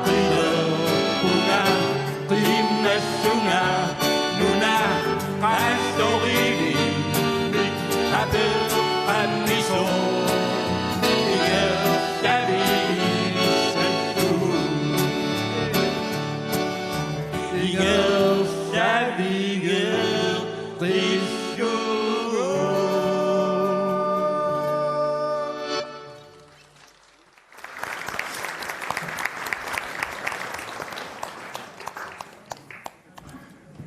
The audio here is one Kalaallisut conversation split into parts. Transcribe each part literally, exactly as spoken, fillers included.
Qinerpunga, qimmassunga, nuna, qallorivi, mit, apeqqammiso, ingerlavigissallugu, ingerlavigeqqillugu.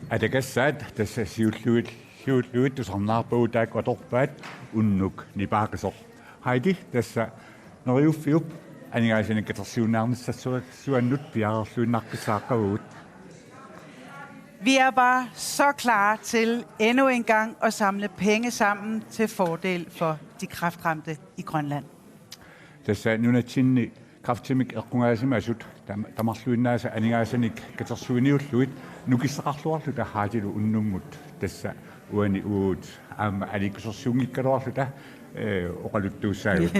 Atakassaat, tassa siulliulluit, siulliulluit tusarnaarpagut taakku atorpaat unnuk nipaaqisoq. Heidi, tassa Neriuffiup aningaasanik katersuiniarnissassuannut piareerluinnaqqissaaqqavugut. Vi er bare så klar til endnu en gang at samle penge sammen til fordel for de kræftramte i Grønland. Tassa nunatsinni kræftimik eqqugaasimasut tam-, tamarluinnaasa aningaasanik katersuiniullugit nukissaqarluarluta Heidilu unnummut tassa uani uagut aamma aliikkusersuunngikkaluarluta, eh, oqaluttuussaagut.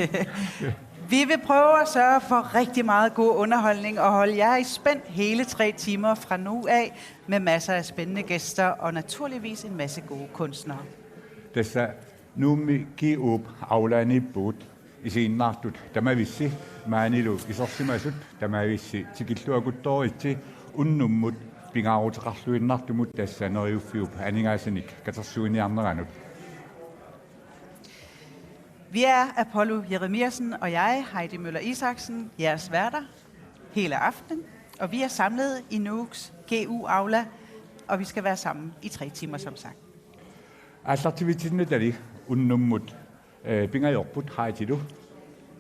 Vi vil prøve at sørge for rigtig meget god underholdning og holde jer i spænd hele tre timer fra nu af med masser af spændende gæster og naturligvis en masse gode kunstnere. Tassa Nuummi G U-p aulaaniippugut, isiginnaartut tamavissi maanilu isersimasut tamavissi tikilluakuttooritsi unnummut pingaaruteqarluinnartumut tassa Neriuffiup aningaasanik katersuiniarneranut. Vi er Apollo Jeremiassen og jeg, Heidi Møller Isaksen, jeres værter hele aftenen, og vi er samlet i Nuuks G U-aula, og vi skal være sammen i tre timer, som sagt. Aallartivitsinnatali unnummut, eh, pingajorput Heidilu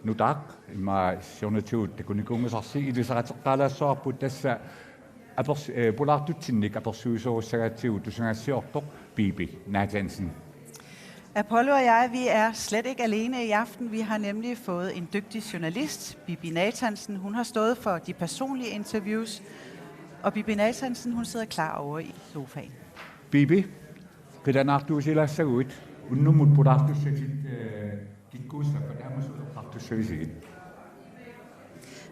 nutaaq immaqa siornatigut takunikuunngisarsi ilisariseqqaalaassavarput tassa apers-, eh, pulaartutsinnik apersuisuussagatsigu tusagassiortoq Bibi Nathansen. Apollo og jeg, vi er slet ikke alene i aften. Vi har nemlig fået en dygtig journalist, Bibi Nathansen. Hun har stået for de personlige interviews, og Bibi Nathansen, hun sidder klar over i sofaen. Bibi, qilanaartuusilaassaguit, unnummut pulaartussatit, eh, kikkuussappat aamma suut eqqartussavisigit?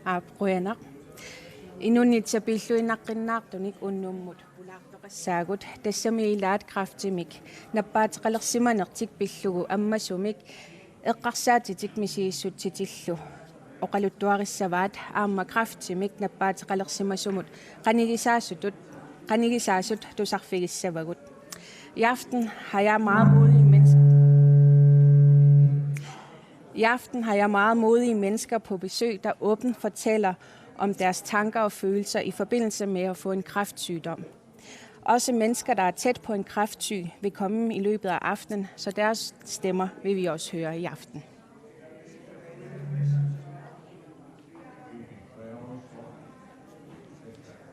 Aap, qujanaq. Inunnit sapiilluinnaqqinnaartunik unnummut pulaartoqassaagut, tassami ilaat kræftimik nappaateqalersimanertik pillugu ammasumik eqqarsaatitik misigissutsitillu oqaluttuarissavaat aamma kræftimik nappaateqalersimasumut qanigisaasutut, qanigisaasut tusarfigissavagut. I aften har jeg meget modige mennesker. I aften har jeg meget modige mennesker på besøg, der åbent fortæller om deres tanker og følelser i forbindelse med at få en kræftsygdom. Også mennesker, der er tæt på en kræftsyg, vil komme i løbet af aftenen, så deres stemmer vil vi også høre i aften.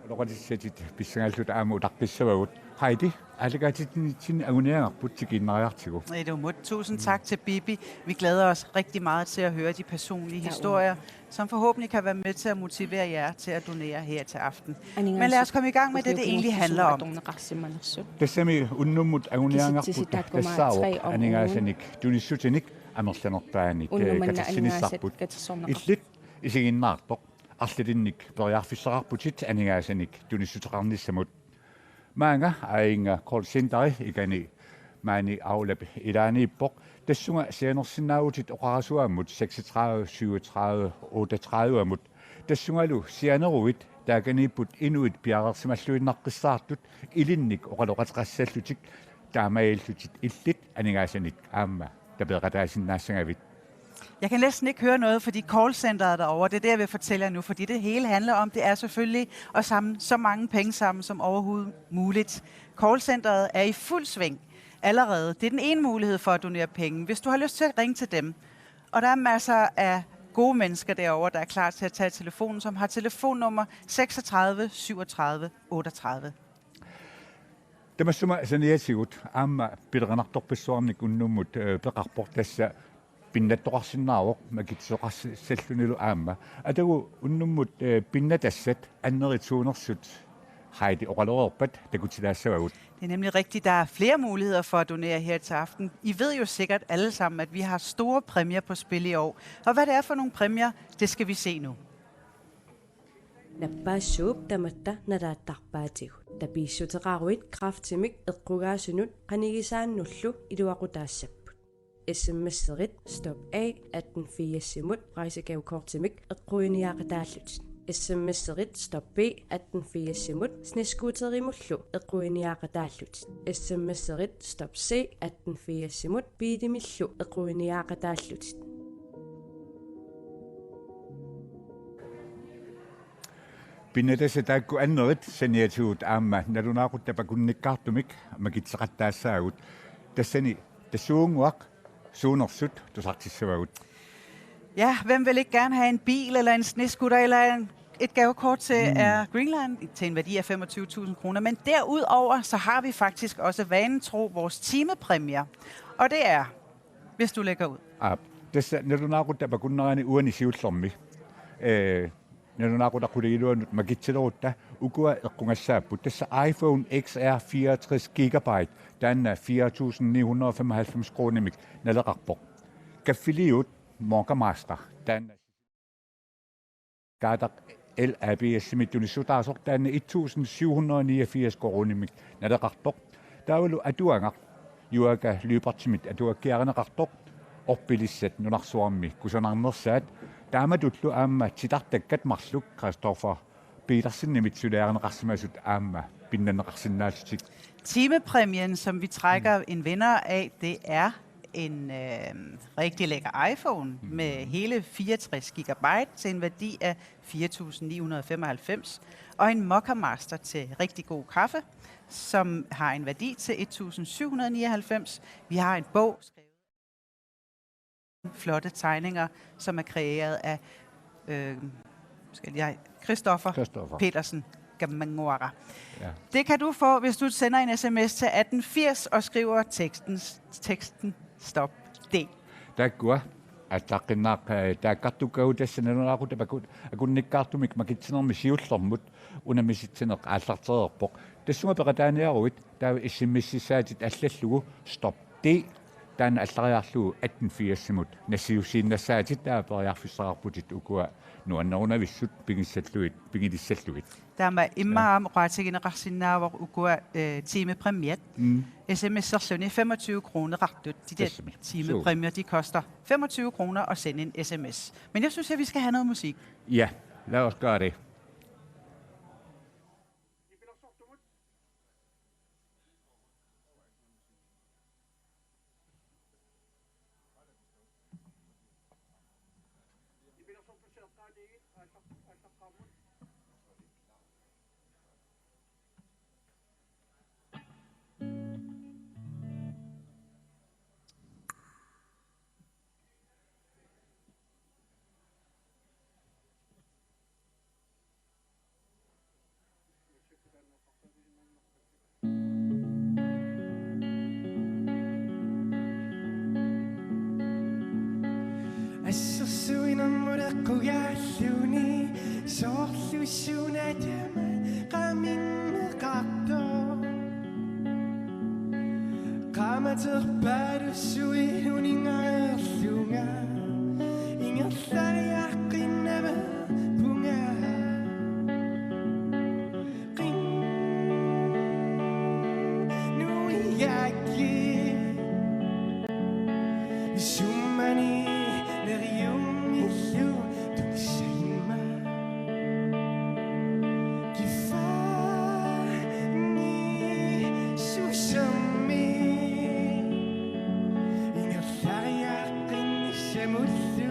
Oqaloqatissatit pissangaalluta aamma utaqqissavagut. Heidi, aallakaatitsinitsinni anguniagarput tikiinnariartigu. Ilumut. Tusind tak til Bibi. Vi glæder os rigtig meget til at høre de personlige historier, som forhåbentlig kan være med til at motivere jer til at donere her til aften. Men lad os komme i gang med det, det egentlig handler om. Tassami unnummut anguniagarput tassaavoq aningaasanik tunissutinik amerlanerpaamik, eh, katitsinissapput. Illit isiginnaartoq arlalinnik periarfissaqarputit aningaasanik tunissuteqarnissamut. Maanga Aajunga callcenteri ikani maani aulap ilaaniippoq, tassunga sianersinnaavutit oqarasuaammut seksogtredive syvogtredive otteogtredive-mut, tassungalu sianeruit taakaniipput inuit piareersimalluinnaqqissaartut ilinnik oqaloqateqassallutik, taamaalillutit illit aningaasanik aamma tapeeqataasinnaassagavit. Jeg kan næsten ikke høre noget, fordi callcenteret derovre, det er det, jeg vil fortælle jer nu, fordi det hele handler om, det er selvfølgelig at samle så mange penge sammen som overhovedet muligt. Callcenteret er i fuld sving allerede. Det er den ene mulighed for at donere penge, hvis du har lyst til at ringe til dem. Og der er masser af gode mennesker derovre, der er klar til at tage telefonen, som har telefonnummer seksogtredive syvogtredive otteogtredive. Tamassuma saniatigut aamma pilerinartorpassuarnik unnummut, eh, peqarpoq, tassa pinnattoqarsinnaavoq makitsisoqassallunilu aamma. Atagu unnummut, eh, pinnatassat annerit suunersut Heidi oqaloreerpat takutilaassavagut. Det er nemlig rigtigt. Der er flere muligheder for at donere her til aften. I ved jo sikkert alle sammen, at vi har store præmier på spil i år. Og hvad det er for nogle præmier, det skal vi se nu. Nappaassuup tamatta nalaattarpaatigut. Tapiissuteqaruit kræftimik eqqugaasunut qanigisaannullu iluaqutaassapput. S M S-erit Stop A atten firsimut rejsegavekortimik eqquiniaqataallutit. S M S-erit Stop B atten firsimut snescooterimullu eqquiniaqataallutit. S M S-erit Stop C atten firsimut biilimillu eqquiniaqataallutit. Pinnatassa taakku annerit saniatigut aamma nalunaaquttap akunnikkaartumik makitseqattaassaagut. Tassani tassuugunnguaq suunersut tusartissavagut. Ja, hvem vil ikke gerne have en bil eller en snescooter eller en, et gavekort til Mm. Air Greenland til en værdi af femogtyve tusind kroner? Men derudover, så har vi faktisk også vanen tro vores timepræmier. Og det er, hvis du lægger ud. Aap, tassa nalunaaquttap akunnerani uani siullermi. Eh, nalunaaquttap qulingiluanut makitsilerutta ukua eqqugassaapput. Tassa iPhone X R fireogtres gigabyte, taanna fire tusind ni hundrede og femoghalvfems koruunimik naleqarpoq. Kaffiliut Mocha Master, taanna Kaataq L A B S-imik tunissutaasoq, taanna et tusind syv hundrede og niogfirs koruunimik naleqartoq. Taavalu atuagaq Juaaka Lyberthimit atuakkiarineqartoq, orpilissat nunarsuarmi kusanarnersaat, taamatullu aamma titartakkat marluk Christoffer Petersenimit suliarineqarsimasut aamma pinnanneqarsinnaallutik. Timepræmien, som vi trækker en vinder af, det er en øh, rigtig lækker iPhone med hele fireogtres gigabyte til en værdi af fire tusind ni hundrede og femoghalvfems, og en Mocha Master til rigtig god kaffe, som har en værdi til et tusind syv hundrede nioghalvfems. Vi har en bog skrevet flotte tegninger, som er kreeret af øh, skal jeg, Christoffer Christoffer. Petersen Gamanguara. Ja. Det kan du få, hvis du sender en S M S til atten firs og skriver teksten, teksten Stop D. Taakkua. Aallaqqinnaaq, eh, taakkartukkagut tassa nalunaaquttap aku-, akunnikkaartumik makitsinermi siullermut unammisitsineq aallartereerpoq. Tassunga peqataaniaruit taava S M S-issaatit allallugu Stop D, taanna allariarlugu atten firsimut nassiussiinnassaatit, taava periarfissaqarputit ukua nuannerunavissut pigissallugit, pigilissallugit. Taama immaqa aamma oqaatigineqarsinnaavoq ukua øh, timepræmiat. Mm. S M S-erluni femogtyve kroneqartut. De der Tassami. Timepræmier, de koster femogtyve kroner at sende en S M S. Men jeg synes, at vi skal have noget musik. Ja, lad os gøre det. Assersuinermut eqqugaalluni soorlu sunaatama qaminneqartoq. Qaamaterpaalussuit uningareerlunga ingerlariaqqinnaveerpunga. Qinnuigaakki summani neriummillu tusaimma. Kiffaanngi susammi ingerlariaqqinnissamullu.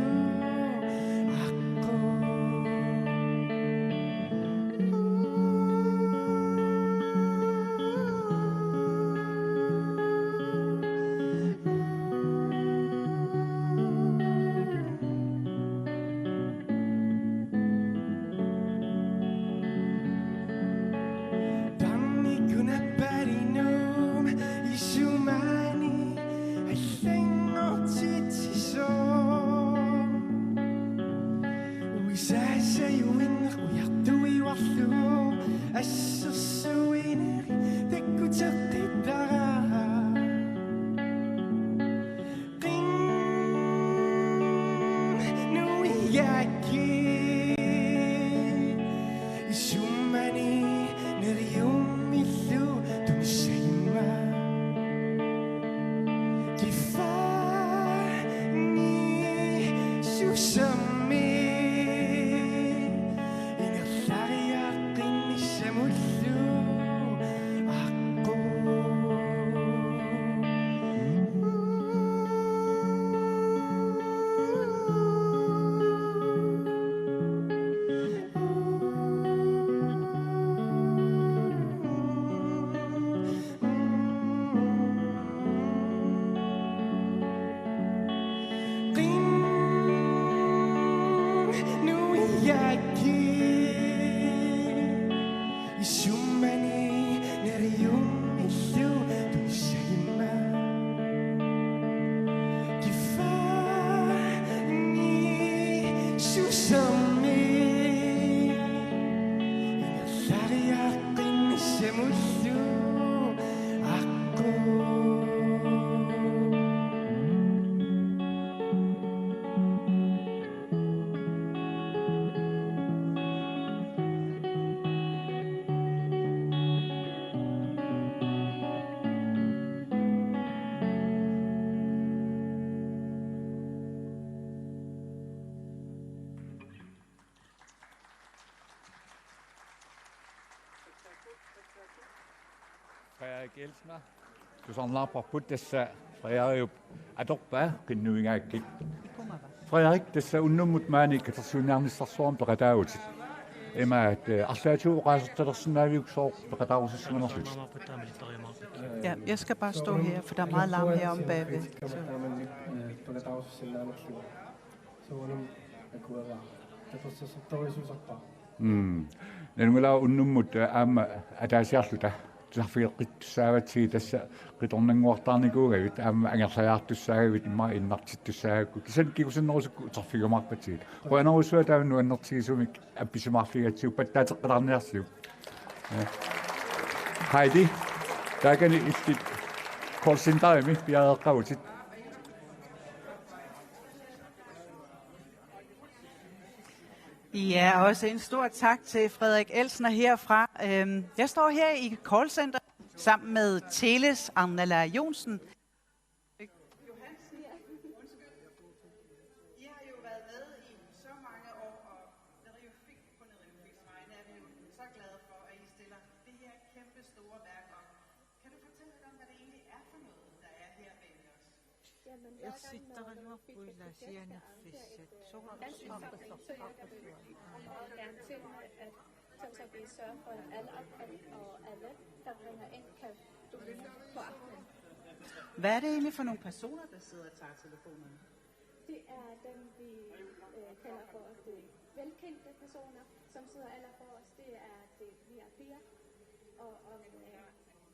Isumani neriummillu tussagimma. Kiffaanni susammi. Ingerlariaqqinnissamullu aqqu. Frederik Elsner. Tusarnaarparput tassa Frederiup atorpaa qinnuigaakkit. Frederik, tassa unnummut maani katersuiniarnissarsuarmik peqataavutit. Imaat, eh, arlaatigut oqaasertalersinnaaviuk sooq peqataarusussimanerlutit? Ja, jeg skal bare stå her, for der er meget larm heromme bagved. Så. Soorunami akueraa. Tapersersortorujussuusarpara. Mm. Nalunngilara unnummut, eh, aamma ataasiarluta tusarfigeqqittussaavatsigit, tassa qitornannguartaarnikuugavit, aamma angerlariartussaagavit, immaqa innartittussaagakku. Kisianni kingusinnerusukkut uterfigiumaarpatsigit. Qujanarsuaq taava nuannertigisumik appisimaarfigigatsigu, pattaateqqilaarniarsiuk. Ja. Heidi, taakani illit callcenterimi piareeqqavutit. Ja, også en stor tak til Frederik Elsner herfra. Øhm, jeg står her i callcenter sammen med Teles Arnala Johnsen. I har jo været med i så mange år, og Neriuffik, på Neriuffiks vegne er vi jo så glade for, at I stiller det her kæmpe store værk op. Kan du fortælle lidt om, hvad det egentlig er for noget, der er her bag ved os? Jamen, hver gang Neriuffik skal projektere, arrangerer et, øh, dansk oplæg, så hjælper vi og gerne til med, at, sådan så vi sørger for, at alle opkald og alle, der ringer ind, kan du på aftenen. Hvad er det egentlig for nogle personer, der sidder og tager telefonerne? Det er dem, vi, øh, kalder for de velkendte personer, som sidder allerforrest. Det er det, vi er fire. Og om, øh,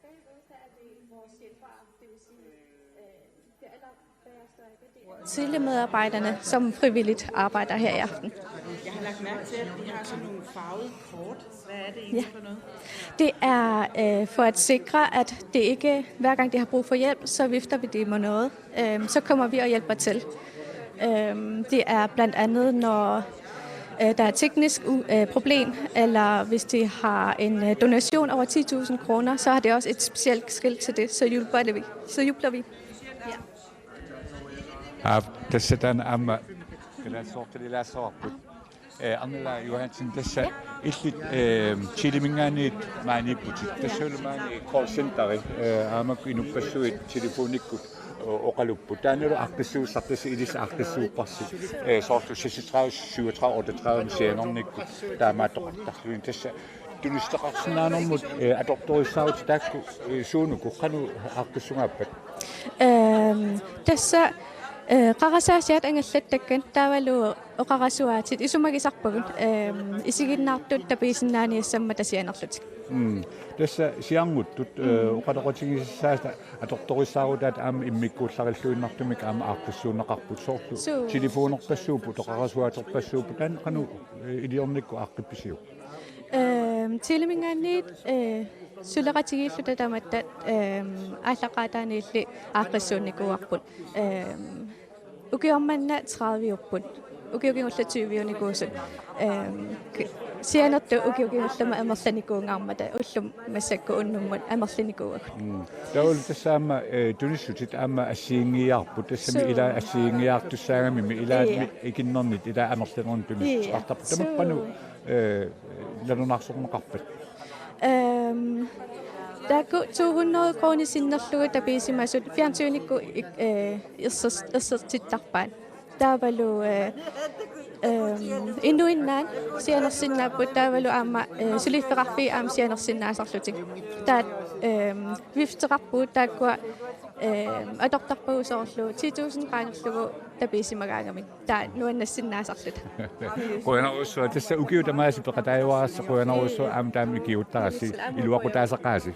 bagved, der er det vores hjælpere, det vil sige, øh, det allerbagerste, det er Tidligere medarbejderne, som frivilligt arbejder her i aften. Jeg har lagt mærke til, at I har sådan nogle farvede kort. Hvad er det egentlig for noget? Det er, øh, for at sikre, at det ikke, hver gang de har brug for hjælp, så vifter vi det med noget. Øhm, så kommer vi og hjælper til. Øhm, det er blandt andet, når, øh, der er teknisk u-, øh, problem, eller hvis de har en, øh, donation over ti tusind kroner, så har det også et specielt skilt til det, så jubler vi. Så jubler vi. Ja. Aap, tassa taanna aamma kalaallisut qililaassavagut. Eh, Arnala Johansen, tassa illit, eh, Teleminngaanniit maaniipputit. Tassalu maani callcenteri, eh, aamma inuppassuit telefonikkut o-, oqalupput. Taannalu aaqqissuussaq, tassa ilissi aaqqissuupparsi. Eh, soorlu seksogtredive syvogtredive otteogtredive sianernikkut taamaattoqartarluni. Tassa tunissutaqarsinnaanermut, eh, atortorissaarutit taakku, eh, suunuku qanoq aaqqissugaappat? Øhm, tassa, øh, qarasaasiat angallattakkat taavalu oqarasuaatit isumagisarpagut, øhm, isiginnaartut tapiisinnaaniassammata sianerlutik. Mm. Tassa sianertut, eh, oqaloqatigisassat atortorissaarutaat aamma immikkuullarilluinnartumik aamma aaqqissuunneqarput soorlu. Suu. Telefonerpassuupput, oqarasuaaterpassuupput, taanna qanoq, eh, iliornikkut aaqqippisiuk? Øhm, Teleminngaanniit, øh, suleqatigiilluta tamatta, øhm, aallaqqaataaniilli aaqqissuunnikuuarput. Øhm, ukioq manna tredive-upput. Ukioq kingulleq tyve-unikuusut. Øhm, k-, sianertut ukioq kingullermi amerlanikuunngaarmata ullumi massakkut unnummut amerlanikuuagut. Mm. Taavalu tassa aamma, eh, tunissutit aamma assigiinngiiaarput, tassami. Suu. Ilaa assigiinngiiaartussaagamimmi, ilaa. Ja. Ikinnernit, ilaa amerlanerit tunissuteqartarput. Ja. Tamakku qanoq, suu, eh, nalunaarsorneqarpat? Øhm, taakku to hundrede kroner sinnerlugu tapiisimasut fjernsynikkut ik-, eh, ersers-, ersertittarpaat. Taavalu, eh, øhm, inuinnaat sianersinnaapput, taavalu aamma, eh, suliffeqarfiit aamma sianersinnaasarlutik. Taava, øhm, vifteqarpugut taakkua Ehm, atortarpagut soorlu ti tusind qaangerlugu tapiissimagaangamik. Taava nuannassinnaasarluta. Qujanarsuaq, tassa ukiut tamaasa peqataajuarassi, qujanarsuaq aamma taama ikiuuttarassi, iluaqutaasaqaasi.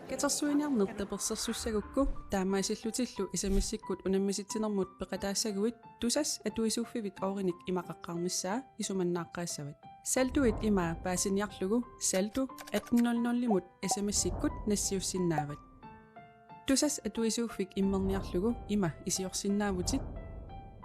Katersuiniarneq tapersersussagukku taamaasillutillu S M S-ikkut unammisitsinermut peqataassaguit Tusass atuisuuffivit oorinik imaqaqqaarnissaa isumannaaqqaassavat. Salduit imaa paasiniarlugu saldu atten nul nul-imut S M S-ikkut nassiussinnaavat. Tusass atuisuuffik immerniarlugu ima isiorsinnaavutit.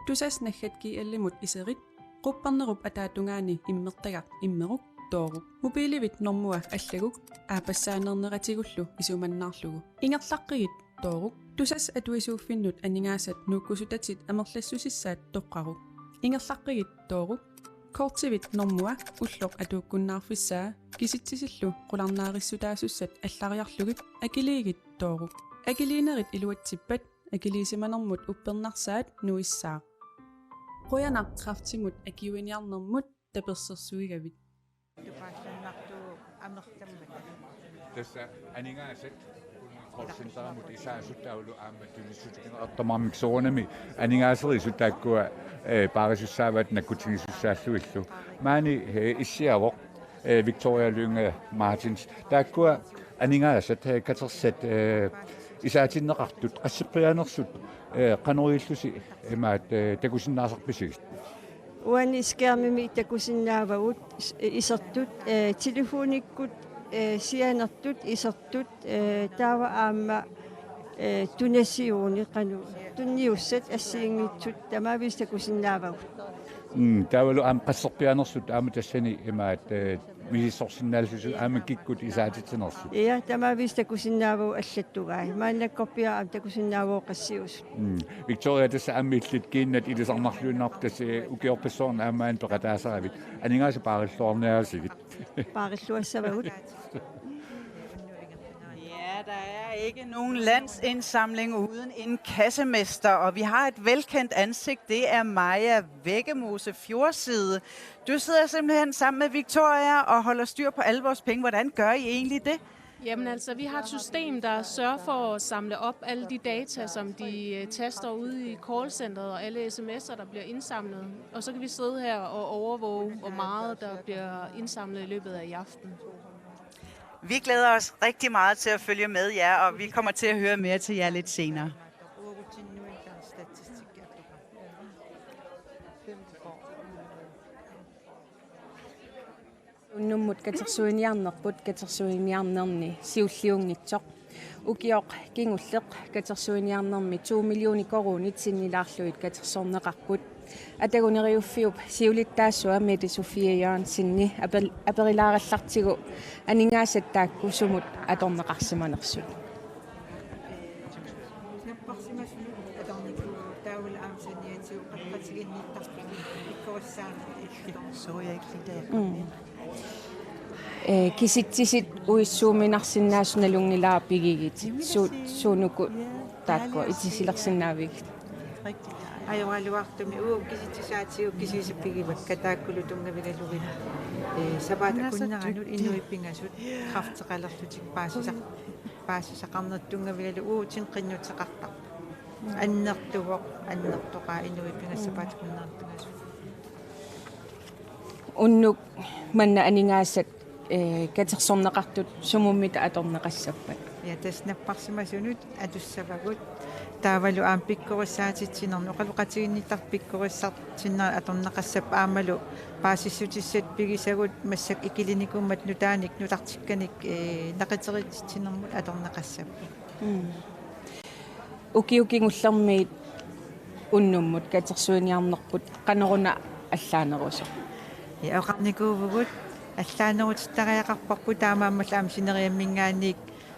Tusass naggat G L-imut iserit, quppernerup ataatungaani immertagaq immeruk tooruk. Mobiilivit normua allaguk aappassaaneerneratigut isumannaarlugu. Ingerlaqqigit tooruk. Tusass atuisuuffinnut aningaasat nuukkusutatit amerlassusissaat toqqaruk. Ingerlaqqigit tooruk. Kortivit normua ulloq atuukkunnaarfissaa kisitsisillu qularnaarissutaasussat allariarlugit akiliigit tooruk. Akiliinerit iluatsippat akiliisimanermut uppernarsaat nuissaaq. Qujanaq kræftimut akiuiniarnermut tapersersuigavit. Tassa aningaasat callcenterimut isaasut taavalu aamma tunissutigineqartarmata soorunami aningaaserisut taakkua, eh, paarisussaavat nakkutigisussaallugillu. Maani, eh, issiavoq, eh, Victoria Lynge Martins. Taakkua aningaasat, eh, katersat, eh, isaatinneqartut qasserpiaanersut, eh, qanoq ilillusi imaat, eh, takusinnaasarpisigit? Uani skærmimi takusinnaavagut is-, isertut, eh, telefonikkut, eh, sianertut, isertut, eh, taava aamma, eh, tunasiuuni qanoq tunniussat assigiinngitsut tamaavisa takusinnaavagut. Mm, taavalu aamma qasserpiaanersut aamma tassani imaat, eh, misissorsinnaallusi aamma kikkut isaatitsinersut. Ja, tamaavisa takusinnaavagut allattugai. Maannakkorpiaq aamma takusinnaavagut qassiusut. Mm. Victoria, tassa aamma illit kiinnat ilisarnarluinnarput, tassa ukiorpassuarni aamma maani peqataasaravit. Aningaasat paarilluarniarsigit. Paarilluassavagut. Ja, der er ikke nogen landsindsamling uden en kassemester, og vi har et velkendt ansigt. Det er Maja Vækkemose Fjordside. Du sidder simpelthen sammen med Victoria og holder styr på alle vores penge. Hvordan gør I egentlig det? Jamen altså, vi har et system, der sørger for at samle op alle de data, som de øh, taster ude i callcenteret, og alle sms'er, der bliver indsamlet. Og så kan vi sidde her og overvåge, hvor meget der bliver indsamlet i løbet af i aften. Vi glæder os rigtig meget til at følge med jer, og vi kommer til at høre mere til jer lidt senere. Unnummut katersuiniarnerput katersuiniarnerni siulliunngitsoq. Ukioq kingulleq katersuiniarnermi to millioner koruunit sinnilaarlugit katersorneqarput. Atagu Neriuffiup siulittaasua Mette Sofie Jørgensenni apel-, aperilaarallartigu aningaasat taakku sumut atorneqarsimanersut. Mm. Eh, kisitsisit uissuuminarsinnaasut nalunngilara pigigitit. Su-, suunuku taakkua itisilersinnaavigit. Ajoraluartumik uagut kisitsisaatigut kisiisa pigivakka taakkulu tunngavigalugit. Eh, sapaatip akunneranut inuit pingasut kræfteqalerlutik paasisaq-, paasisaqarneq tunngavigalugu uagut qinnuteqartarpoq. Annertuvoq, annertoqaat inuit pingasut sapaatip akunneranut pingasut. Unnuk manna aningaasat, eh, katersorneqartut sumummi atorneqassappat? Ja, tassa napparsimasunut atussavagut. Taavalu aamma pikkorissaatitsinermi, oqaloqatiginnittartut pikkorissartinnerat atorneqassappat aammalu paasissutissat pigisagut massakkut ikilinikuummat nutaanik nutartikkanik, eh, naqiterititsinermut atorneqassappat. Mm. Ukiut kingullermiit unnummut katersuiniarnerput qanoruna allaanerusoq? Ja, oqarnikuuvugut allaanerutittariaqarparput, taamaammallu aamma sineriamminngaanniit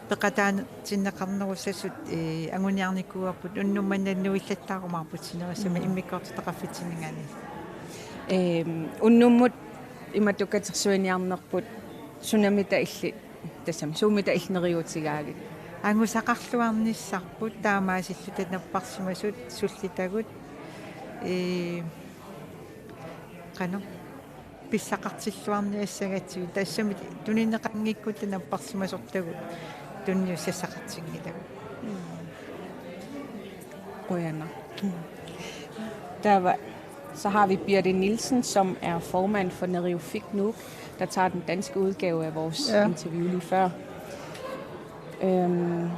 peqataatinneqarnerussasut, eh, anguniarnikuuarput, unnuk manna nuillattaarumaarput sinerissami, mm, immikkoortitaqarfitsinninngaanniit. Ehm, unnummut imatut katersuiniarnerput sunamita illit, tassami suumita illit neriuutigaagit? Angusaqarluarnissarput taamaasilluta napparsimasut sullitagut, ee, qanoq pissaqartilluarniassagatsigu, tassami tunineqanngikkutta napparsimasortagut Tunniussassaqartinngilagut. Qujanaq. Der var, så har vi Birte Nielsen, som er formand for Neriuffik Nuuk, der tager den danske udgave af vores Ja. interview lige før. Øhm,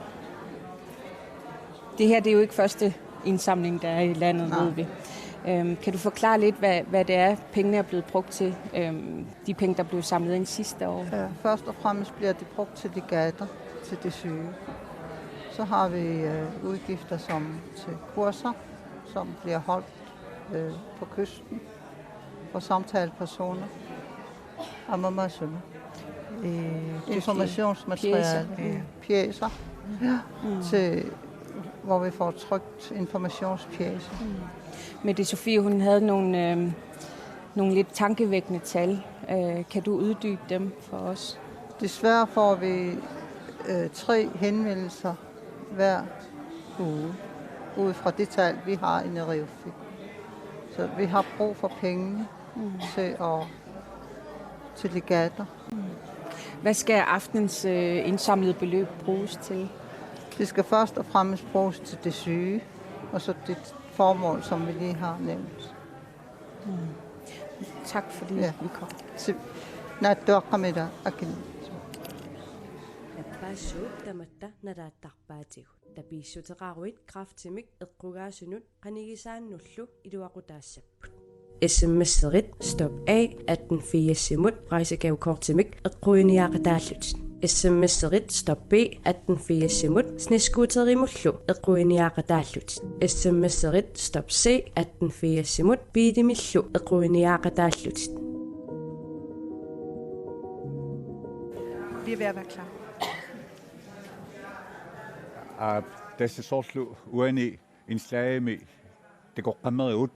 det her, det er jo ikke første indsamling, der er i landet, Nej. ved vi. Øhm, kan du forklare lidt, hvad, hvad det er, pengene er blevet brugt til? Øhm, de penge, der blev samlet ind sidste år? Ja, først og fremmest bliver de brugt til legater til de syge. Så har vi øh, udgifter som til kurser, som bliver holdt øh, på kysten for samtalepersoner. Amamasuna. Øh, Informationsmateriale, pjæser. Ja. Pjæser, ja, Mm. til, hvor vi får trykt informationspjæser. Mette Sofie, hun havde nogle, øh, nogle lidt tankevækkende tal. Øh, kan du uddybe dem for os? Desværre får vi øh, tre henvendelser hver uge, ud fra det tal, vi har i Neriuffik. Så vi har brug for pengene Mm. til, at, til legater. Hvad skal aftenens øh, indsamlede beløb bruges til? Det skal først og fremmest bruges til det syge, og så det formål, som vi lige har nævnt. Mm. Tak fordi Ja. vi kom. Si-, naattuaqqamila akin. Nappaassuup tamatta nalaattarpaatigut. Tapiissuteqaruit kræftimik eqqugaasunut qanigisaannullu iluaqutaassapput. S M S-erit stop A atten firsimut rejsegavekortimik eqquiniaaqataallutit. S M S-erit stop B atten firsimut snescooterimullu eqquiniaaqataallutit. S M S-erit stop C atten firsimut biilimillu eqquiniaaqataallutit. Vi er ved at være klar. Aa, tassa soorlu uani indslagimi takoqqammerivut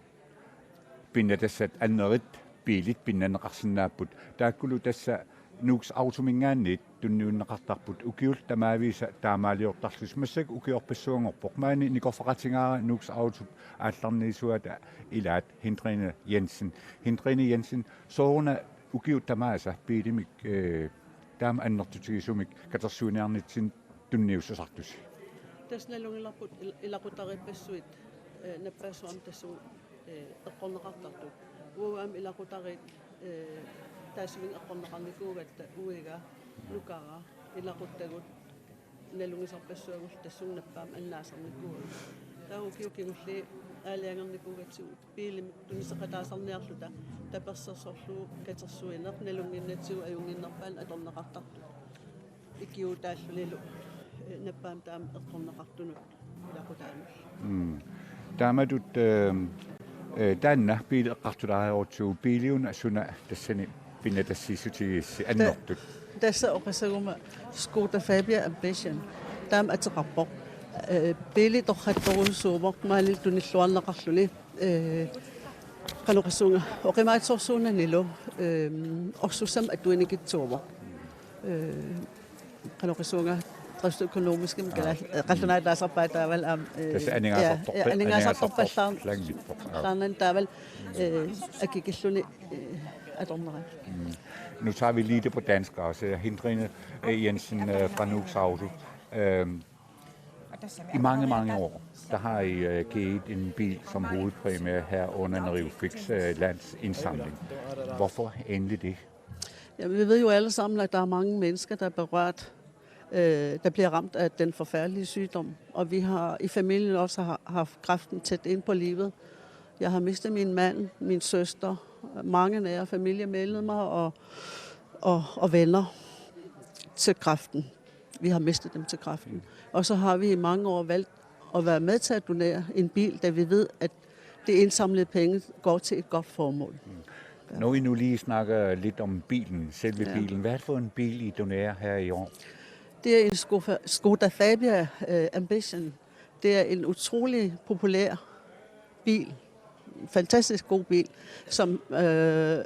pinnatassat annerit biilit pinnanneqarsinnaapput. Taakkulu tassa Nuuks Autominngaanniit tunniunneqartarput ukiullu tamaavisa taamaaliortarlusi. Massakkut ukiorpassuanngorpoq. Maani nikorfaqatigaara Nuuks Autop aallarniisuata ilaat Hindrine Jensen. Hindrine Jensen, sooruna ukiut tamaasa biilimik, eh, taama annertutigisumik katersuiniarnitsinni tunniussisartusi? Tassa nalunngilarput il-, ilaqutariippassuit, eh, nappaassuarnik tassunga, eh, eqqorneqartartut. Uagut aamma ilaqutariit, eh, taassuminnga eqqorneqarnikuugatta uiga, nukara, ilaquttagut, nalunngisarpassuagullu tassunga nappaamik annaasarnikuugatta. Taava ukiut kingulliit aalajangernikuugatsigu biilimik tuniseqataasarniarluta tapersersorlugu katersuineq nalunnginnatsigu ajunnginnerpaamik atorneqartartut. Ikiuutaallunilu, eh, nappaamik taama eqqorneqartunut ilaqutaanut. Mm. Taamatut, eh, eh, taanna biili eqqartulaarutsigu biiliuna suna tassani pinnatassiissutigissi annertut? Tassa oqassaguma Skoda Fabia Ambition. Taama ateqarpoq. Eh, biili torrattorujussuuvoq maani tunilluarneqarluni. Eh, qanoq oqassuunga oqimaatsorsuunanilu, eh, orsussamik atuinikitsuuvoq. Eh, qanoq oqassuunga driftsøkonomiskimik kalaal-, eh, qallunaatut taasarpaat taavalu aamma, eh, Tassa aningaasartorpa-, ja, ja, aningaasartorpallaar-, aningaasartorpallaanngippoq. Aa. Taanna taavalu, eh, akikilluni, eh, atornerat. Mm. Nu tager vi lige det på dansk også. Hindrine, eh, Jensen, eh, fra Nuuks Auto. Øhm, I mange, mange år, der har I, øh, givet en bil som hovedpræmie her under Neriuffiks, øh, landsindsamling. Hvorfor endelig det? Ja, vi ved jo alle sammen, at der er mange mennesker, der er berørt, øh, der bliver ramt af den forfærdelige sygdom. Og vi har i familien også har, haft kræften tæt ind på livet. Jeg har mistet min mand, min søster, mange nære familiemedlemmer og, og, og venner til kræften. Vi har mistet dem til kræften. Og så har vi i mange år valgt at være med til at donere en bil, da vi ved, at det indsamlede penge går til et godt formål. Når I nu lige snakker lidt om bilen, selve Ja. bilen. Hvad er det for en bil, I donerer her i år? Det er en Skofa-, Skoda Fabia, øh, Ambition. Det er en utrolig populær bil. Fantastisk god bil, som, øh, øh,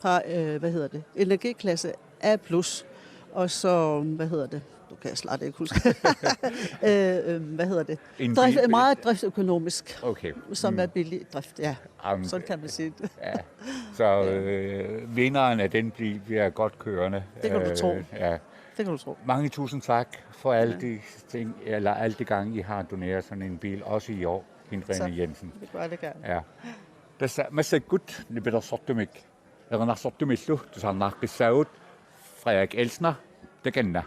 har, øh, hvad hedder det, energiklasse A plus, og så, hvad hedder det, du kan jeg slet ikke huske. Øh, øh, hvad hedder det? En Drift, bil- meget driftsøkonomisk, Okay. som Mm. er billig i drift, ja. Jamen, Sådan kan man sige det. Ja. Så, øh, vinderen af den bil bliver godt kørende. Det kan du Øh, tro. Ja. Det kan du tro. Mange tusind tak for alle de ting, eller alle de gange, I har doneret sådan en bil, også i år, Hindrene Jensen. Det gør det gerne. Ja. Tassa massakkut nipilersortumik erinarsortumillu tusarnaaqqissaagut. Frederik Elsner, takanna.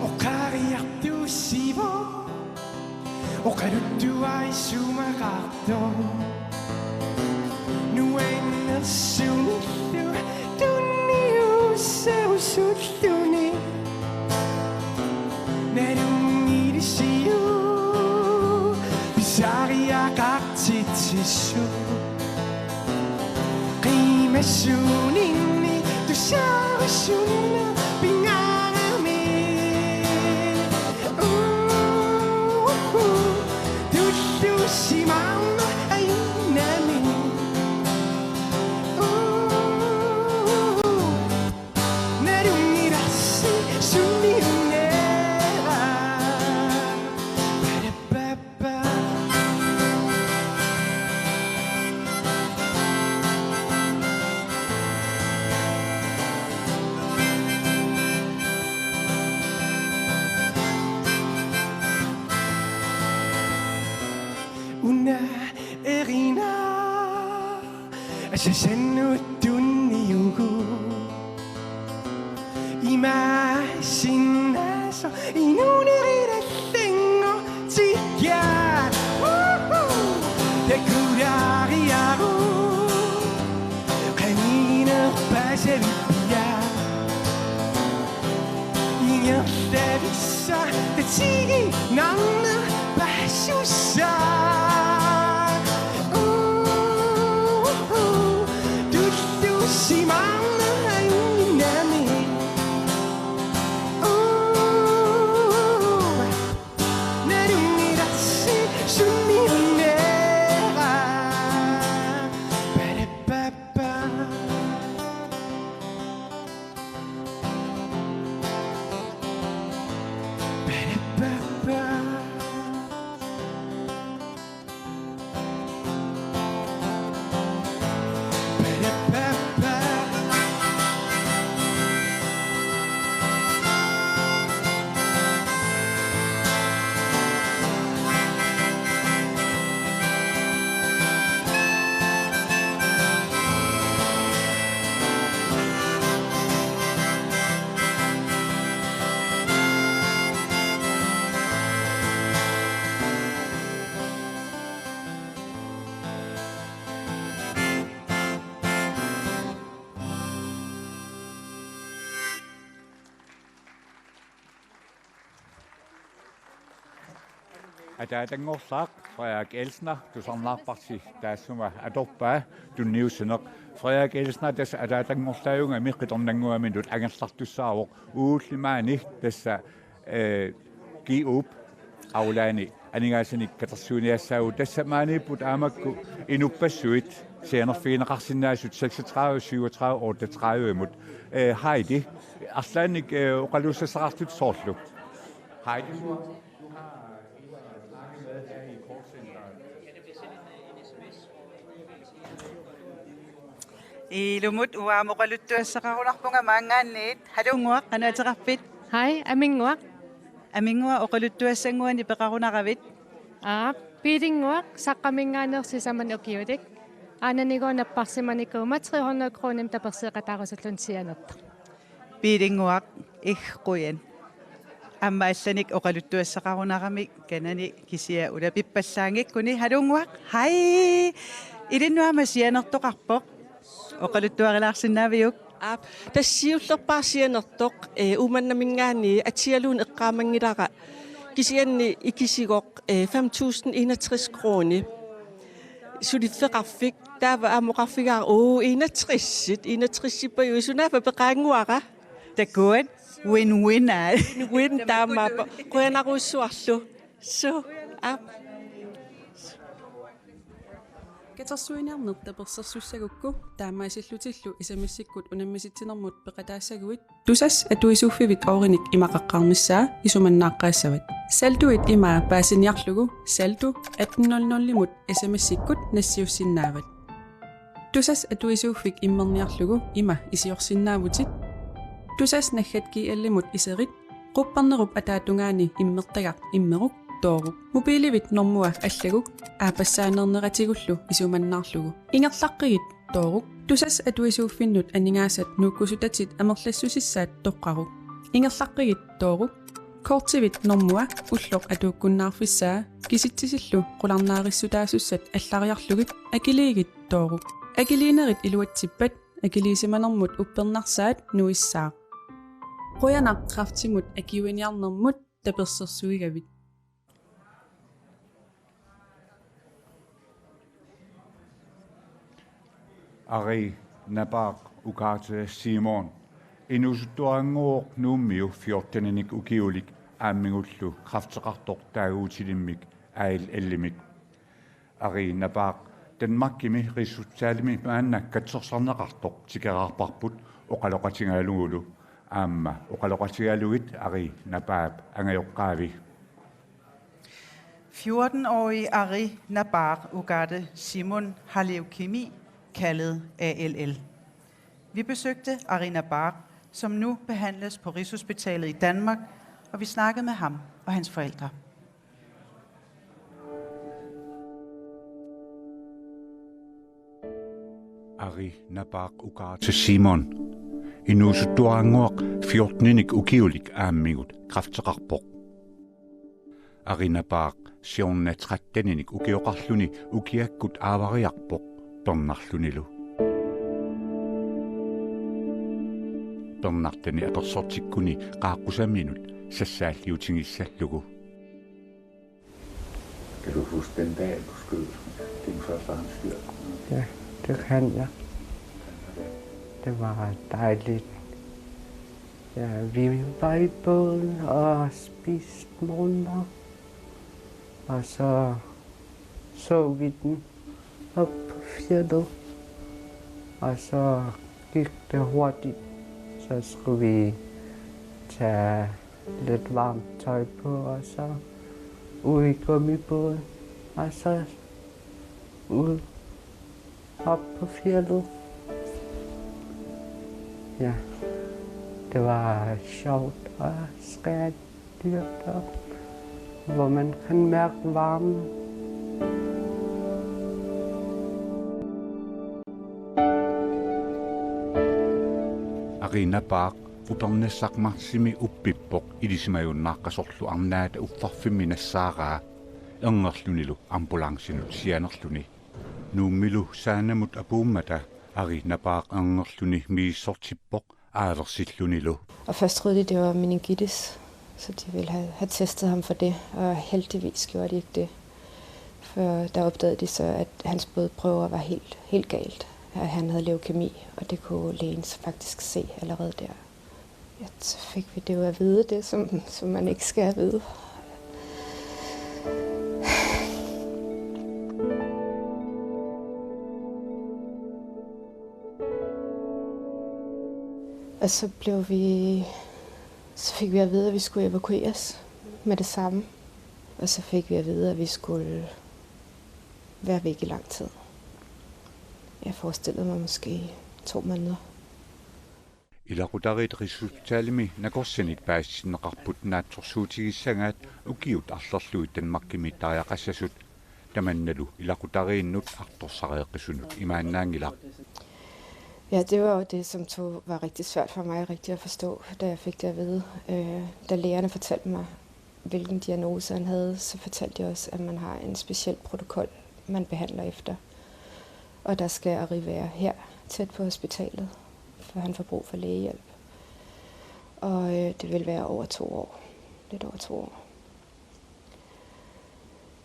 Oqariartuussivoq, oqaluttuaq isumaqartoq. Nuannersunillu tunniusserusulluni. Nalunngilisiuk pisariaqartitsissut. Qimassuuninni tusarsuunneq pingaarami. Uu, tulluusimaarneq ajunngami. Uu, nalunngilarsi sunniunneraa. Ba-da-ba-ba. Una erina asasannut tunniugut. Imaassinnaasoq inuunerilallannguaq tikkiaq. Woohoo! Takulaariaruk qaninerpasavippiaq. Ingerlavissaq tatiginarneq passussaq. Uu, tulluusimaarneq ajunngami. Uu, nalunngilarsi sunniunneraa. Ba-da-ba-ba. Ba-da-ba-ba. Ataatanngorlaaq Frederik Elsner, tusarnaarparsi taassuma atorpaa tunniussineq. Frederik Elsner, tassa ataatanngorlaajugami qitornannguaminut angerlartussaavoq. Uulli maani tassa, eh, G O-p aulaani aningaasanik katersuiniassaagut, tassa maaniipput aamma makku inuppassuit sianerfigineqarsinnaasut seksogtredive syvogtredive otteogtredive-mut. Eh, Heidi, arlaannik, eh, oqaluussassaqartut soorlu? Heidi, du har, du har en, øh, snakket med her i kortcenteret. Ilumut uanga oqaluttuassaqarunarpunga maanngaanniit. Halunnguaq, qanoq ateqarpit? Hej, Aminnguaq. Aminnguaq, oqaluttuassannguanik peqarunaravit? Aap, Piilinnguaq, Saqqaminngaanneersoq sisamani ukiulik. Aananigooq napparsimanikuummat tre hundrede kronimik taperseeqataarusulluni sianertoq. Piilinnguaq, qujan. Aamma allanik oqaluttuassaqarunaramik kanani kisiat ulapippallaanngikkuni. Halunnguaq, hej. Ilinnut aamma sianertoqarpoq. Oqaluttuarilaarsinnaaviuk? Aap, tassa siullerpaaq sianertoq, eh, Uummannaminngaanniit atsialuunniit eqqaamanngilara. Kisianni ikisigoq, eh, fem tusind enogtres kroner. Suliffeqarfik, taava aamma oqarfigaara, uu, enogtres, enogtresippajuit, sunaaffa peqaannguara. Takuat win-win aa. Win taamaappoq. Qujanarujussuarlu. Su. Aap. Katersuiniarneq tapersersussagukku taamaasillutillu S M S-ikkut unammisitsinermut peqataassaguit. Tusass atuisuuffivik oorinik imaqaqqaarnissaa isumannaaqqaassavat. Salduit ima paasiniarlugu saldu atten nul nul-imut S M S-ikkut nassiussinnaavat. Tusass atuisuuffik immerniarlugu ima isiorsinnaavutit. Tusass naggat G L-imut iserit, quppernerup ataatungaani immertagaq immeruk tooruk. Mobiilivit normua allaguk aappassaanerneratigut isumannaarlugu. Ingerlaqqigit tooruk. Tusass atuisuuffinnut aningaasat nuukkusutatit amerlassusissaat toqqaruk. Ingerlaqqigit tooruk. Kortivit normua ulloq atuukkunnaarfissaa kisitsisillu qularnaarissutaasussat allariarlugit akiliigit tooruk. Akiliinerit iluatsippat akiliisimanermut uppernarsaat nuissaaq. Qujanaq kræftimut akuiniarnermut tapersersuigavit. Ari Napaaq Ugarte Simon inuusuttuarannguuvoq Nuummiu fjorteninik ukiulik aammigullu kræfteqartoq taaguutilimmik A L L-imik. Ari Napaaq Danmarkimi Rigshospitalimi maanna katsorsarneqartoq tikeraarparput oqaloqatigalugulu aamma oqaloqatigalugit Ari Napaap angajoqqaavi. Fjorten-årige Ari Napaaq Ugarte Simon har leukemi, kaldet A L L. Vi besøgte Ari Napaaq, som nu behandles på Rigshospitalet i Danmark, og vi snakkede med ham og hans forældre. Ari Napaaq Ugarte Simon inuusuttuarannguaq fjorteninik ukiulik aammigut kræfteqarpoq. Ari Napaaq siorna tretteninik ukioqarluni ukiakkut aavariarpoq pernarlunilu. Pernartani apersortikkuni qaaqqusaminut sassaalliutigissallugu. Kan du huske den dag, du skød din første armstyrte? Ja, det kan jeg. Det var dejligt. Ja, vi var i båden og spiste morgenmad. Og så så vi den op på fjeldet. Og så gik det hurtigt. Så skulle vi tage lidt varmt tøj på, og så ud i gummibåden, og så ud op på fjeldet. Ja, det var sjovt og svært dyrt, og hvor man kan mærke varmen. Ari Napaaq upernassaq marsimi uppippoq ilisimajunnaaqasorlu arnaata uffarfimmi nassaaraa erngerlunilu ambulancenut sianerluni. Nuummilu saanamut apuummata Ari Napaaq erngerluni misissortippoq aaversillunilu. Og først troede de, det var meningitis, så de ville have, have testet ham for det, og heldigvis gjorde de ikke det. For der opdagede de så, at hans blodprøver var helt, helt galt, at han havde leukemi, og det kunne lægen så faktisk se allerede der. Ja, så fik vi det jo at vide, det som, som man ikke skal vide. Og så blev vi, så fik vi at vide, at vi skulle evakueres med det samme. Og så fik vi at vide, at vi skulle være væk i lang tid. Jeg forestillede mig måske to måneder. Ilaqutariit Rigshospitalimi nakorsanik paasitinneqarput naatsorsuutigissagaat ukiut arlallit Danmarkimi tariaqassasut, tamannalu ilaqutariinnut artorsareeqqisunut imaannaanngilaq. Ja, det var jo det, som tog, var rigtig svært for mig rigtig at forstå, da jeg fik det at vide. Øh, da lægerne fortalte mig, hvilken diagnose han havde, så fortalte de også, at man har en speciel protokol, man behandler efter. Og der skal Ari være her, tæt på hospitalet, for han får brug for lægehjælp. Og øh, det vil være over to år. Lidt over to år.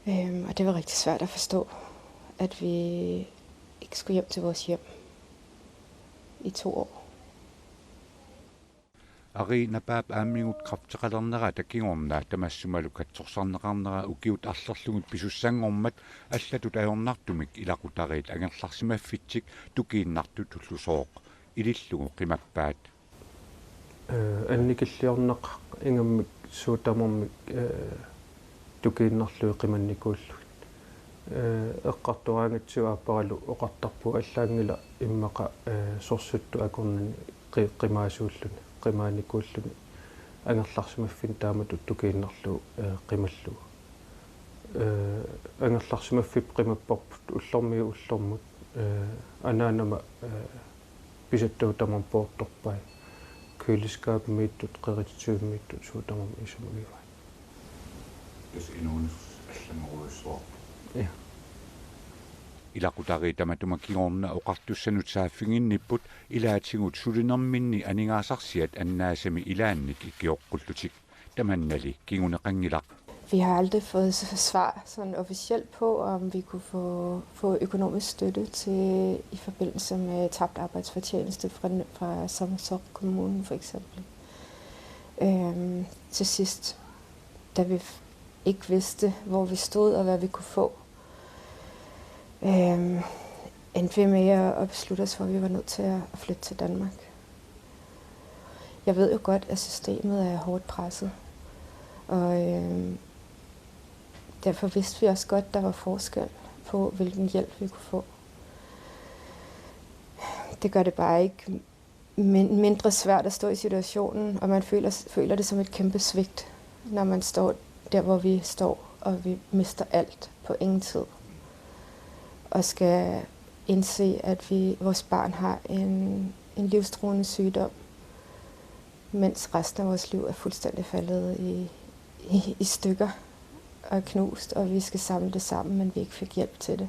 Øhm, og det var rigtig svært at forstå, at vi ikke skulle hjem til vores hjem i to år. Ari Napaap Aammigut kræfteqalernerata kingorna tamassumalu katsorsarneqarnera ukiut arlerlugit pisussanngormat allatut ajornartumik ilaqutariit angerlarsimaffitsik tukiinnartutullusooq ilillugu qimappaat. Eh, annikilliorneqarpoq ingammik suut tamarmik, eh, tukiinnarlugit qimannikuullugit. Eh, eqqartoraangatsigu aapparalu oqartarpugut allaanngilaq immaqa, eh, sorsuttut akornanni qi-, qimaasuulluni, qimaanikuulluni angerlarsimaffinni taamatut tukiinnarlugu, eh, qimallugu. Eh, angerlarsimaffipput qimapparput ullormiit ullormut, eh, anaanama, eh, pisattagut tamarmik poortorpai. Køleskabimiittut, qerititsivimmiittut suut tamarmik isumagivai. Tassa inuunerput allanngorujussuarput. Ja. Ilaqutariit tamatuma kingorna oqartussanut saaffiginnipput ilaatigut sulinerminni aningaasarsiat annaasami ilaannik ikioqqullutik. Tamannali kinguneqanngilaq. Vi har aldrig fået s- svar sådan officielt på, om vi kunne få, få økonomisk støtte til i forbindelse med tabt arbejdsfortjeneste fra, fra Samsø Kommune for eksempel. Øhm, til sidst, da vi f- ikke vidste, hvor vi stod og hvad vi kunne få, øhm, endte vi med at, at beslutte os for, at vi var nødt til at, at flytte til Danmark. Jeg ved jo godt, at systemet er hårdt presset, og øhm, derfor vidste vi også godt, der var forskel på, hvilken hjælp vi kunne få. Det gør det bare ikke min- mindre svært at stå i situationen, og man føler, føler det som et kæmpe svigt, når man står der, hvor vi står, og vi mister alt på ingen tid, og skal indse, at vi, vores barn har en, en livstruende sygdom, mens resten af vores liv er fuldstændig faldet i, i, i stykker og er knust, og vi skal samle det sammen, men vi ikke fik hjælp til det.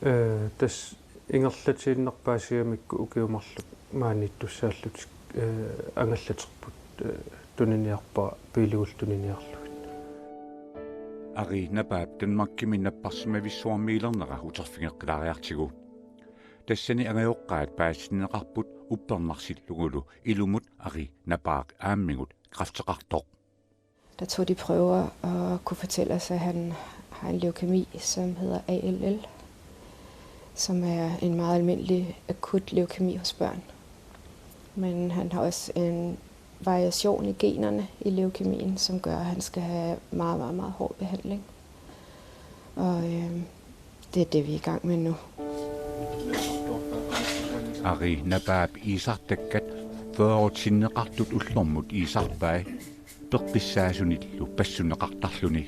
Eh, tassa ingerlatiinnarpaasigamikku ukiut marluk maaniittussaallutik, eh, angallaterput, eh, tuniniarpara biiligullu tuniniarlugit. Ari Napaap Danmarkimi napparsimavissuarmiilernera uterfigeqqilaariartigu. Tassani angajoqqaat paasitinneqarput uppernarsillugulu ilumut Ari Napaaq Aammigut kræfteqartoq. Der tog de prøver og kunne fortælle os, at han har en leukemi, som hedder A L L, som er en meget almindelig akut leukemi hos børn. Men han har også en variation i generne i leukemien, som gør, at han skal have meget, meget, meget hård behandling. Og øh, det er det, vi er i gang med nu. Ari Napaap iisartakkat fyrre sinneqartut ullormut iisarpai peqqissaasunillu passunneqartarluni.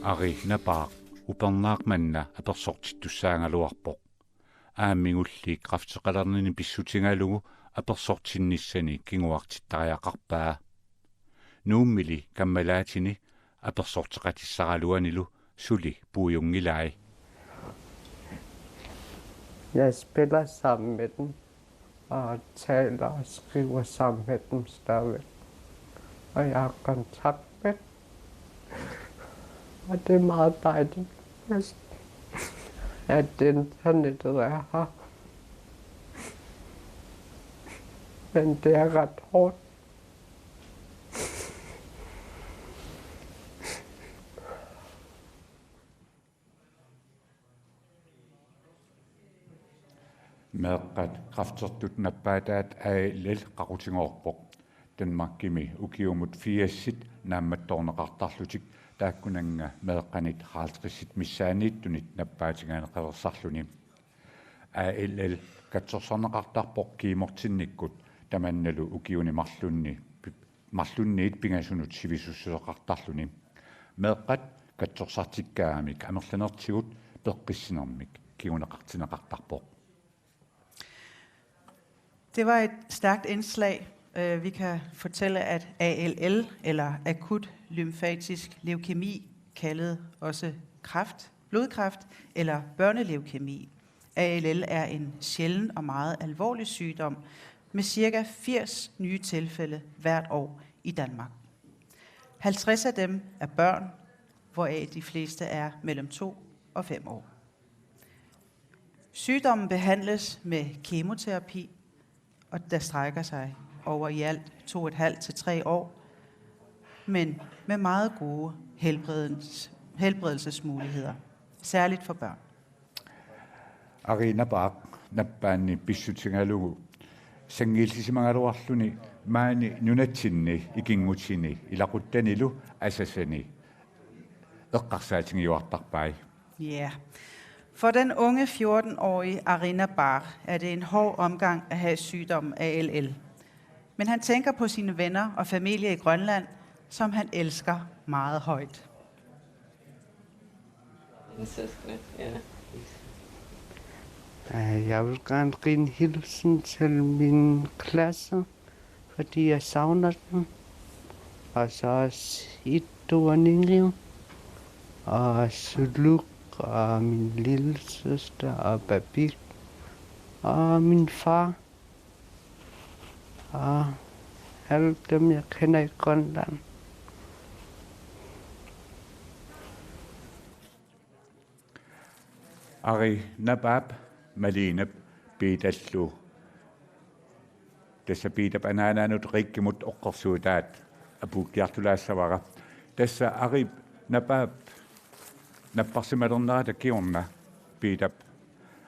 Ari Napaaq upernaaq manna apersortittussaagaluarpoq. Aammigulli kræfteqalernini pissutigalugu apersortinnissani kinguartittariaqarpaa. Nuummili kammalaatini apersorteqatissaraluanilu suli puigorngilai. Jeg spiller sammen med dem og taler og skriver sammen med dem stadigvæk. Og jeg har kontakt med dem. Og det er meget dejligt, at internettet er her. Men det er ret hårdt. Meeqqat kræftertut nappaataat A L L qaqutigoorpoq. Danmarkimi ukiumut firsit naammattoorneqartarlutik taakkunannga meeqqanit halvtredsit missaanniittunit nappaatigineqareersarluni. A L L katsorsarneqartarpoq kiimortinnikkut tamannalu ukiuni marlunni marlunniit pingasunut sivisussuseqartarluni. Meeqqat katsorsartikkaagamik amerlanertigut peqqissinermik kinguneqartinneqartarpoq. Det var et stærkt indslag. Øh, Vi kan fortælle, at A L L, eller akut lymfatisk leukemi, kaldet også kræft, blodkræft eller børneleukemi, A L L er en sjælden og meget alvorlig sygdom med cirka firs nye tilfælde hvert år i Danmark. Halvtreds af dem er børn, hvoraf de fleste er mellem to og fem år. Sygdommen behandles med kemoterapi, og der strækker sig over i alt to et halvt til tre år, men med meget gode helbredels-, helbredelsesmuligheder, særligt for børn. Ari Napaap nappaanni pissutigalugu sanngiillisimagaluarluni maani nunatsinni ikinngutini ilaquttanilu Asasani eqqarsaatigiuartarpai. Ja. For den unge fjorten-årige Ari Napaap er det en hård omgang at have sygdommen A L L. Men han tænker på sine venner og familie i Grønland, som han elsker meget højt. Mine søskende, ja. Øh, jeg vil gerne give en hilsen til min klasse, fordi jeg savner dem. Og så også Itto og Ningil, og Suluk, og min lille søster, og Babi, og min far, og alle dem, jeg kender i Grønland. Ari Napaap Malinap Piitallu. Tassa Piitap anaanaanut Rikkimut oqarsuutaat apuukkiartulaassavara. Tassa Ari Napaap napparsimalernerata kingorna Piitap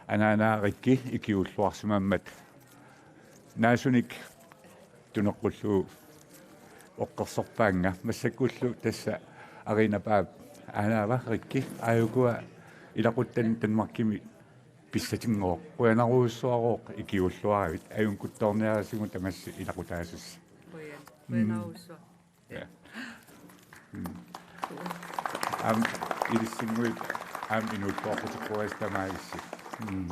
anaanaa Rikki ikiuulluarsimammat naasunik tuneqqullugu oqqarsorpaannga massakkullu tassa Ari Napaap anaava Rikki aajukua ilaquttani Danmarkimi pissatinngooq qujanarujussuarooq ikiuulluaravit ajunnguttoorniarisigut tamassi ilaqutaasut. Qujan-, qujanarujussuaq. Ja. Mm. Aamma ilissinnguit aamma inuuttuaqqutiqquaasi tamaavissi. Mm.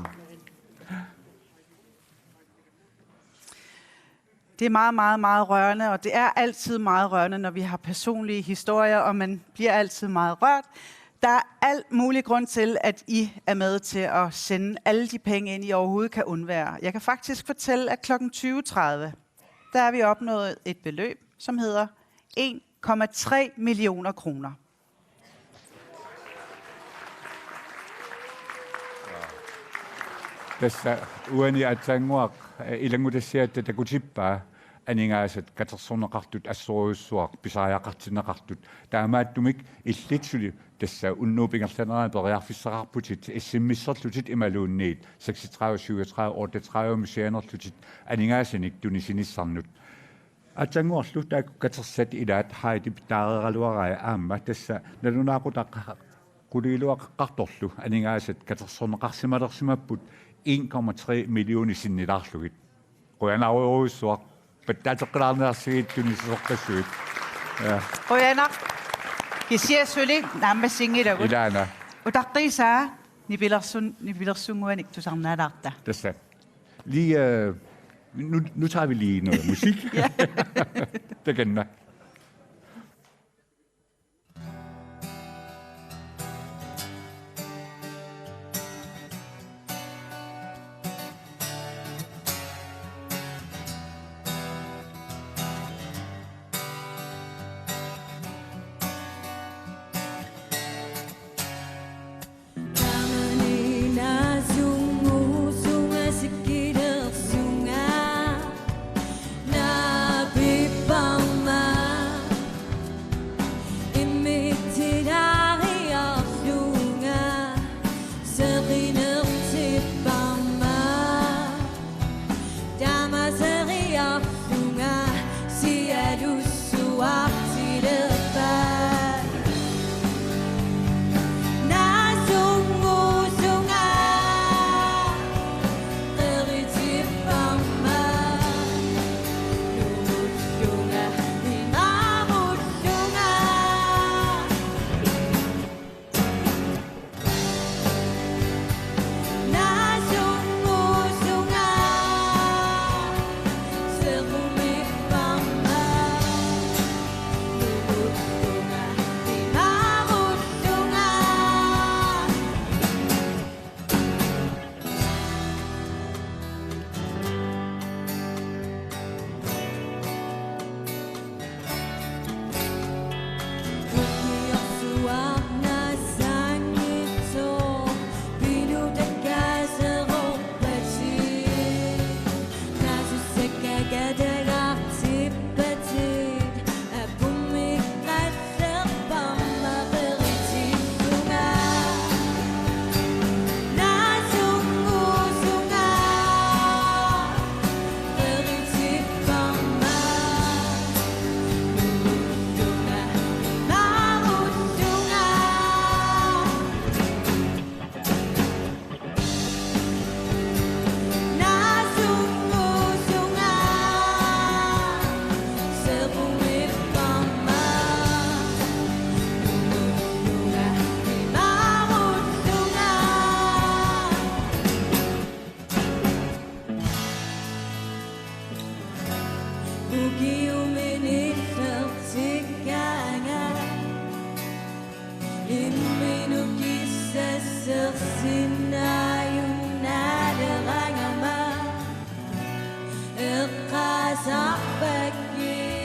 Det er meget, meget, meget rørende, og det er altid meget rørende, når vi har personlige historier, og man bliver altid meget rørt. Der er al mulig grund til, at I er med til at sende alle de penge ind, I overhovedet kan undvære. Jeg kan faktisk fortælle, at klokken tyve tredive, der er vi opnået et beløb, som hedder en komma tre millioner kroner. Tassa uani aatsaannguaq, eh, ilanngutassiatta takutippaa aningaasat katersorneqartut assorujussuaq pisariaqartinneqartut. Taamaattumik illit suli tassa unnuup ingerlanerani periarfissaqarputit S M S-erlutit imaluunniit seksogtredive syvogtredive otteogtredive-mi sianerlutit aningaasanik tunisinissannut. Aatsaannguarlu taakku katersat ilaat Heidi pitsaareeraluarai aamma tassa nalunaaqutaq quliiluaqaqqartorlu aningaasat katersorneqarsimalersimapput en komma tre millioner sinnilaarlugit. Qujanarujussuaq pattaateqqilaarniarsigit tunisisoqassuit. Ja. Qujanaq. Kisianni suli naammassinngilakku. Ilaana. Utaqqiisaa nipilersun-, nipilersunnguanik tusarnaalaarta. Tassa. Lige, øh, nu, nu tager vi lige noget musik. Ja. Det kan den. Ukiuminillertikkaanga imminut kissassarsinnaajunnaalerangama eqqaasarpakkit.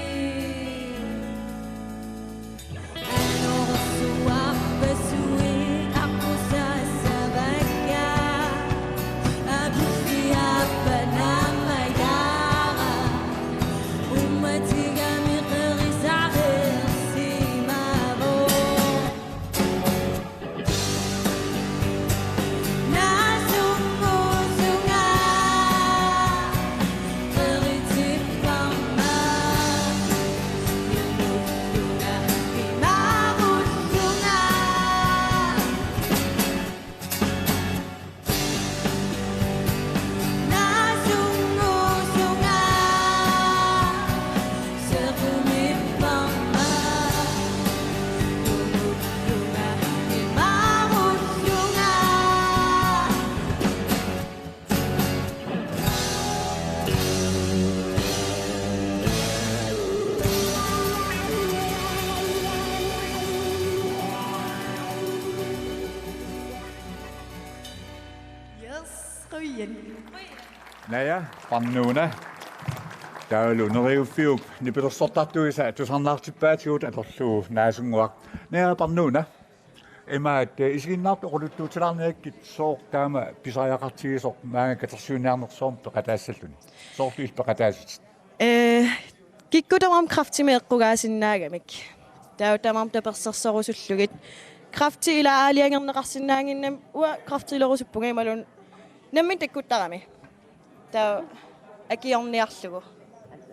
Yes, qujan. Naja, Parnuuna. Taavalu neriuffiup nipilersortartuisa tusarnaartippaatigut atorlugu Naasunnguaq. Naja, Parnuuna. Imaat, eh, isiginnaartut oqaluttuutilaarniakkit sooq taama pisariaqartigisoq maanga katersuiniarnersuarmik peqataassalluni? Soorlu illit peqataasutit? Eh, kikkut tamarmik kræftimik eqqugaasinnaagamik. Taava tamarmik tapersersorusullugit. Kræfti ila aalajangerneqarsinnaannginnami uanga kræftilerusuppunga imaluunniit nammineq takkuttarami. Taava akiorniarlugu.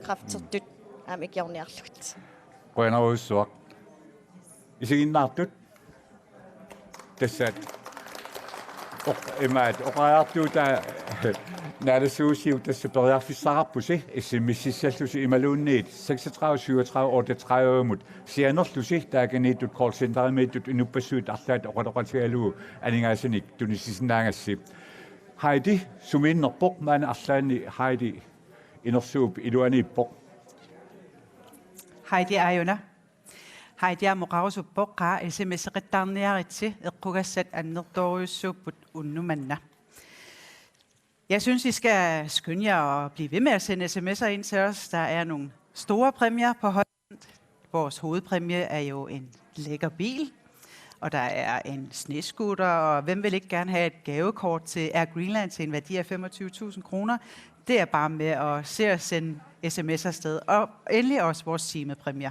Kræftertut aamma ikiorniarlugit. Qujanarujussuaq. Isiginnaartut. Tassa oq-, imaat, oqariartuutaa naalassuusiuk tassa periarfissaqarpusi, S M S-issallusi imaluunniit seksogtredive syvogtredive otteogtredive-mut sianerlusi taakaniittut callcenterimiittut inuppassuit arlaat oqaloqatigalugu aningaasanik tunissisinnaagassi. Heidi sumiinnerpoq, maani arlaanni Heidi inersuup iluaniippoq. Heidi aajuna. Heidi aamma oqarusuppoq: Qaa, S M S-eqattaarniaritsi, eqqugassat annertoorujussuupput unnuk manna. Jeg synes, I skal skynde jer at blive ved med at sende S M S'er ind til os. Der er nogle store præmier på hånden. Vores hovedpræmie er jo en lækker bil, og der er en snescooter, og hvem vil ikke gerne have et gavekort til Air Greenland til en værdi af femogtyve tusind kroner? Det er bare med at se at sende S M S afsted, og endelig også vores timepræmier.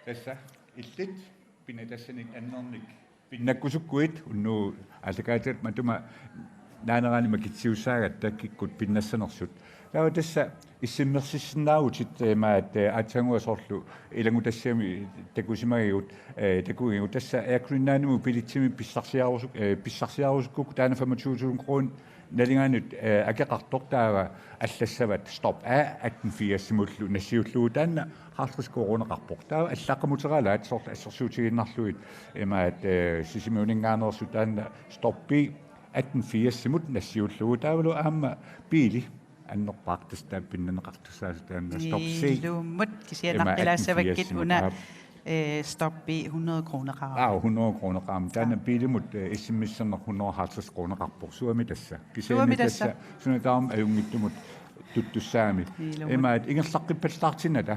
Tassa illit pinnatassanik annernik pinnakkusukkuit, unnugu aallakaatitat matuma naanerani makitsiussaagatta kikkut pinnassanersut. Taava tassa issimmersissinnaavutit, eh, imaat, eh, aatsaannguaq soorlu ilanngutassiami takusimagigut, eh, takugigut. Tassa Air Greenlandimut billetsimik pissarsiarusu-, eh, pissarsiarusukkukku taanna femogtyve tusind kroner nalingaanut, eh, akeqartoq taava allassavat Stop A atten firsimullu nassiullugu, taanna halvtreds koruuneqarpoq. Taava allaqqamuteraalaat soorlu assersuutigiinnarlugit imaat, eh, Sisimiuninngaanneersut taanna Stop B atten firsimut nassiullugu, taavalu aamma biili annerpaaq tassa taanna pinnaneqartussaasut taanna Stop C. Ilumut kisianni ima naqqilaassavat atten firsimut, una, aap. Eh, Stop B hundrede kroneqarami. Aa, hundrede kroneqarami. Taanna biilimut, eh, issimmisserneq hundrede halvtreds kroneqarpoq. Suami tassa. Kisianni suami tassa, tassa suna tamarmi ajunngitsumut tuttussaami. Ilumut. Imaat ingerlaqqippallaartinnata.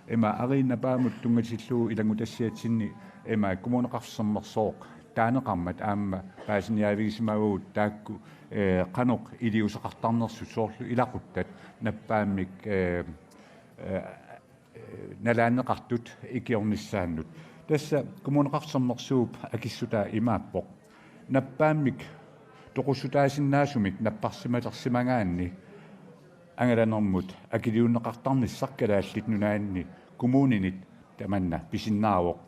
Ima Ariit Napaammut tunngatillugu ilanngutassiatsinni ima Kommuneqarfik Sermersooq taaneqarmat aamma paasiniaavigisimavagut taakku, eh, qanoq iliuuseqartarnersut soorlu ilaquttat nappaammik, eh, eh, nalaanneqartut ikiornissaannut. Tassa Kommuneqarfik Sermersuup akissutaa imaappoq: Nappaammik toqussutaasinnaasumik napparsimalersimagaanni angalanermut akiliunneqartarnissaq Kalaallit Nunaanni kommuninit tamanna pisinnaavoq.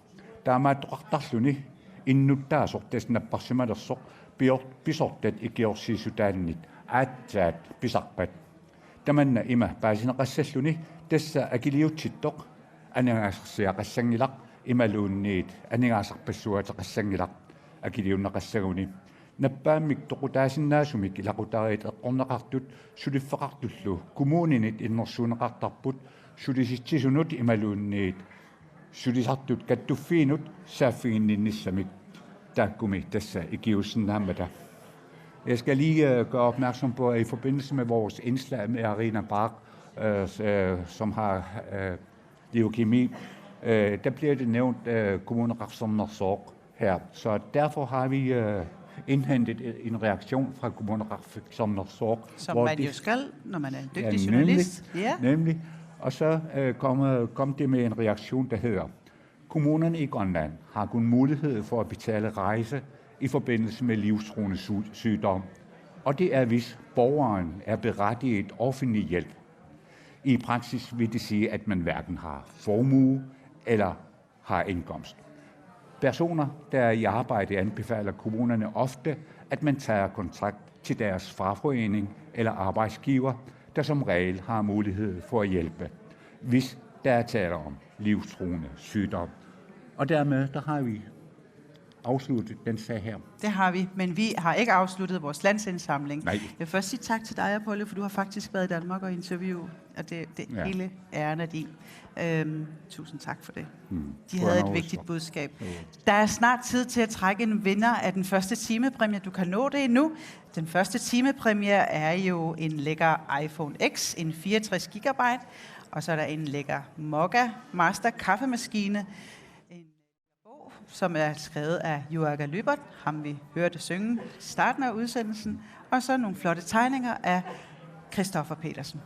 Taamaattoqartarluni innuttaasoq tassa napparsimalersoq pior-, pisortat ikiorsiissutaannit aatsaat pisarpat. Tamanna ima paasineqassalluni tassa akiliutsittoq aningaasarsiaqassanngilaq imaluunniit aningaasarpassuaateqassanngilaq akiliunneqassaguni. Nappaammik toqutaasinnaasumik ilaqutariit eqqorneqartut suliffeqartullu kommuninit innersuunneqartarput sulisitsisut imaluunniit sulisartut kattuffiinut saaffiginninnissamik taakkumi tassa ikiuussinnaammata. Jeg skal lige øh, gøre opmærksom på, at i forbindelse med vores indslag med Arina Bach, øh, s- øh, som har øh, leukemi, øh, der bliver det nævnt øh, Kommuneqarfik Sermersooq her. Så derfor har vi øh, indhentet en reaktion fra Kommuneqarfik Sermersooq. Som hvor man de- jo skal, når man er en dygtig Ja, nemlig. Journalist. Ja. Nemlig. Og så øh, kom, øh, kom det med en reaktion, der hedder: Kommunerne i Grønland har kun mulighed for at betale rejse i forbindelse med livstruende sy- sygdom, og det er, hvis borgeren er berettiget offentlig hjælp. I praksis vil det sige, at man hverken har formue eller har indkomst. Personer, der er i arbejde, anbefaler kommunerne ofte, at man tager kontakt til deres fagforening eller arbejdsgiver, der som regel har mulighed for at hjælpe, hvis der er tale om livstruende sygdom. Og dermed, der har vi afsluttet den sag her. Det har vi, men vi har ikke afsluttet vores landsindsamling. Nej. Jeg vil først sige tak til dig, Apollo, for du har faktisk været i Danmark og interviewe, og det, det Ja. hele æren er din. Øhm, tusind tak for det. Mm. De Kunne havde jeg et nok vigtigt også. Budskab. Jo. Der er snart tid til at trække en vinder af den første timepræmie. Du kan nå det endnu. Den første timepræmie er jo en lækker iPhone X, en fireogtres gigabyte, og så er der en lækker Moka Master kaffemaskine, en bog, som er skrevet af Juaaka Lyberth, ham vi hørte synge i starten af udsendelsen, og så nogle flotte tegninger af Christoffer Petersen.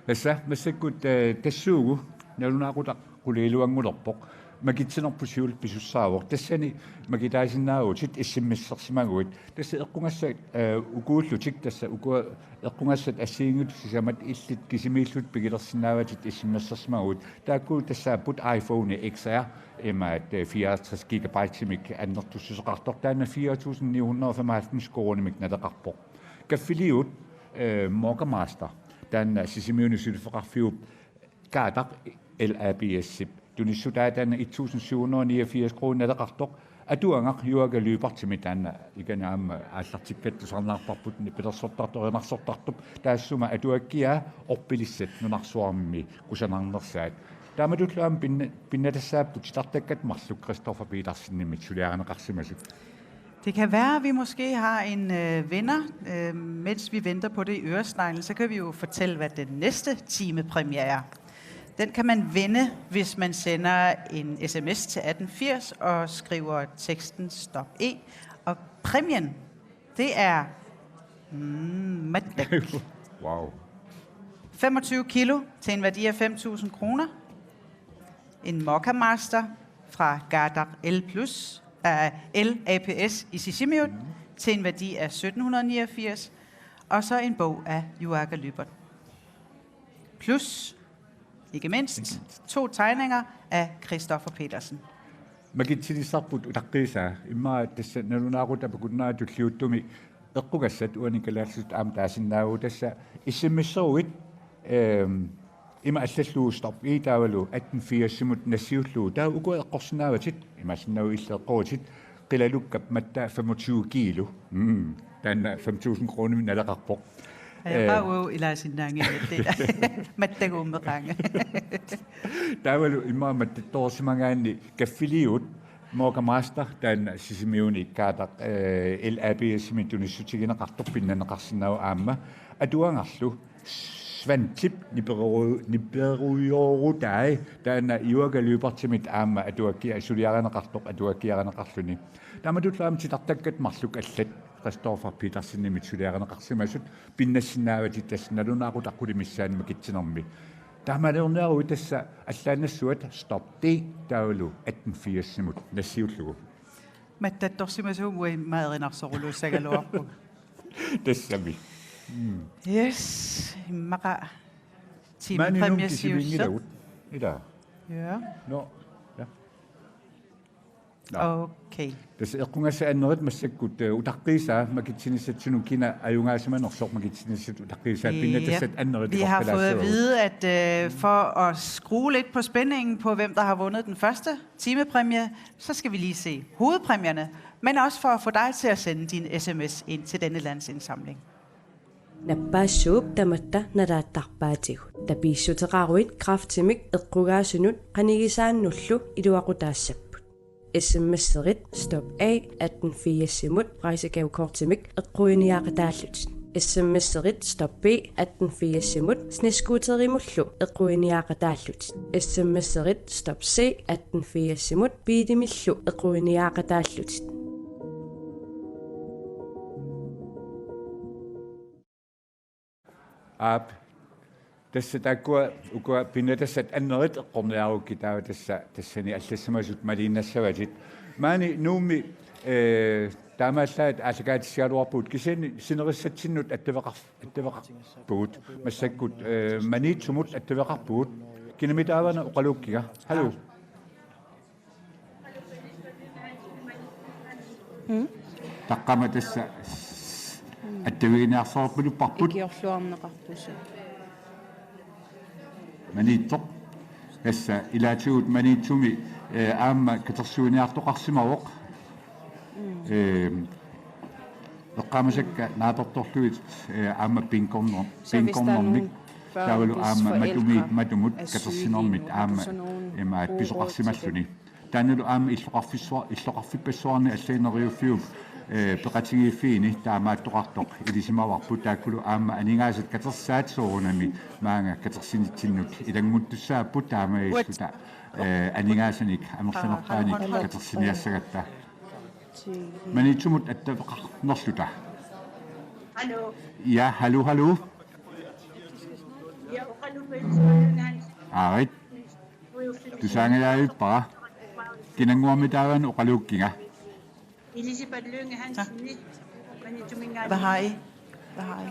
Tassa massakkut øh, tassuugu nalunaaqutaq qulit iluanngulerpoq. Makitsinerput siulleq pisussaavoq. Tassani makitaasinnaavutit S M S-ersimaguit. Tassa eqqugassat øh, ukuullutik, tassa uku eqqugassat assigiinngitsut sisamat illit kisimiillutik pigilersinnaavatit S M S-ersimaguit. Taakku tassaapput iPhone X R, imaat øh, fireoghalvtreds gigabytemik annertussuseqartoq, taanna fire tusind ni hundrede og femoghalvfems koruunimik naleqarpoq. Kaffiliut øh, Moka Master, taanna Sisimiuni suliffeqarfiup Qatar L A B S-ip tunissutaa, taanna et tusind syv hundrede og niogfirs kroner naleqartoq. Atuagaq Juaaka Lyberthimit, taanna ikani aamma aallartikkatta tusarnaarparput, nipilersortartoq erinarsortartup, taassuma atuakkiaa orpilissat nunarsuarmi kusanarnersaat. Taamatullu aamma pinna-, pinnatassaapput titartakkat marluk Christoffer Petersenimit suliarineqarsimasut. Det kan være, at vi måske har en øh, vinder, øh, mens vi venter på det i øresneglen, så kan vi jo fortælle, hvad den næste timepræmie er. Den kan man vinde, hvis man sender en S M S til atten firs og skriver teksten stop E. Og præmien, det er mm, mattak. Wow. femogtyve kilo til en værdi af fem tusind kroner. En Moka Master fra Qatar L plus, uh, L A P S i Sisimiut til en værdi af sytten hundrede niogfirs. Og så en bog af Juaaka Lyberth. Plus, ikke mindst, to tegninger af Christoffer Petersen. Makitsinissarput utaqqiisaa, immaqa tassa nalunaaqutaq apukunneraa tulliuttumi eqqugassat uani kalaallisut aamma taasinnaavagut, tassa S M S-eruit, ehm, ima allallugu stop E taavalu atten firsimut nassiullugu. Taava uku eqqorsinnaavatit, imaassinnaavoq illit eqqoritit, qilalukkap mattaa femogtyve kilo. Mm. Taanna fem tusind kroner naleqarpoq. Ja, Øh. Bare uo ilaasinnaanngillat. Mattaguummeqaanga. Taavalu immaqa mattattoorsimagaanni kaffiliut Moka Master, taanna Sisimiuni Qatar, øh, L A B S-imit tunissutigineqartoq, pinnaneqarsinnaavoq aamma. Atuagaqarlu Svantip niperu-, niperujoorutai, taanna Juaaka Lyberthimit aamma atuakkiaa suliarineqartoq, atuakkiarineqarluni. Taamatullu aamma titartakkat marluk allat Christoffer Petersenimit suliarineqarsimasut pinnassinnaavatit tassa nalunaaqutaq qulit missaanni makitsinermi. Taamaaliorniaruit tassa allaannassuat stop D taavalu atten firsimut nassiullugu. Mattattorsimasuummi uanga erinarsoruluussagaluarpunga. Tassami. Yes, immaqa Maani Nuummi timepræmie siulleq. Ila. Ja. Nå. Ja. Nå. Okay. Tassa eqqugassa annerit massakkut, øh, utaqqiisaa makitsinissatsinut kina ajugaasimanersoq, makitsinissatsinut utaqqiisaa, Ja. pinnatassat annerit. Vi har fået at vide, at øh, for at skrue lidt på spændingen på, hvem der har vundet den første timepræmie, så skal vi lige se hovedpræmierne, men også for at få dig til at sende din S M S ind til denne landsindsamling. Nappaassuup tamatta nalaattarpaatigut. Tapiissuteqaruit kræftimik eqqugaasunut qanigisaannullu iluaqutaassapput. S M S-erit Stop A atten firsimut rejsegavekortimik eqquiniaaqataallutit. S M S-erit Stop B atten firsimut snescooterimullu eqquiniaaqataallutit. S M S-erit Stop C atten firsimut biilimillu eqquiniaaqataallutit. Aap. Tassa taakkua ukua pinnattassat annerit eqqorniarukkit taava tassa tassani allassimasut maliinnassavatit. Maani Nuummi, eh, taamaallaat aallakaatissigaluarpugut kisianni sinerissatsinnut attaveqar-, attaveqarpugut. Massakkut, eh, Maniitsumut attaveqarpugut. Kinami taava oqaluukkiga. Hallo. Mm. Taqqama tassa attaviginiarsarpalupparput. Ikiorluarneqarpusi. Maniitsoq. Tassa ilaatigut Maniitsumi, eh, aamma katersuiniartoqarsimavoq. Mm. Eh, eqqaamasakka naapertorlugit, eh, aamma pingkorner-, pingkornermik. Taavalu aamma matumiit matumut katersinermit aamma imaat pisoqarsimalluni. Taannalu aamma illoqarfissua-, illoqarfippassuarni allaaneriuffiup, eh, peqatigiiffiini taamaattoqartoq ilisimavarput taakkulu aamma aningaasat katersaat soorunami maanga katersinitsinnut ilannguttussaapput taamaalilluta, eh, aningaasanik amerlanerpaanik katersiniassagatta. Maniitsumut attaveqarnerluta. Hallo. Ja, hallo, hallo. Ja, oqaluuppara. Aarit. Tusaangajavippara. Kinannguamik taava oqaluukkiga. Elisabeth Lynge Hansen. Hvad har I? Hvad har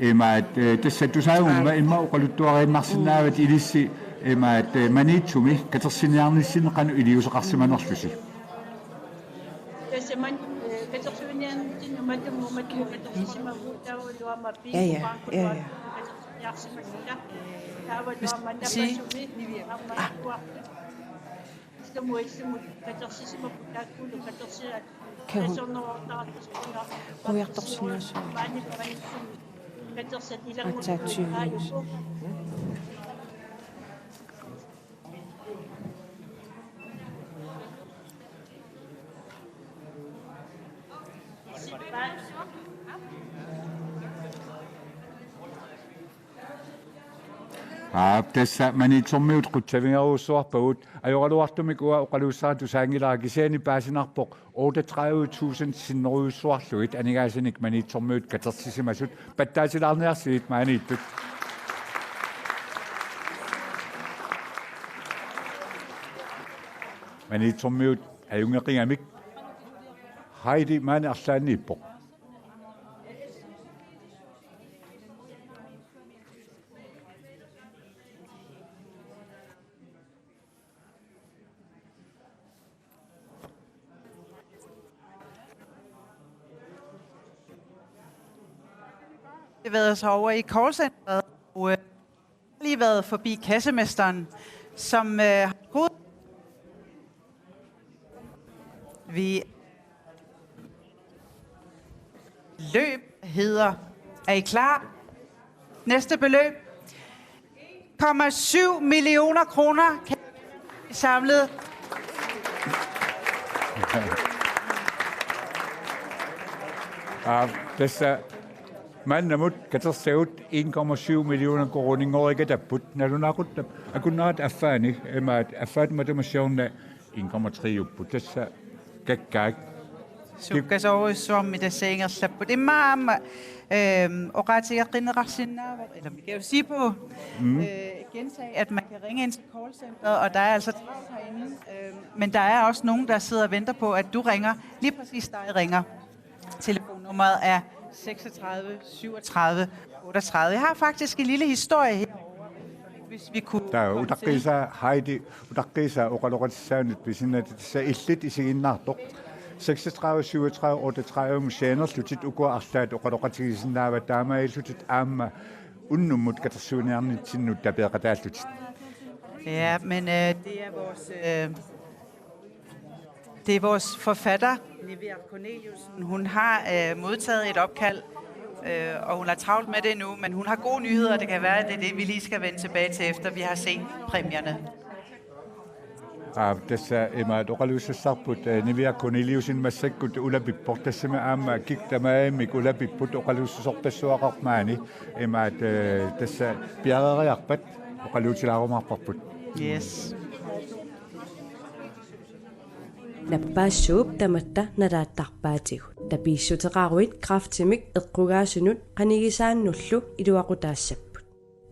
I? Imaat, eh, tassa tusaagumma immaqa oqaluttuariinnarsinnaavat ilissi imaat, eh, Maniitsumi katersiniarnissinni qanoq iliuuseqarsimanerlusi. Tassa man-, eh, katersuiniarnissinni matumut, matumut katersisimavugut taavalu aamma. Ja, ja, ja, ja. Katersiniarsimavugut taavalu aamma. Sige. Napasumi aamma. Ah. Ilumut, ilumut katersisimapput taakkulu katersiaat. Kan hun? Tasornerortaartarput. Qujartorsinnaassuuvoq. Maani Maniitsumi katersat ilanngullugit. Aatsaat tyve. Aap, tassa Maniitsormiut qutsavigerujussuarpagut, ajoraluartumik uanga oqaluussara tusaanngilara kisianni paasinarpoq otteogtredive tusind sinnerujussuarlugit aningaasanik Maniitsormiut katersisimasut pattaasilaarniarsigit maaniittut. Maniitsormiut ajunngeqigamik Heidi maani arlaanniippoq. Bevæget sig over i callcenteret, og, øh, lige været forbi kassemesteren, som, øh, har gode Vi løb hedder. Er I klar? Næste beløb. En komma syv millioner kroner samlet. Aa, tassa maannamut katersagut en komma syv millioner koruuninngoreerikatapput, nalunaaquttap akunnerata affaani, imaat affaat matuma siorna en komma tre-upput, tassa kakkaak. Sukkasoorujussuarmik tassa ingerlapput. Immaqa aamma, øhm, oqaatigeqqinneqarsinnaavoq, eller vi kan jo sige på, mm, øh, gentage, at man kan ringe ind til callcenteret, og der er altså travlt herinde, øhm, men der er også nogen, der sidder og venter på, at du ringer. Lige præcis dig ringer. Telefonnummeret er seksogtredive syvogtredive otteogtredive. Jeg har faktisk en lille historie her, hvis vi kunne. Taava komme til. Utaqqiisaa Heidi, utaqqiisaa oqaloqatissaanut pisinnaatitassa illit isiginnaartoq. Seksogtredive syvogtredive otteogtredive-mut sianerlutit ukua arlaat oqaloqatigisinnaavat taamaalillutit aamma unnummut katersuiniarnitsinnut tapeeqataallutit. Ja, men, øh, det er vores, øh, det er vores forfatter, Livia Corneliussen. Hun har, øh, modtaget et opkald Øh, og hun har travlt med det nu, men hun har gode nyheder. Det kan være, at det er det, vi lige skal vende tilbage til, efter vi har set præmierne. Aa, tassa imaat oqaluussassarput, eh, Niviaq Korneliussen massakkut ulapippoq, tassami aamma kikkut tamarmik ulapipput, oqaluussuserpassuaqarpoq maani, imaat, eh, tassa piareeriarpat oqaluutilaarumaarparput. Yes. Nappaassuup tamatta nalaattarpaatigut. Tapiissuteqaruit kræftimik eqqugaasunut qanigisaannullu iluaqutaassapput.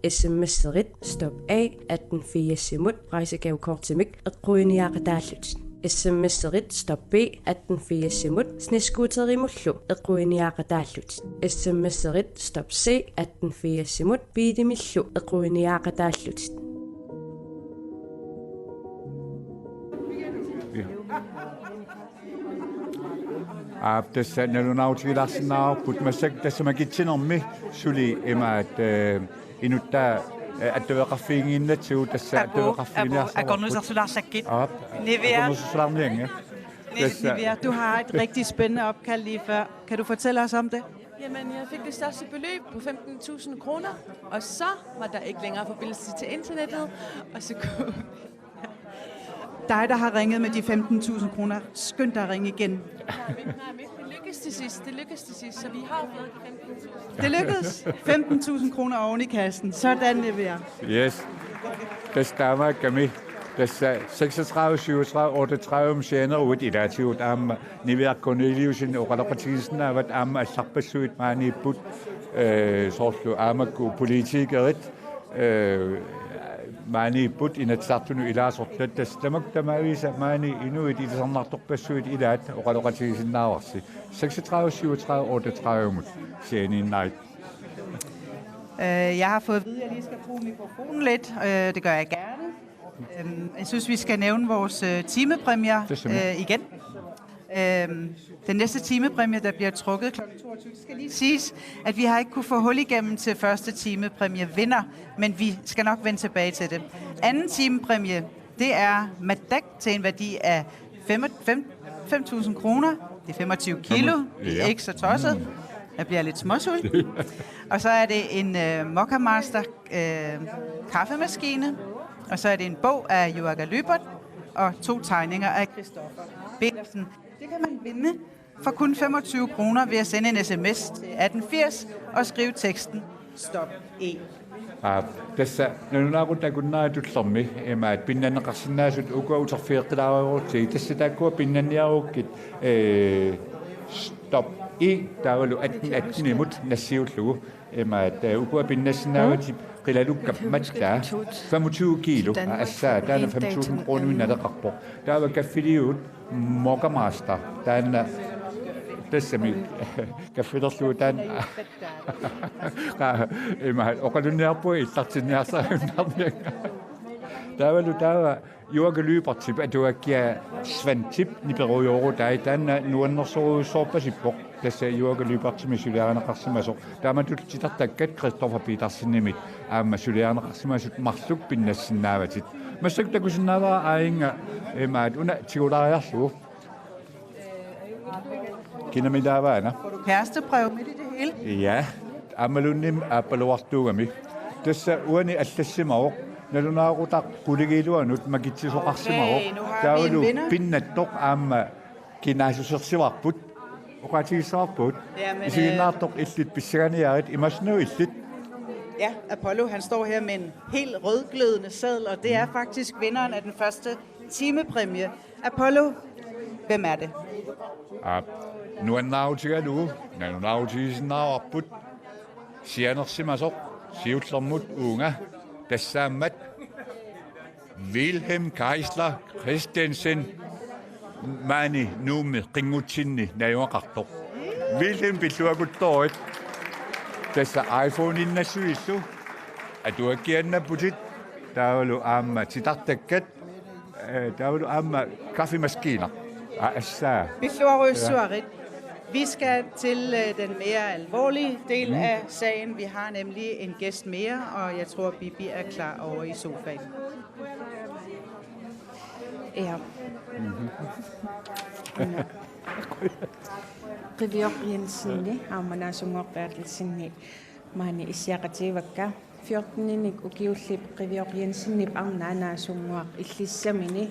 S M S-erit Stop A atten firsimut rejsegavekortimik eqquiniaqataallutit. S M S-erit Stop B atten firsimut snescooterimullu eqquiniaqataallutit. S M S-erit Stop C atten firsimut biilimillu eqquiniaqataallutit. Aap, tassa nalunaarutigilaarsinnaavarput massakkut, tassa makitsinermi suli imaat, eh, inuttaa, eh, attaveqarfiginnginnatsigu, tassa apu, apu, attaveqarfiginiarsavarput. Akornusersulaarsaakkit. Aap, Niviaq. Akornusersularniannga. Ni-, tassa Niviaq, du har et rigtig spændende opkald lige før. Kan du fortælle os om det? Jamen, jeg fik det største beløb på femten tusind kroner, og så var der ikke længere forbindelse til internettet, og så kunne Dig, der har ringet med de femten tusind kroner, skynd dig at ringe igen. Nej, men, nej, men det lykkedes til sidst. Det lykkedes til sidst, så vi har jo fået de femten tusind. Det lykkedes. Femten tusind kroner oven i kassen. Sådan, Niviaq. Yes. Tassa taamaakkami. Tassa seksogtredive syvogtredive otteogtredive sianeruit ilaatigut aamma Niviaq Korneliussen oqaloqatigisinnaavat, aamma allarpassuit maaniipput, eh, soorlu aamma makku politikerit, eh, maaniipput Inatsisartunut ilaasortat, tassa tamakku tamaavisa maani inuit ilisarnartorpassuit ilaat oqaloqatigisinnaavarsi. Seksogtredive syvogtredive otteogtredive-mut sianiinnarit. Øh, jeg har fået at vide, at jeg lige skal bruge mikrofonen lidt. Øh, det gør jeg gerne. Øhm, jeg synes, vi skal nævne vores, øh, timepræmier, det er simpelthen, øh, igen. Øhm, den næste timepræmie, der bliver trukket klokken toogtyve, det skal lige siges, at vi har ikke kunne få hul igennem til første timepræmievinder, men vi skal nok vende tilbage til det. Anden timepræmie, det er Madak til en værdi af fem, fem, fem tusind kroner. Det er femogtyve kilo. Det er, ja, ikke så tosset. Mm. Jeg bliver lidt småsulten. Og så er det en, øh, Moka Master, øh, kaffemaskine. Og så er det en bog af Juaaka Lyberth og to tegninger af Christoffer Petersen. Det kan man vinde for kun femogtyve kroner ved at sende en S M S til atten firs og skrive teksten Stop E. Aap, tassa nalunaaqutaq akunnerata tullermi imaat pinnanneqarsinnaasut ukua uterfigeqqilaareerutsigit, tassa taakkua pinnanniarukkit, eh, Stop E taavalu atten atten-imut nassiullugu. Imaat, eh, ukua pinnassinnaavatit qilalukkat mattaa femogtyve kilo, aa, assaa, taanna fem tusind kroner naleqarpoq. Taava kaffiliut Moka Master, taanna tassami kaffilerlugu taanna. Qa-, imaat, oqalunniarpunga illartinniarsariunnaarniannga. Taavalu taava Juaaka Lyberthip atuakkiaa Svantip niperujoorutai, taanna nuannersorujussuarpasippoq, tassa Juaaka Lyberthimik suliarineqarsimasoq. Taamatut titartakkat Christoffer Petersenimit aamma suliarineqarsimasut marluk pinnassinnaavatit. Massakkut takusinnaavara aajuna imaat una tigulaariarlugu. Kinami taava una? Får du kærestebrev midt i det hele? Ja, aammaluunniit aappaluartuugami. Tassa uani allassimavoq, nalunaaqutaq qulingiluanut makitsisoqarsimavoq. Okay, nu har vi en vinder. Taavalu pinnattoq aamma kinaassusersivarput. Oqaatigissavarput. Jamen, øh, isiginnaartoq illit pissanganiarit, imaassinnaavoq illit. Ja, Apollo, han står her med en helt rødglødende seddel, og det er faktisk vinderen af den første timepræmie. Apollo, hvem er det? Aap, nuannaarutigalugu nalunaarutigisinnaavarput, sianersimasoq siullermut uunga, tassaammat Wilhelm Geisler Christensen, maani Nuummi qinngutsinni najugaqartoq. Wilhelm, pilluakuttoorit. Tassa iPhone-innassutsillu atuakkiaannapputit, taavalu aamma titartakkat, eh, taavalu aamma kaffemaskiner. Aa, assaa. Pilluarujussuarit. Vi skal til, øh, den mere alvorlige del af sagen. Vi har nemlig en gæst mere, og jeg tror, Bibi er klar over i sofaen. Ja. Qivioq Jensenip aamma Naasunngooq Berthelsenip maani issiaqatigivakka. Fjorteninik ukiullip Qivioq Jensenip arnaa Naasunngooq illissamini,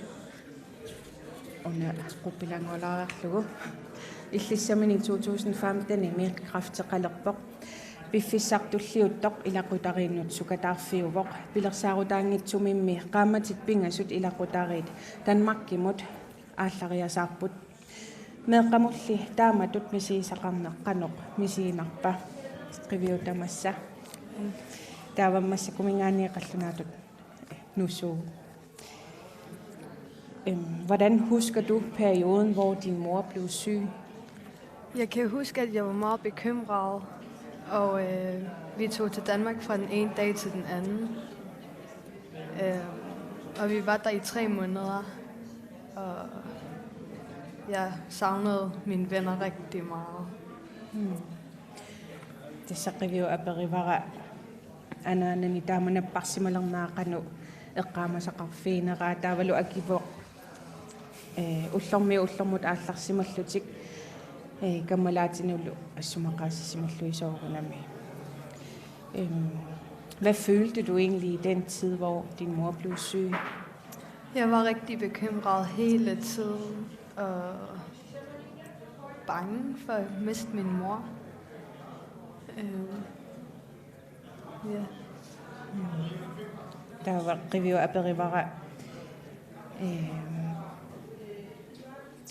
una quppilanngulaarlugu, illissamini to tusind femtenimi kræfteqalerpoq. Piffissaq tulliuttoq ilaqutariinnut sukataarfiuvoq. Pilersaarutaanngitsumimmi qaammatit pingasut ilaqutariit Danmarkimut aallariasaarput. Meeqqamulli taamatut misigisaqarneq qanoq misiginarpa? Qiviup tamassa. Taava massakkut minngaanniit qallunaatut nusu. Øhm, hvordan husker du perioden, hvor din mor blev syg? Jeg kan huske, at jeg var meget bekymret, og øh, vi tog til Danmark fra den ene dag til den anden. Øh, og vi var der i tre måneder, og jeg savnede mine venner rigtig meget. Tassa Qiviup aperivara anaanani taama napparsimalernera qanoq eqqaamasaqarfiginera, taavalu akivoq, eh, ullormiit ullormut aallarsimallutik, eh, kammalaatinullu assut maqaasisimallugit soorunami. Øhm, hvad følte du egentlig i den tid, hvor din mor blev syg? Jeg var rigtig bekymret hele tiden og bange for at miste min mor. Øh, ja. Taava Qiviup aperivara, ehm,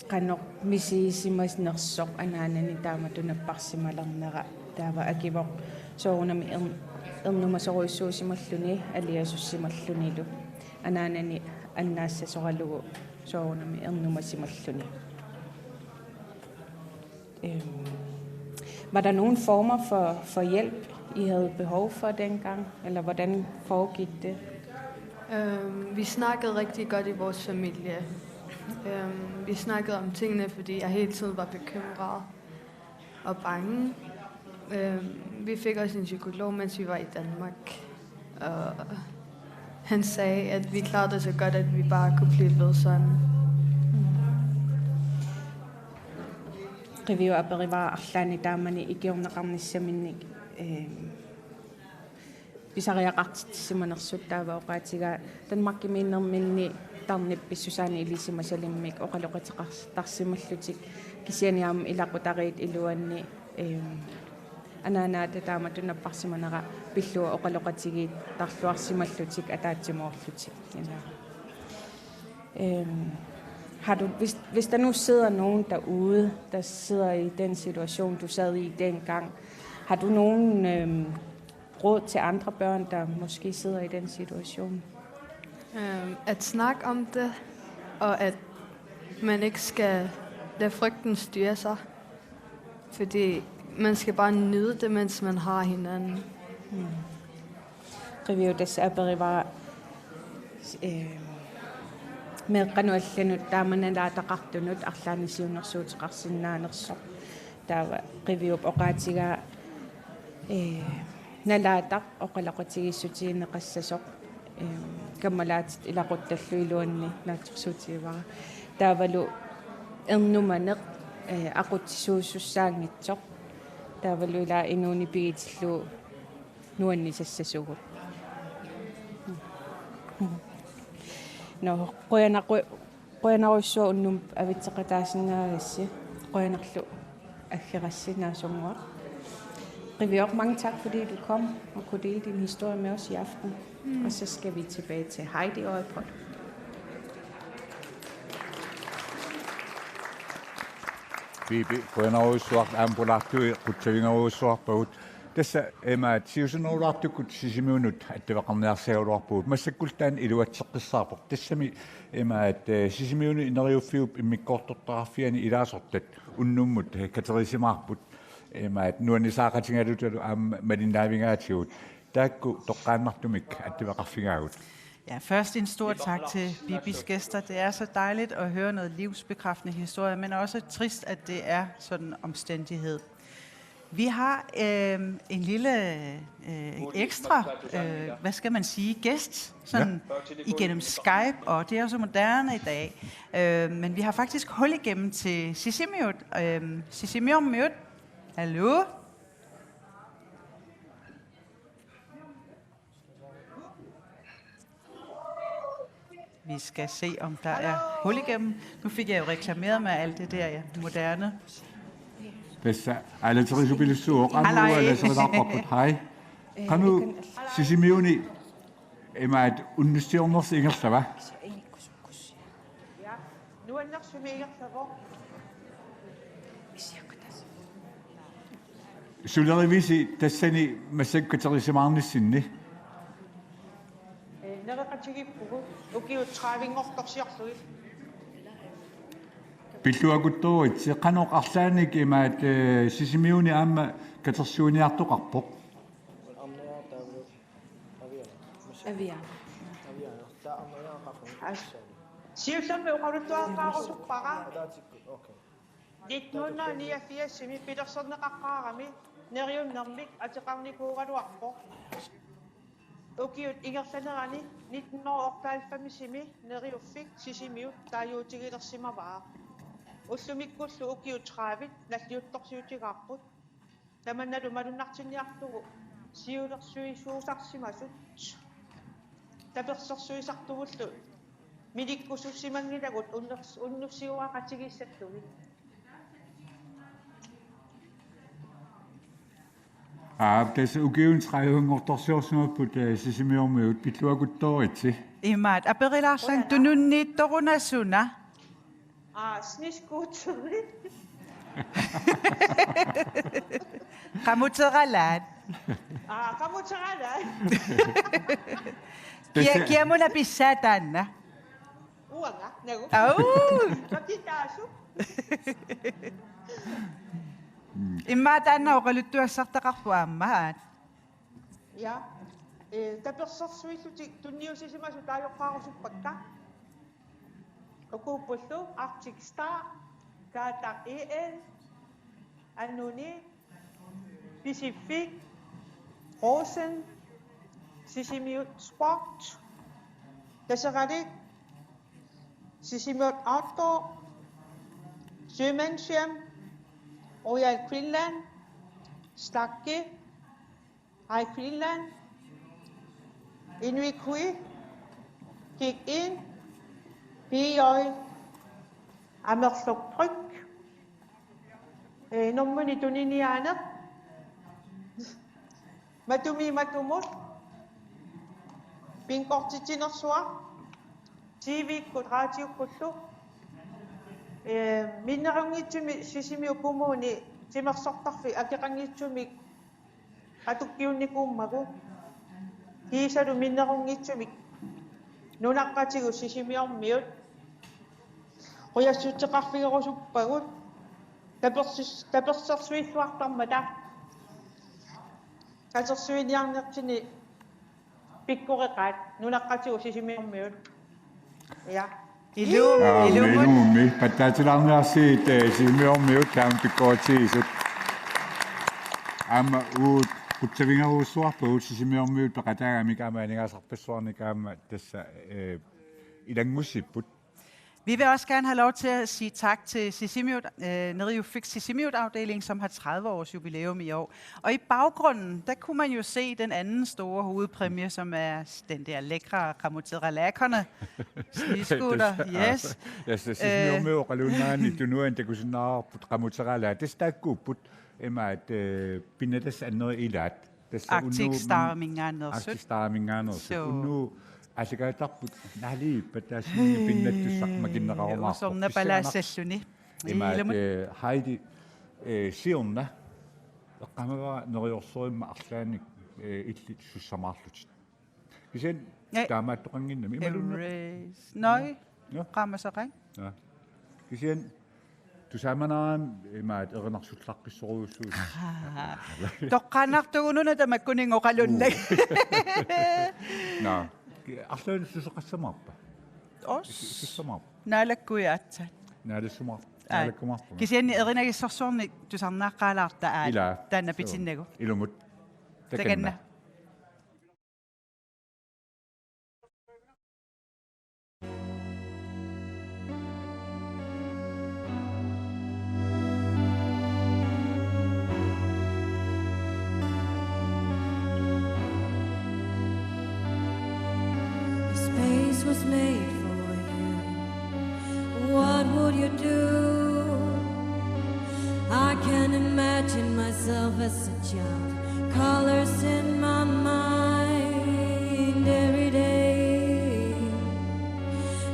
qanoq misigisimanersoq anaanani taamatut napparsimalernera, taava akivoq soorunami ern-, ernumasorujussuusimalluni aliasussimallunilu, anaanani annaassasoralugu soorunami ernumasimalluni. Øhm, var der nogen former for, for hjælp, I havde behov for dengang? Eller hvordan foregik det? Øhm, vi snakkede rigtig godt i vores familie. Øhm, vi snakkede om tingene, fordi jeg hele tiden var bekymret og bange. Øhm, vi fik også en psykolog, mens vi var i Danmark. Og han sagde, at vi klarede det så godt, at vi bare kunne blive ved sådan. Qiviup aperivara arlaannik taamani ikiorneqarnissaminnik, ehm, pisariaqartitsimanersut, taava oqaatigaa Danmarkimiinnerminni tarnip pissusaanik ilisimasalimmik oqaloqateqartarsimallutik, kisianni aamma ilaqutariit iluanni, ehm, anaanaata taamatut napparsimanera pillugu oqaloqatigiittarluarsimallutik ataatsimoorlutik. Ilaa. Øhm, har du, hvis, hvis der nu sidder nogen derude, der sidder i den situation, du sad i dengang, har du nogen, øhm, råd til andre børn, der måske sidder i den situation? Øhm, at snakke om det, og at man ikke skal lade frygten styre sig. Fordi man skal bare nyde det, mens man har hinanden. Qiviup tassa aperivara, eh, meeqqanut allanut taama nalaataqartunut arlaannik siunnersuuteqarsinnaanersoq. Taava Qiviup oqaatigaa, eh, nalaataq oqaloqatigiissutigineqassasoq, eh, kammalaatit ilaquttallu iluanni naatsorsuutigivara. Taavalu ernumaneq, eh, aqutsisuusussaanngitsoq. Taavalu ilaa inuuneq pigitillugu nuannisassasugut. Nå, qujanaqu-, qujanarujussuaq unnuk avitseqataasinnaagassi, qujanarlu aggerassi Naasunngooq. Qiviooq, mange tak, fordi du kom og kunne dele din historie med os i aften. Mm. Og så skal vi tilbage til Heidi og Paul. Pipi, qujanarujussuaq aamma pulaartui, qutsavigerujussuarpagut. Tassa imaat siusinnerulaartukkut Sisimiunut attaveqarniarsagaluarpugut. Massakkullu taanna iluatseqqissaarpoq. Tassami imaat, eh, Sisimiuni neriuffiup immikkoortortaqarfiani ilaasortat unnummut, eh, katerisimaarput. Imaat nuannisaaqatigalutalu aamma malinnaavigaatigut. Taakku toqqaannartumik attaveqarfigaagut. Ja, først en stor tak til Bibis gæster. Det er så dejligt at høre noget livsbekræftende historie, men også trist, at det er sådan omstændighed. Vi har øh, en lille øh, ekstra, øh, hvad skal man sige, gæst, sådan igennem Skype, og det er jo så moderne i dag. Øh, men vi har faktisk hul igennem til Sisimiut. Øh, Sisimiormiut, hallo? Vi skal se, om der er hul igennem. Nu fik jeg jo reklameret med alt det der, ja, moderne. Tassa aalaterisoq pilussuuvoq, aamma aalaterilaarparput. Hej. Qanoq Sisimiuni imaat unnussiornersi ingerlava? Nuannersumik ingerlavoq. Sulerivisi tassani massakkut katersimaarnissinni? Ee, nereqatigiippugut ukiut tredive-nngortorsiorlugit. Pilluakuttooritsi, qanoq arlaannik imaat, ee, Sisimiuni aamma katersuiniartoqarpoq? Aviana. As-, siullermik oqaluttuaqqaarusuppara. Nitten hundrede niogfirsimi pilerserneqaqqaarami neriunnermik ateqarnikuugaluarpoq. Ukiut ingerlanerani nitten hundrede otteoghalvfemsimi Neriuffik Sisimiut taaguutigilersimavaa. Ullumikkullu ukiut tredive nalliuttorsiutigaarput. Tamannalu malunnartinniarlugu siulersuisuusarsimasut tapersersuisartugullu milikkusussimanngilagut unners-, unnussiuaqatigiissattugit. Aap, tassa ukiuni tredive-nngortorsiorsimapput, ee, Sisimiormiut, pilluakuttooritsi. Imaat, aperilaarlanga tununniittoruna suna? Aa, snescooteri. Qamuteralaat. Aa, qamuteralaat. Kia-, kiamuna pissaa taanna? Uanga, nagu. Au! Makitaasu. Immaqa taanna oqaluttuassartaqarpoq aamma, aat? Ja. Ee, tapersersuillutik tunniussisimasut taajoqqaarusuppakka. Ukuuppullu Arctic Star, Qatar Airlines, Annuni, Pacific, Rosen, Sisimiut Sport, Taseralik, Sisimiut Outdoor, Sømandshjem, Royal Greenland, Snakke, Air Greenland, Inuit Hui, Kick In, B J, Amerloq Tryg, ee, normuni tuniniaaneq, Matumi Matumut, Bingortitsinersuaq, T V-kkut, raatiukkullu, ee, minnerunngitsumik Sisimiut Kommuni timersortarfik akeqanngitsumik atukkiunnikuummagu. Kiisalu minnerunngitsumik nunaqqatigut Sisimiormiut qujassuteqarfigerusuppagut tapersis-, tapersersuilluartarmata katersuiniarnertini pikkoreqaat nunaqqatigut Sisimiormiut. Ja. Ilu-, Aa, ilummut. Ilummut, pattaatilaarniarsigit, ee, Sisimiormiut taama pikkoritigisut. Aamma uagut qutsavigerujussuarpagut Sisimiormiut peqataagamik aamma aningaasarpassuarnik aamma tassa, ee, ilanngussipput. Vi vil også gerne have lov til at sige tak til Sisimiut, øh, Neriuffik Sisimiut-afdelingen, som har tredive års jubilæum i år. Og i baggrunden, der kunne man jo se den anden store hovedpræmie, som er den der lækre Qamuteralaakana snescooter. Yes. Ja, så Sisimiormiut oqaluunnaani tunuani takusinnaavarput qamuteralaat. Tassa taakkuupput imaat, ee, pinnattassat annerit ilaat. Tassa Arctic unnuup Stariminngaanneersut. Arctic Stariminngaanneersut. Suu. Unnuup aallakaatitaarput naaliippat taassuminnga pinnattussaq makinneqarumaarpoq. Usorna palaassalluni. Imaat, ilummut. Ee, Heidi, ee, siorna eqqaamavara neriorsorimma arlaannik, ee, illit sussamaarlutit. Kisianni taamaattoqannginnami imaluunniit. Erase. Noi. Ja. Eqqaamasaqaanga. Ja. Kisianni tusaamanarami imaat erinarsullaqqissorujussuusoq. Toqqaannartugununa tamakkuninnga oqalunnaq. Naa. Arlaannik suseqassamaarpa? Os. Sussamaarpa? Naalakkuit aatsaat. Naalassumaarpa? Aa, naalakkumaarpunga. Kisianni erinagit sorsuarnik tusarnaaqqaalaarta, aa, ilaa, taanna suu, pitinnagu. Ilumut. Takanna. Takanna. The space was made for you. What would you do? I can imagine myself as a child. Colors in my mind every day.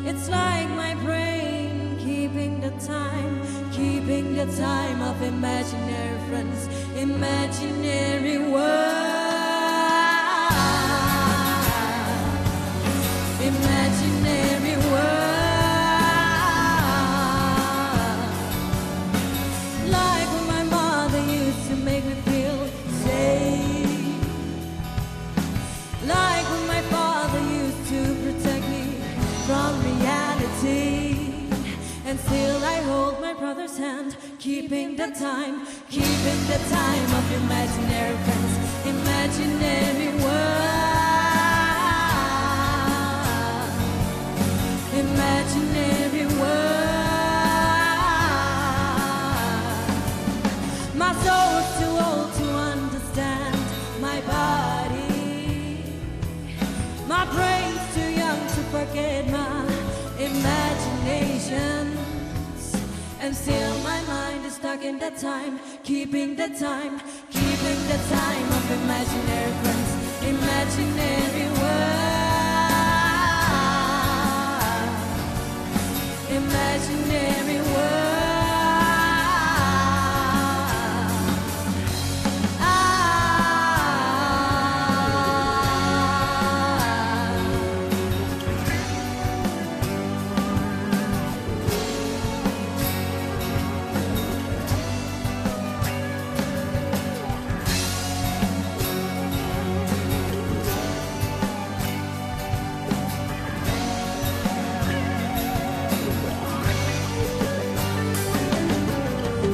It's like my brain keeping the time, keeping the time of imaginary friends, imaginary world, imaginary world. Like when my mother used to make me feel safe. Like when my father used to protect me from reality. And still I hold my brother's hand, keeping the time, keeping the time of imaginary friends, imaginary world, imaginary world. My soul's too old to understand my body. My brain's too young to forget my imaginations. And still my mind is stuck in the time, keeping the time, keeping the time of imaginary friends, imaginary world, imaginary world. Ah.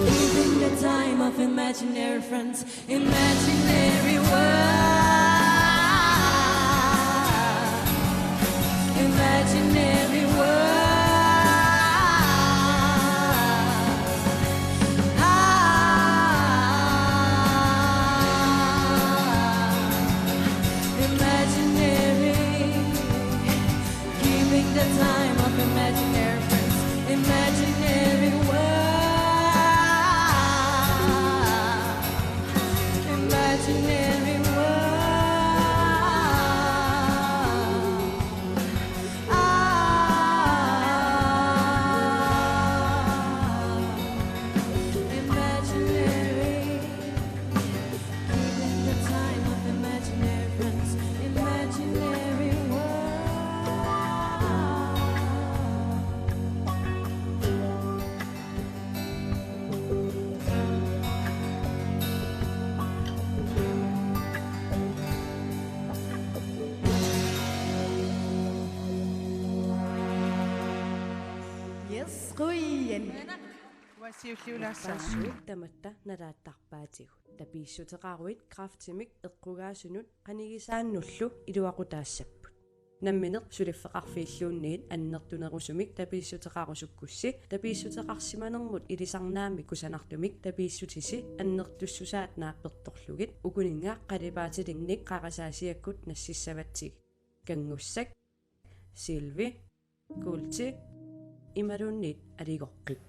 Keeping the time of imaginary friends, imaginary world, imaginary world. Ah, imaginary. Keeping the time of imaginary friends, imaginary world, imaginary world. Ah, imaginary. Keeping the time of imaginary friends, imaginary world. Yes, qujan. Uanga siulliulaassaanga. Naappaassuit tamatta nalaattarpaatigut. Tapiissuteqaruit kræftimik eqqugaasunut qanigisaannullu iluaqutaassapput. Nammineq suliffeqarfiilluunniit annertunerusumik tapiissuteqarusukkussi, tapiissuteqarsimanermut ilisarnaammik kusanartumik tapiissutisi annertussusaat naappertorlugit, ukuninnga qalipaatilinnik qarasaasiakkut nassissavatsigit: kanngussak, silvi, kuulti imaluunniit aligoqqit.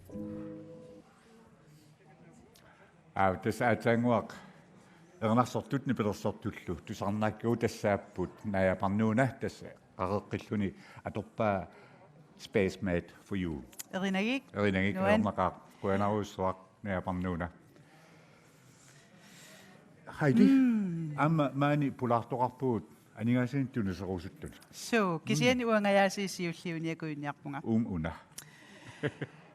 Aa, tassa aatsaannguaq erinarsortut nipilersortullu tusarnaakkagut tassaapput Naja Parnuuna, tassa qaqeqqilluni atorpaa Space Made for You. Erinagik. Erinagik, nuan. Nuanneqaaq. Qujanarujussuaq, Naja Parnuuna. Heidi, mm, aamma maani pulaartoqarpugut aningaasanik tuniserusuttunik. Suu, kisianni, mm, uangajaasiit siulliuniakujunniarpunga. Uum una.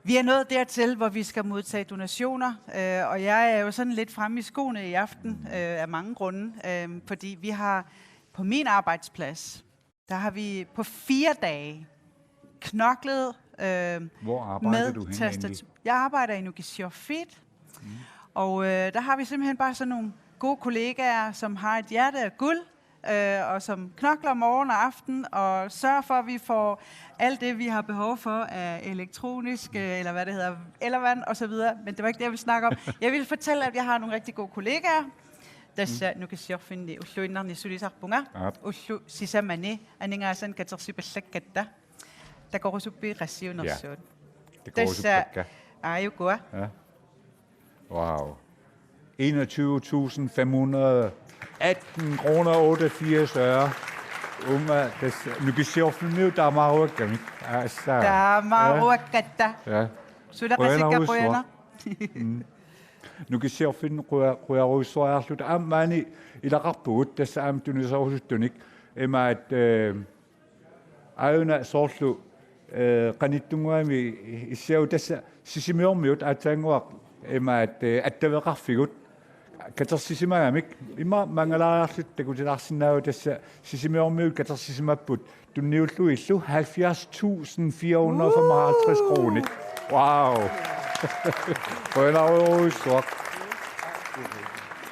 Vi er nået dertil, hvor vi skal modtage donationer, øh, og jeg er jo sådan lidt fremme i skoene i aften, mm, øh, af mange grunde, øh, fordi vi har på min arbejdsplads, der har vi på fire dage knoklet øh, Hvor arbejder med du henne tastatur. Egentlig? Jeg arbejder i Nukissiorfiit, mm. Og øh, der har vi simpelthen bare sådan nogle gode kollegaer, som har et hjerte af guld, øh, og som knokler morgen og aften og sørger for, at vi får alt det, vi har behov for af elektronisk, øh, eller hvad det hedder, el og vand og så videre. Men det var ikke det, jeg ville snakke om. Jeg ville fortælle, at jeg har nogle rigtig gode kollegaer. Tassa Nukissiorfinni ulluinnarni sulisarpunga. Aap. Ullut sisamani aningaasanik katersipallakkatta. Takorusuppigit qassiunersut. Ja. Takorusuppakka. Tassa aajukua. Ja. Wow. Enogtyve tusind fem hundrede atten kroner otteogfirs øre. Uuma tassa Nukissiorfinniut taamaaruakkamik. Assa. Taamaaruakkatta. Ja. Suleqatikka. Qujanarsuaq. Qujanaq. Mm. Nukissiorfinni quja-, qujarujussuariarluta aamma maani ilaqarpugut tassa aamma tuniserusuttunik imaattoq, øh, aajuna soorlu, øh, qanittunnguami issiagu tassa Sisimiormiut aatsaannguaq imaattoq, øh, attaveqarfigut katersisimagamik ima mangalaariarluta takutilaarsinnaavagut tassa Sisimiormiut katersisimapput tunniullugillu halvfjerds tusind fire hundrede og femoghalvtreds kroner. Wow. Qujanarujussuaq.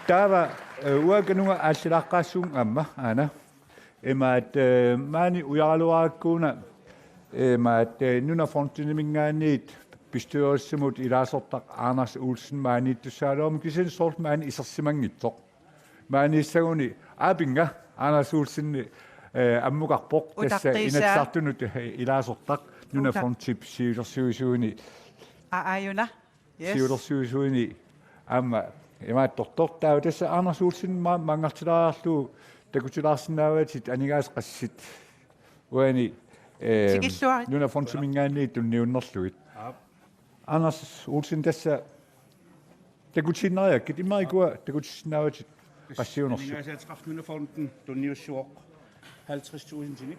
Taava, øh, uanga kanunga aallilaaqqaassuunga aamma, aana. Imaattoq, øh, maani ujaraluarakku una, imaattoq, øh, Nunafondiminngaanniit bestyrelsimut ilaasortaq Anders Olsen maaniittussaagaluarmat kisianni soorlu maani isersimanngitsoq. Maaniissaguni aapinnga Anders Olsen, øh, ammukarpoq tassa utaqqiisaa. Inatsisartunut, øh, ilaasortaq Nunafondip siulersuisuini. Aa, aajuna. Yes. Siulersuisuini aamma imaattortoq taava tassa Anders Olsen ma-, manngartilaarlugu takutilaarsinnaavatit aningaasat qassit uani, øh, tikilluarit. Nunafondiminngaanniit tunniunnerlugit. Aap. Anders Olsen tassa takutiinnariakkit immaqa ikua takutissinnaavatit qassiunersut. Nunafondimi tunniussuaq halvtreds tusindinik.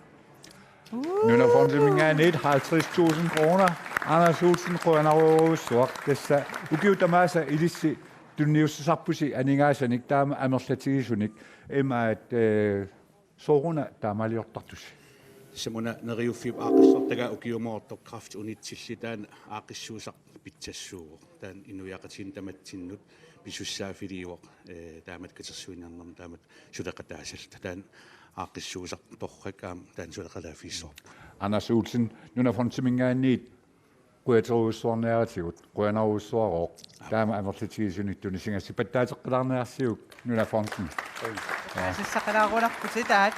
Nunafondiminngaanniit halvtreds tusind kroner. Anders Olsen qujanarujussuaq. Tassa ukiut tamaasa ilissi tunniussisarpusi aningaasanik taama amerlatigisunik imaattoq, øh, sooruna taamaaliortartusi. Tassa una Neriuffiup aaqqissusertagaa ukiumoortoq kræftunitsilli taanna aaqqissuussaq pitsassuuvoq. Taanna inuiaqatigiinnut tamatsinnut pisussaaffiliivoq, øh, taamatut katersuiniarnermut taamatut suleqataasalluta. Taanna aaqqissuussaq torrak aamma taanna suleqataaffigissavarput. Anders Olsen, Nunafondiminngaanniit qujaterujussuarniartigut, qujanarujussuarooq. Taama amerlatigisunik tunisigassi pattaateqqilaarniarsiuk Nunafonden. Ja. Sassaqalaarunarputit aat.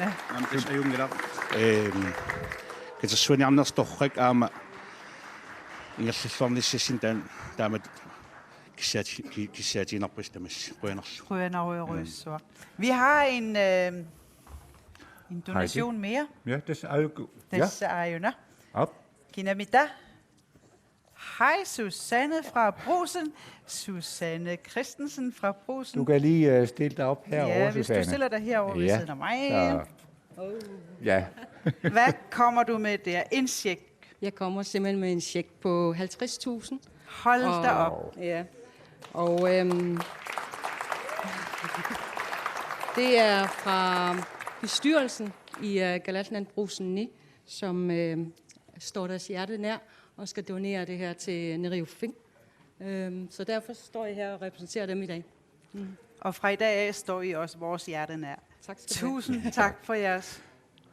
Aamma tassa ajunngilaq. Øhm, katersuiniarnersi torrak aamma ingerlalluarnissassinnik taan-, taamatut kissaati-, ki-, kissaatigiinnarpassi tamassi qujanarlu. Qujanarujorujussuaq. Vi har en, øh, en donation mere. Ja, tassa aajuku. Ja. Tassa aajuna. Op. Kinamita. Hej, Susanne fra Brugsen. Susanne Christensen fra Brugsen. Du kan lige, øh, stille dig op herovre, ja, hvis du Susanne, stiller dig herovre ved siden af mig. Så. Ja. Hvad kommer du med der? En check? Jeg kommer simpelthen med en check på halvtreds tusind. Hold da op. Ja. Og, øhm, det er fra bestyrelsen i, øh, Kalaallit Nunaat Brugsen ni, som, øhm, står deres hjerte nær og skal donere det her til Neriuffik. Øhm, så derfor står jeg her og repræsenterer dem i dag. Mm. Og fra i dag af står I også vores hjerte nær. Tak skal du have. Tusind tak for jeres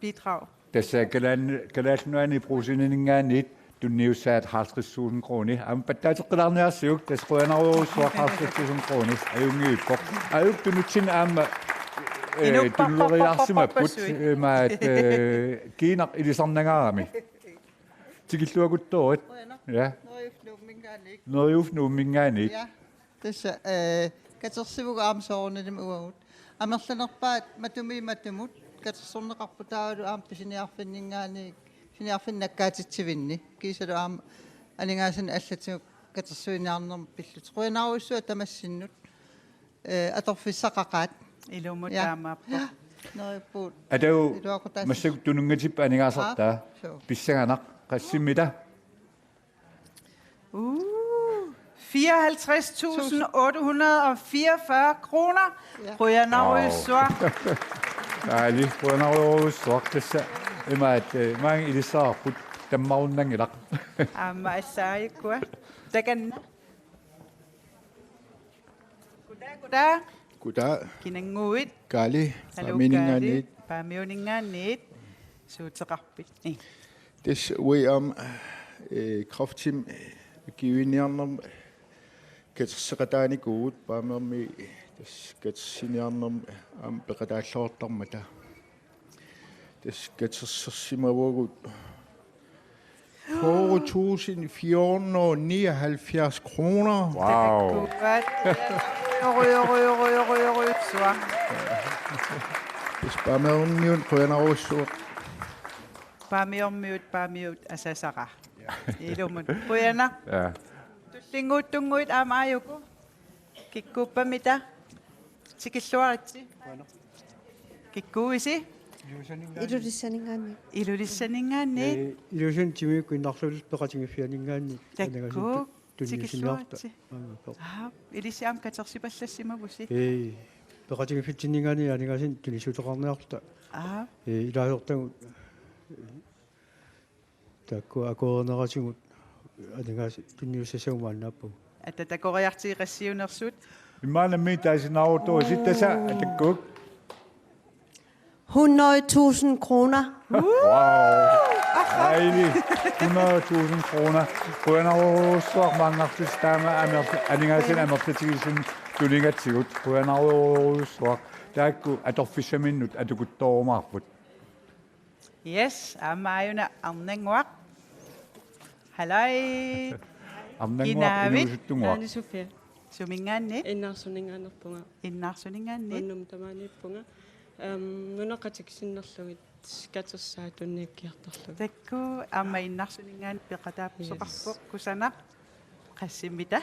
bidrag. Tassa Kalaallit Nunaanni Brugseniminngaanniit tunniussaat halvtreds tusind kroner. Aamma pattaateqqilaarniarsiuk, tassa qujanarujorujussuaq halvtreds tusind kroner. Ajunngippoq. Aajuna tunutsinni aamma, øh, tunuleriaarsimapput, imaattoq, øh, kiinaq ilisarnangaarami. Tikilluakuttoorit. Qujanaq. Ja. Neriuffik Nuumminngaanniit. Neriuffik Nuumminngaanniit. Ja. Tassa, øh, katersivugut aamma soorunalimi uagut. Amerlanerpaat matumiit matumut katersorneqarput taavalu aamma pisiniarfinninngaanniit, pisiniarfinni nakkaatitsivinni. Kiisalu aamma aningaasanik allatigut katersuiniarnermut pillutik. Qujanarujussuaq tamassinnut. Øh, atorfissaqaqaat. Ilumut. Ja. Taamaappoq. Ja. Neriuppugut. Atagu iluaqutaassasoq. Massakkut tununngatipput aningaasartaa. Aap, suu. Pissanganaq qassimmita? Uh, fireoghalvtreds tusind otte hundrede og fireogfyrre kroner. Ja. Qujanarujussuaq. Wow. Dejligt. Qujanarujussuaq. Tassa imaattoq, øh, maanga ilissavarput. Tammarunnanngilaq. Aamma assaajukkua. Takanna. Kutaa, kutaa. Kutaa. Kinannguit. Kaali. Hallo, Paamiuninngaanniit. Kaali. Paamiuninngaanniit. Suuteqarpit? Ii. Tassa uagut aamma, eh, kræftimik akiuiniarnermut katerseqataanikuuvugut, Paamiormiit tassa katersiniarnermut aamma peqataalluartarmata. Tassa katersersimavugut fyrre tusind fire hundrede og nioghalvfjerds kroner. Wow. Takuat. Oru, oru, oru, oru, oru, sua. Tassa Paamiormiut qujanarujussuaq. Paamiormiut, Paamiut asasara. Ilumut. Qujanaq. Ja. Tullinnguuttunnguit aamma aajuku. Kikkuuppamita? Tikilluaritsi. Kikkuuisi? Ilulissaninngaanniit. Ilulissaninngaanniit. Eh, Ilulissani timikkut innarluulluta peqatigiiffianinngaanniit. Takuuk. Aningaasanik tunniussiniarta. Tikilluaritsi. Aamma. Aa, ilissi aamma katersipallassimavusi. Eh, peqatigiiffitsinninngaanniit aningaasanik tunniussuteqarniarluta. Aa. Eh, ilaasortagut. Taakku akuerinerisigut aningaasat tunniussassagut maannaappugut. Ata takoriartigit qassiunersut. Immaqa nammineq taasinnaarutsigu tassa atakkuuk. Hundrede tusind kroner. Wow. Dejligt. Hundrede tusind kroner. Qujanarujussuaq maanngartusi taama amerl-, aningaasanik amerlatigisumik tunigatsigut. Qujanarujussuaq. Taakku atorfissaminnut atukuttoorumaarput. Yes, aamma aajuna Arnannguaq. Halai. Arnannguaq. Kinaavit? Inuusuttunnguaq. Anne Sofie. Suminngaanniit? Innaarsuninngaanerpunga. Innaarsuninngaanerit? Unnuk tamaaniippunga. Ehm, nunaqqatik sinnerlugit katersaat tunniukkiartorlugit. Takuuk, aamma Innaarsuninngaaneq peqataassuseqarpoq. Yes. Kusanaq. Qassimmita?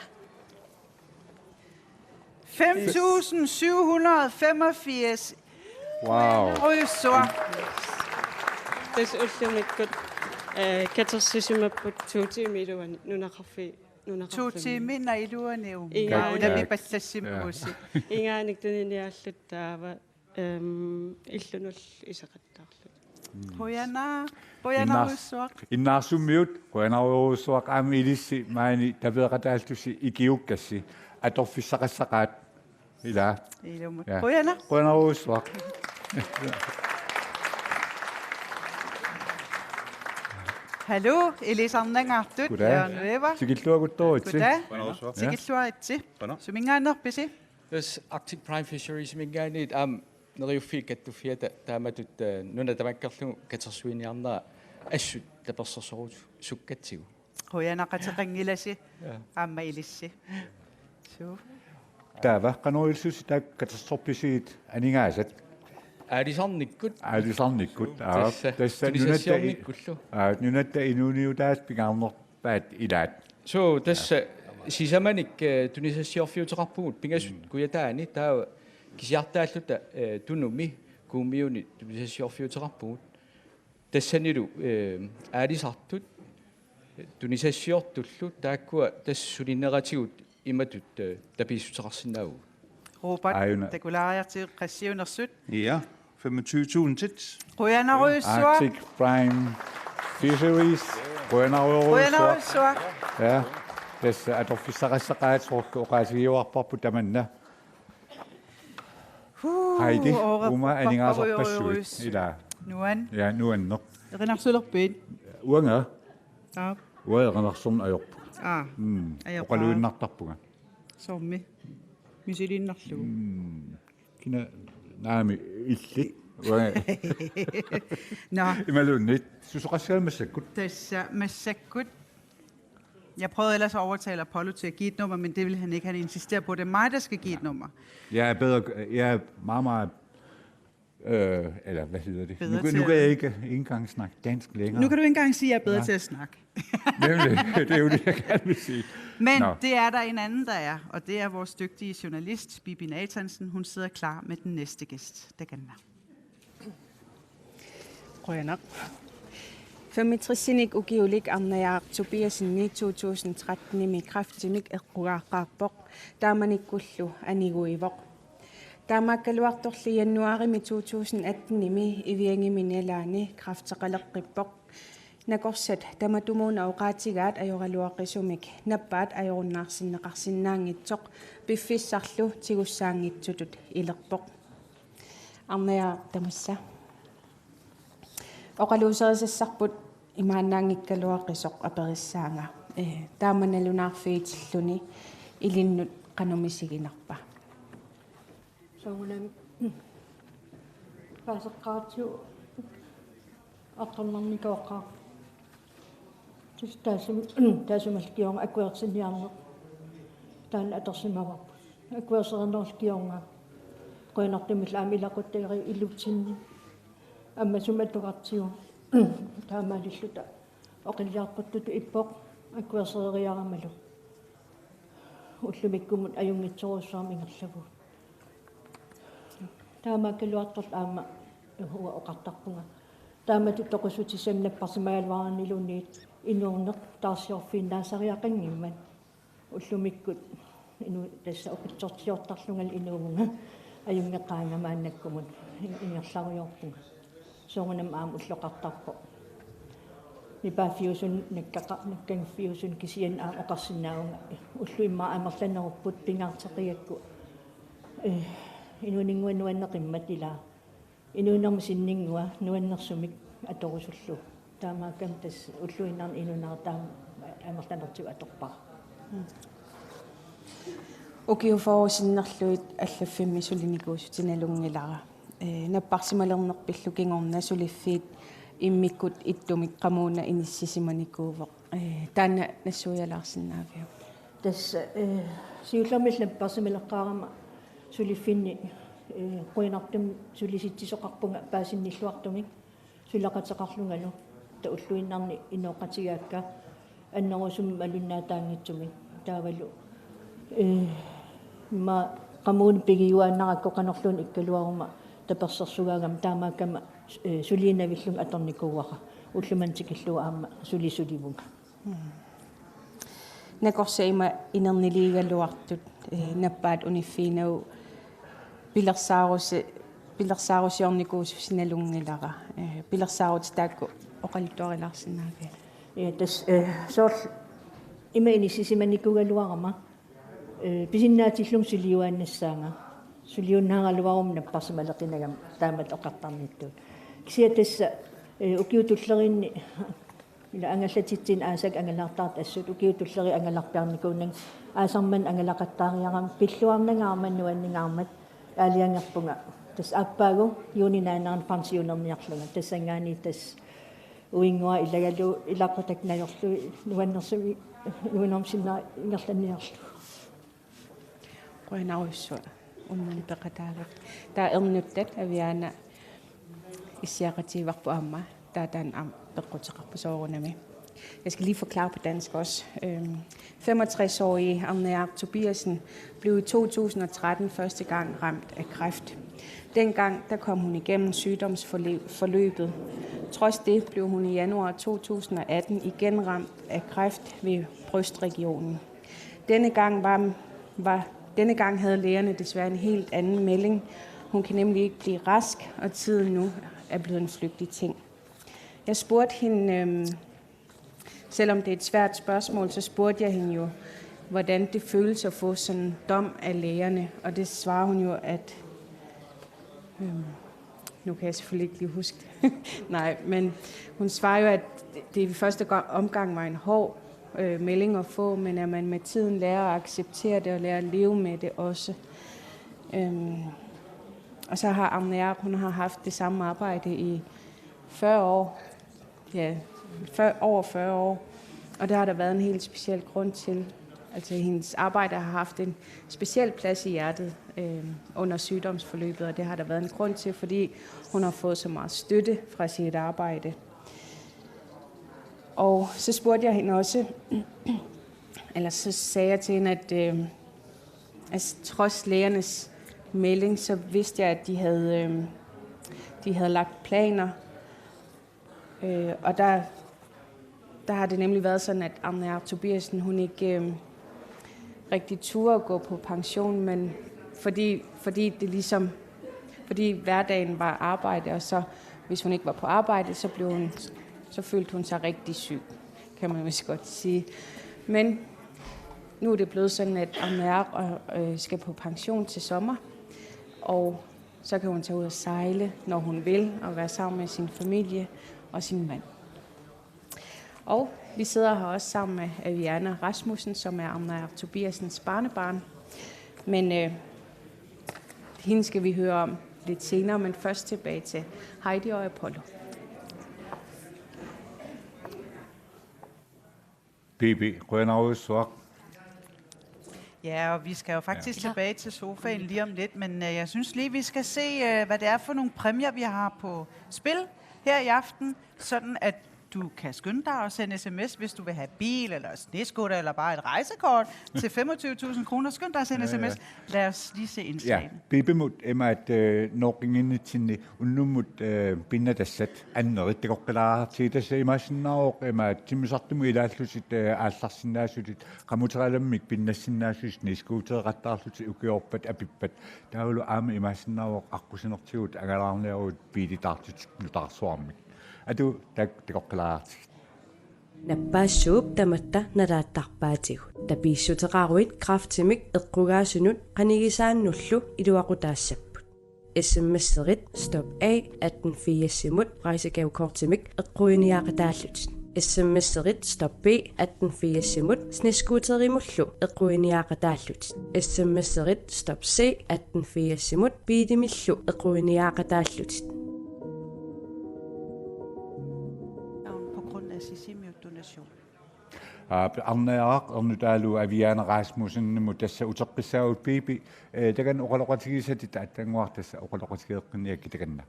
Fem tusind syv hundrede og femogfirs. Wow. Røgsuaq. Tassa ullumikkut, eh, katersisimapput to tiimit iluanni nunaqarfi-, nunaqarfimmi. To tiimit iluanni uunga. Ingaannik. Unammipallassimavusi. Ja. Ingaannik tuniniaalluta taava, ehm, illunullu iseqattaarluta. Qujanaq, qujanarujussuaq. Innaars-, Innaarsummiut, qujanarujussuaq, aamma ilissi maani tapeeqataallusi ikiukkassi atorfissaqassaqaat. Ila. Ilumut. Ja. Qujanaq. Qujanarujussuaq. Hallo, ilisarnangaartut. Goddag. Jørgen Weber. Tikilluaritsi. Goddag. Qujanarujussuaq. Ja. Tikilluaritsi. Qujanaq. Suminngaanneerpisi? Tassa Arctic Prime Fisheries-iminngaanniit aamma Neriuffiit Kattuffiata taamatut, eh, nuna tamakkerlugu katersuiniarnera assut tapersersorusukkatsigu. Qujanaq ateqanngilasi. Ja. Aamma ilissi. Suu. Taava qanoq ilissi taakku katersorpisigit aningaasat? Aalisarnikkut. Aalisarnikkut. Aa, tassa. Tassa nunatta i-, tunisassiornikkullu. Aa, nunatta inuuniutaasa pingaarnerpaat ilaat. Suu, tassa sisamanik, eh, tunisassiorfiuteqarpugut pingasut kujataani taava kisiartaalluta, eh, Tunumi Kuummiuni tunisassiorfiuteqarpugut. Tassanilu, eh, aalisartut, tunisassiortullu taakkua tassa sulineratigut imatut, eh, tapiissuteqarsinnaavugut. Robert, aajuna. Takulaariartigu qassiunersut. Ja, femogtyve tusind. Qujanarujussuaq. Arctic Prime Fisheries. Qujanarujussuaq. Qujanarujussuaq. Ja, tassa atorfissaqassaqaat soorlu oqaatigiuarparput tamanna. Huu, Heidi, ooraq-, uuma aningaasarpassuit. Ila. Nuan. Ja, nuanneq. Erinarsulerpit? Uanga? Aap. Uanga erinarsorneq ajorpunga. Aa, mm, ajorpaa. Oqaluinnartarpunga. Soormi? Misiliinnarlugu. Mm. Kina naami illit. Uanga. Nå. Imaluunniit. Susoqassaagut massakkut? Tassa massakkut. Jeg prøvede ellers at overtale Apollo til at give et nummer, men det ville han ikke. Han insisterer på, at det er mig, der skal give et nummer. Jeg er bedre, jeg er meget, meget, øh, eller hvad hedder det? Bedre nu, til nu kan at jeg ikke engang snakke dansk længere. Nu kan du ikke engang sige, at jeg er bedre til at snakke. Nemlig, det er jo det, jeg gerne vil sige. Men nå, det er der en anden, der er, og det er vores dygtige journalist, Bibi Nathansen. Hun sidder klar med den næste gæst. Takanna. Qujanaq. Femogtresinik ukiulik Arnajaaq Tobiassenip to tusind trettenimi kræftimik eqqugaaqqaarpoq. Taamanikkullu aniguivoq. Taamaakkaluartorli januaarimi to tusind attenimi Iviangimi nalaani kræfteqaleqqippoq. Nakorsat tamatumuuna oqaatigaat ajoraluaqisumik nappaat ajorunnaarsinneqarsinnaanngitsoq piffissarlu tigussaanngitsutut ilerpoq. Arnajaaq, tamassa. Oqaluuserisassarput imaannaanngikkaluaqisoq aperissaanga. Ee, taama nalunaarfigitilluni ilinnut qanoq misiginarpa? Soorunami paaseqqaaratsigu artornarnikooqaaq. Tus taasum-, taassumalu kingorna akuersiniarneq taanna atorsimavarput. Akuerserinerup kingorna qujanartumillu aamma ilaquttariarluni ilutsinni. Aamma sumut atugartigu taamaalilluta oqiliartortutut ippoq akuersereriaramalu. Ullumikkumut ajunngitsorujussuarmik ingerlavugut. Taamaakkaluartorlu aamma uanga oqartarpunga. Taamatut toqussutissamik napparsimagaluaruniluunniit inuuneq taarsiorfiinnaasariaqanngimmat. Ullumikkut inu-, tassa oqitsortiortarlungalu inuuvunga ajunngeqaanga maannakkumut ingerlarujoorpunga. Soorunami aamma ulloqartarpoq. Nipaaffiusuni nakkaqa-, nakkangiffiusuni kisianni aamma oqarsinnaavunga ullut immaqa amerlanerupput pingaarteqigakku. Ee, inuuninnguaq nuanneqimmat ilaa. Inuunermi sinninngua nuannersumik atorusullugu. Taamaakkami tassa ulluinnarni inuunera taama amerlanertigut atorpara. Ukiut fyrre sinnerlugit allaffimmi sulinikuusutit nalunngilara. Ee, napparsimalerneq pillugu kingorna suliffiit immikkut ittumik qamuuna inissisimanikuuvoq. Ee, taanna nassuialaarsinnaaviuk? Tassa, ee, siullermik napparsimaleqqaarama suliffinni, ee, qujanartumik sulisitsisoqarpunga paasinnilluartumik suleqateqarlungalu, taava ulluinnarni inooqatigaakka annerusumik malunnaataanngitsumik taavalu, ee, immaqa qamuuna pigiuaannarakku qanorluunniit ikkaluaruma tapersersugaagama taamaakkami, ee, suliinnavillunga atornikuuara, ullumimut tikillugu aamma suli sulivunga. Nakorsat ima inerniliigaluartut, ee, nappaat uniffiinagu pilersaarusi-, pilersaarusiornikuususi nalunngilara. Ee, pilersaarutit taakku oqaluttuarilaarsinnaaviuk? Ee, tassa, ee, soorlu ima inissisimanikuugaluarama, ee, pisinnaatillunga suliuaannassaanga. Suliunnaaraluaruma napparsimaleqinagama taamatut oqartarnittut. Kisianni tassa, ee, ukiut tulleriinni ila angallatitsinni aasakka angalaartartut assut ukiut tulleriit angalarpiarnikuunanga aasaq manna angalaqattaariarama pilluarnangaarmat nuanningaarmat aalajangerpunga. Tassa aappaagu juunip naanerani pensionerniarlunga. Tassanngaanniit tassa uinnguaq ilagalugu ilaquttakka najorlugit nuannersumik nuannermik sinnerit ingerlanniarlugu. Qujanarujussuaq unnuk peqataarutit. Taava ernuttat Aviana issiaqatigivarput aamma. Taava taanna aamma peqquteqarpoq soorunami. Jeg skal lige forklare på dansk også. Øhm, femogtres-årige Arnajaaq Tobiassen blev i to tusind og tretten første gang ramt af kræft. Dengang, der kom hun igennem sygdomsforløbet. Trods det blev hun i januar to tusind og atten igen ramt af kræft ved brystregionen. Denne gang var, var, denne gang havde lægerne desværre en helt anden melding. Hun kan nemlig ikke blive rask, og tiden nu er blevet en flygtig ting. Jeg spurgte hende, øhm, selvom det er et svært spørgsmål, så spurgte jeg hende jo, hvordan det føles at få sådan en dom af lægerne. Og det svarer hun jo, at, øhm, nu kan jeg selvfølgelig ikke lige huske det. Nej, men hun svarer jo, at det i første go-, omgang var en hård, øh, melding at få, men at man med tiden lærer at acceptere det og lærer at leve med det også. Øhm, og så har Arnajaaq, hun har haft det samme arbejde i fyrre år. Ja, fyrre, over fyrre år. Og det har der været en helt speciel grund til. Altså, hendes arbejde har haft en speciel plads i hjertet, øh, under sygdomsforløbet, og det har der været en grund til, fordi hun har fået så meget støtte fra sit arbejde. Og så spurgte jeg hende også, eller så sagde jeg til hende, at, øh, altså, trods lægernes melding, så vidste jeg, at de havde, øh, de havde lagt planer. Øh, og der, der har det nemlig været sådan, at Arnajaaq Tobiassen, hun ikke, øh, rigtig turde at gå på pension, men fordi, fordi det ligesom, fordi hverdagen var arbejde, og så hvis hun ikke var på arbejde, så blev hun Så følte hun sig rigtig syg, kan man vist godt sige. Men nu er det blevet sådan, at Arnaaq øh, skal på pension til sommer, og så kan hun tage ud og sejle, når hun vil, og være sammen med sin familie og sin mand. Og vi sidder her også sammen med Aviana Rasmussen, som er Arnaaq Tobiassens barnebarn. Men øh, hende skal vi høre om lidt senere, men først tilbage til Heidi og Apollo. Bibi, qujanarujussuaq. Ja, og vi skal jo faktisk ja. tilbage til sofaen lige om lidt, men øh, jeg synes lige, vi skal se, øh, hvad det er for nogle præmier, vi har på spil her i aften, sådan at du kan skynde dig og sende sms, hvis du vil have bil eller sneskutter eller bare et rejsekort til femogtyve tusind kroner. Skynd dig at sende ja, ja. sms. Lad os lige se indslagene. Ja, Bibimut, ima at øh, noqinginitsinni unnummut øh, pinnatassat annerit takoqqilaaratsigit, tassa imaassinnaavoq ima at timmisartumut ilaallutit øh, aallarsinnaasutit, qamuteralammik pinnassinnaasutit, sneskuuteeqattaarlutit ukiorpat apippat. Taavalu aamma imaassinnaavoq aqqusinertigut angalaarniaruit biilitaartut nutaarsuarmik. Atu tak takoqqilaaratsigit. Nappaassuup tamatta nalaattarpaatigut. Tapiissuteqaruit kræftimik eqqugaasunut qanigisaannullu iluaqutaassapput. S M S-erit stop A atten firsimut rejsegavekortimik eqquiniaqataallutit. S M S-erit stop B atten firsimut sneskuuterimullu eqquiniaqataallutit. S M S-erit stop C atten firsimut biilimillu eqquiniaqataallutit. På grund af Sisimiut donation. Arnaaq ernutaalu Aviana Rasmussenimut tassa uteqqissaagut Bibi, takanna oqaloqatigisatit attannguaq tassa oqaloqatigeeqqinniakkit takanna.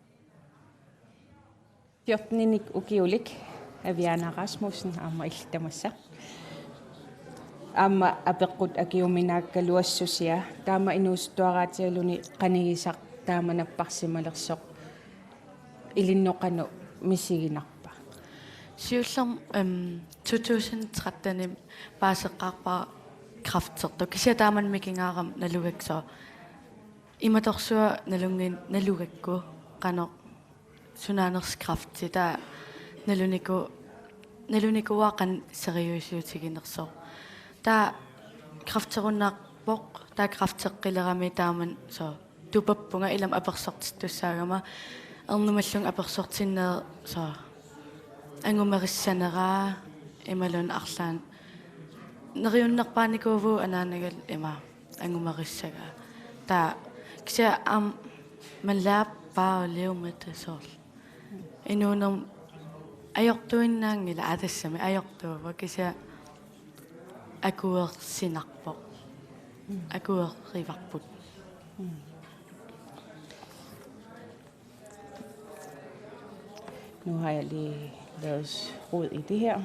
Fjorteninik ukiulik Aviana Rasmussen aamma illit tamassa. Aamma apeqqut akiuminaakkaluassusia taama inuusuttuaraatsialuni qanigisaq taama napparsimalersoq ilinnut qanoq misiginarpa? Siullermik øhm, to tusind tretten-imi paaseqqaarpara kræftertoq. Kisianni taamani mikigaarama nalugakku soorlu imatorsuaq nalunngi- nalugakku qanoq sunaanersoq kræfti taava naluniku- nalunikuuara qanoq seriøsiutiginersoq. Taava kræfterunnaarpoq, taava kræfteqqilerami taamani soorlu tupappunga ilami apersortittussaagama, ernumallunga apersortinneq soorlu angumerissaneraa imaluunniit arlaannik neriunnerpaanikuuvugut anaanaga ima angumerissagaa. Taava kisianni aamma man lærer bare at leve med det soorlu. Inuunermi ajortuinnaanngilaq, aa tassami ajortuuvoq kisianni akuersinarpoq. Akuerivarput. Nu har jeg lige lavet rod i det her.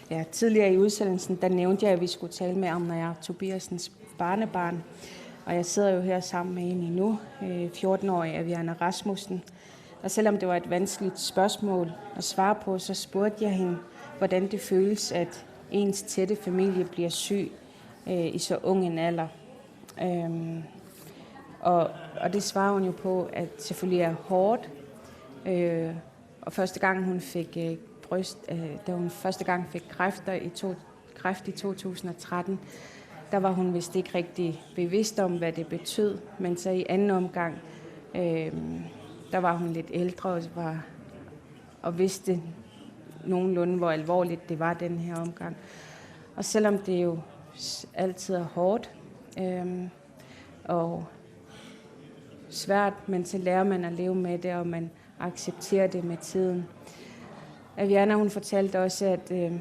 Ja, tidligere i udsendelsen, der nævnte jeg, at vi skulle tale med Arnaaq Tobiassens barnebarn. Og jeg sidder jo her sammen med hende nu, øh, fjorten-årige Aviana Rasmussen. Og selvom det var et vanskeligt spørgsmål at svare på, så spurgte jeg hende, hvordan det føles, at ens tætte familie bliver syg øh, i så ung en alder. Øhm, og, og det svarer hun jo på, at selvfølgelig er hårdt. Øh, og første gang hun fik øh, bryst, øh, da hun første gang fik kræfter i to, kræft i to tusind og tretten, der var hun vist ikke rigtig bevidst om, hvad det betød. Men så i anden omgang, øh, der var hun lidt ældre og, var, og vidste nogenlunde, hvor alvorligt det var den her omgang. Og selvom det jo altid er hårdt øh, og svært, men så lærer man at leve med det, og man accepterer det med tiden. Aviana, hun fortalte også, at, øh,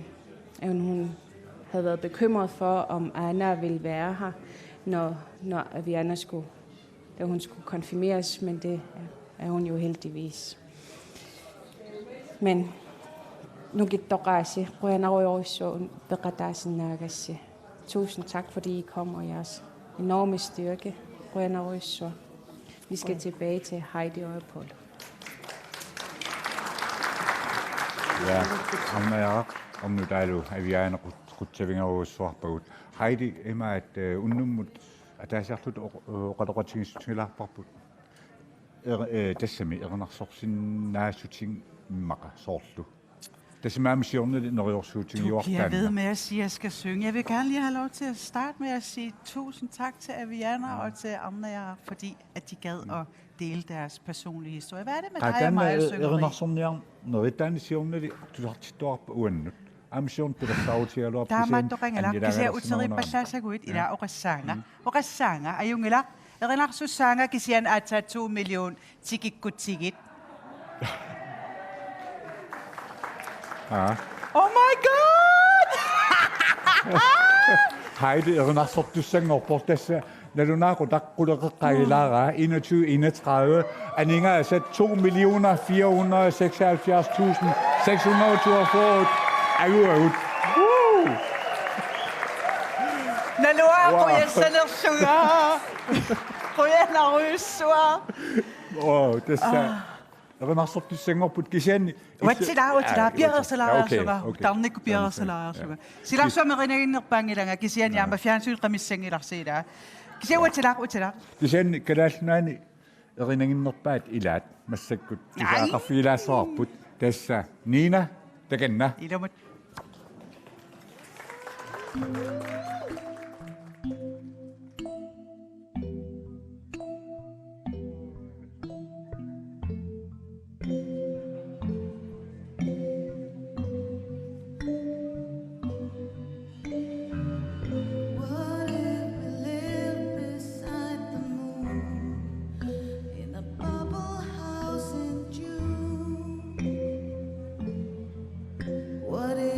at hun havde været bekymret for, om Anna ville være her, når, når Aviana skulle, da hun skulle konfirmeres, men det er hun jo heldigvis. Men nukittoqaasi, qujanarujorujussuaq peqataasinnaagassi. Tusind tak, fordi I kom, og jeres enorme styrke. Qujanarujussuaq. Vi skal tilbage til Heidi og Apollo. Ja, Arnaaq ernutaalu Aviana qut- qutsavigerujussuarpagut. Heidi, ima at øh, unnummut ataasiarluta oq- oqaloqatigiissutigilaarparput. Er, øh, tassami erinarsorsinnaasutit immaqa soorlu. Tassa aamma siornali Du bliver ved neriorsuutigiuartaanna. Med at sige, at jeg skal synge. Jeg vil gerne lige have lov til at starte med at sige tusind tak til Aviana og til Arnager, fordi at de gad at dele deres personlige historie. Hvad er det med dig og Qatanna mig og syngeri? Erinarsorniarnerit, taanna siornali tusartittuarpa uannut. Aamma siorna pilersaarutigaluarpoq. Taamaattoqanngilaq, kisianni uteriippassaassaguit, ila oqassaanga. Oqassaanga, ajunngilaq, erinarsussaanga kisianni aatsaat to million tikikkutsigit. Aa. Oh my god! Heidi, erinarsortussanngorpoq, tassa nalunaaqutaq quleqeqqaat ilaaraa enogtyve enogtredive, aningaasat to millioner fire hundrede seksoghalvfjerds tusind seks hundrede toogfyrre. Ajuagut. Woo! Naluara Wow. Qujanarsuaq. Qujanarsuaq. Åh, tassa. Erinarsortussanngorput kisianni. Uatsilaa, uatsilaa, Aa, piareersalaariarlunga, okay, okay. tarnikkut piareersalaariarlunga. Silarsuaq erinaginnerpaanngilarsi, kisianni aamma fjernsynet qamissanngilaq siilaa. Kisianni uatsilaa, uatsilaa. Kisianni Kalaallit Nunaanni erinaginnerpaat ilaat massakkut. Aj. Tusaqarfigilaassavarput, tassa Nina, takanna. Ilumut. What if we live beside the moon in a bubble house in June? What if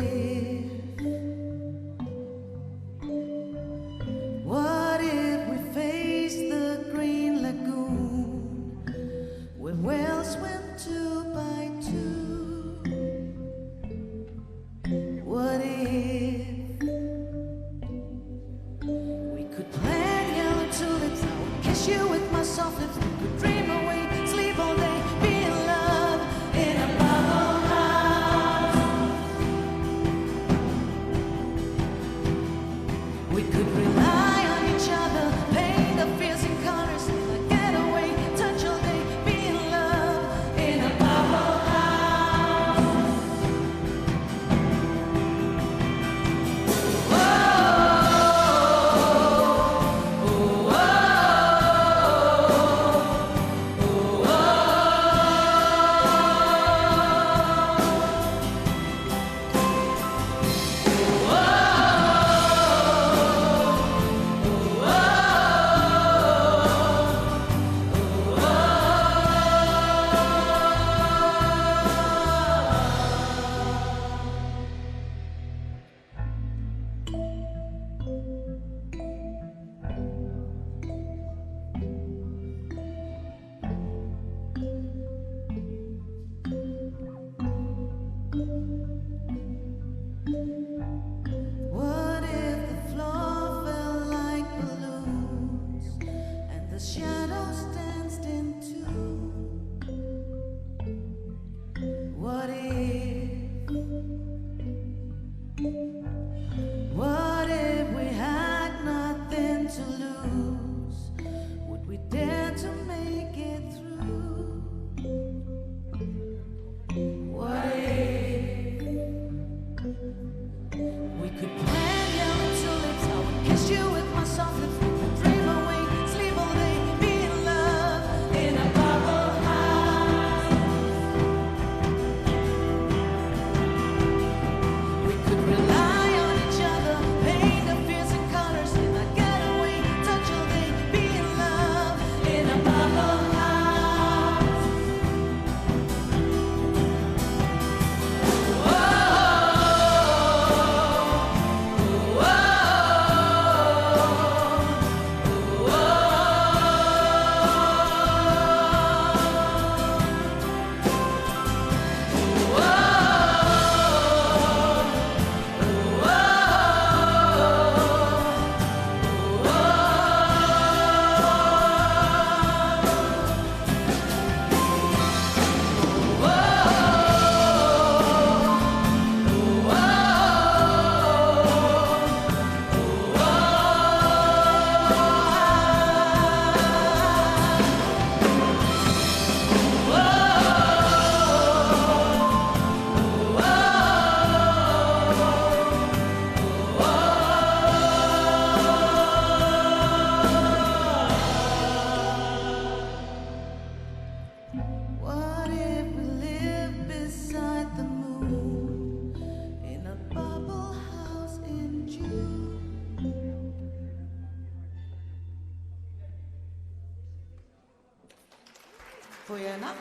Qujanaq.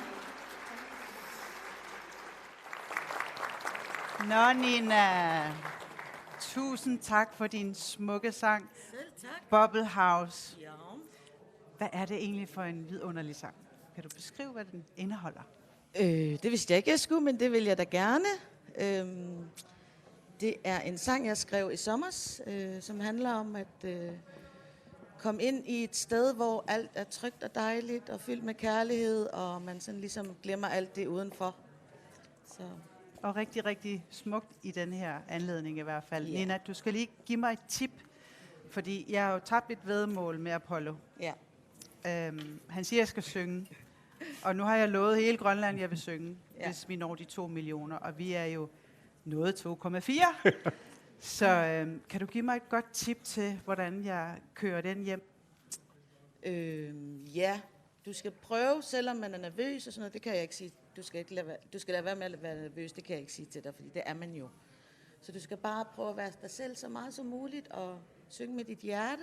Nå, Nina. Tusind tak for din smukke sang, Selv tak. Bubble House. Ja. Hvad er det egentlig for en vidunderlig sang? Kan du beskrive, hvad den indeholder? Øh, det vidste jeg ikke, jeg skulle, men det vil jeg da gerne. Øhm, det er en sang, jeg skrev i sommer, øh, som handler om at øh, komme ind i et sted, hvor alt er trygt og dejligt og fyldt med kærlighed, og man sådan ligesom glemmer alt det udenfor. Så Og rigtig, rigtig smukt i den her anledning i hvert fald. Ja. Nina, du skal lige give mig et tip, fordi jeg har jo tabt et væddemål med Apollo. ja. Øhm, han siger, at jeg skal synge. Og nu har jeg lovet hele Grønland, at jeg vil synge, Ja. hvis vi når de to millioner. Og vi er jo nået to komma fire. Så øhm, kan du give mig et godt tip til, hvordan jeg kører den hjem? Øhm, ja, du skal prøve, selvom man er nervøs og sådan noget, det kan jeg ikke sige. Du skal, ikke lade, være- du skal lade være med at være nervøs, det kan jeg ikke sige til dig, fordi det er man jo. Så du skal bare prøve at være dig selv så meget som muligt og synge med dit hjerte.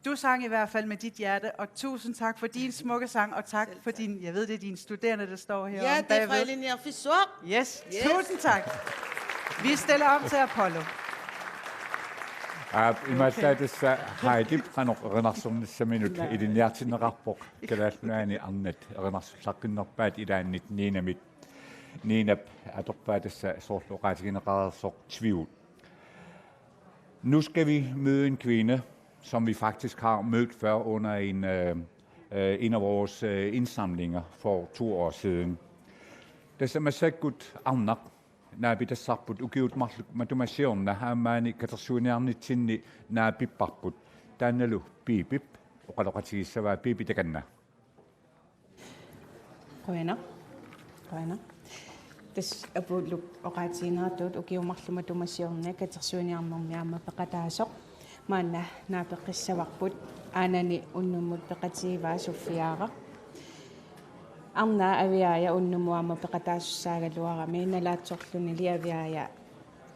Du sang i hvert fald med dit hjerte, og tusind tak for din smukke sang, og tak Selv for tak. Din, jeg ved, det er dine studerende, der står her Ja, det er fra Ilinniarfissuaq. Yes, Yes. Tusind tak. Vi stiller om til Apollo. Aap, imaattussaq Heidip qanoq erinarsornissaminut ilinniartinneqarpoq, Kalaallit Nunaanni arnat erinarsullaqqinnerpaat ilaannit Ninamit. Ninap atorpaa tassa soorlu oqaatigineqareersoq Tvivl. Nu skal vi møde en kvinde, som vi faktisk har mødt før under en, øh, øh, en af vores øh, indsamlinger for to år siden. Tassa massakkut arnaq naapitassarput ukiut marluk matuma siorna aammaani katersuiniarnitsinni naapipparput. Taannalu Biibip oqaloqatigissavaa. Biibi, takanna. Qujanaq. Qujanaq. Tassa Apollo oqaatigineratut ukiut marluk matuma siorna katersuiniarnermi aamma peqataasoq. Maanna naapeqqissavarput, aanani unnummut peqatigivaa Sofia Aviaja. Arnaq Aviaja unnummut aamma peqataasussaagaluarami, nalaatsorlunili Aviaja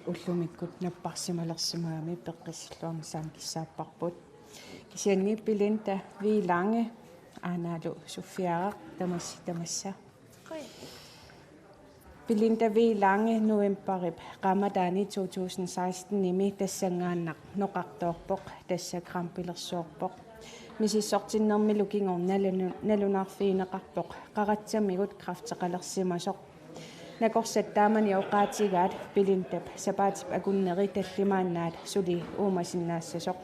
ullumikkut napparsimalersimagami peqqissilluarnissaanut kissaapparput. Kisianni Belinda Wee Lange, aanaalu Sofia Aviaja, tamassi tamassa. Belinda Wee Lange novembarip qaammataani to tusind seksten-imi tassanngaannaq noqartoorpoq, tassa kræftilersoorpoq. Misissortinnermilu kingorna nalu-, nalunaarfigineqarpoq, qaratsamigut kræfteqalersimasoq. Nakorsat taamani oqaatigaat Belindap sapaatip akunneri tallimaannaat suli uumasinnaassasoq.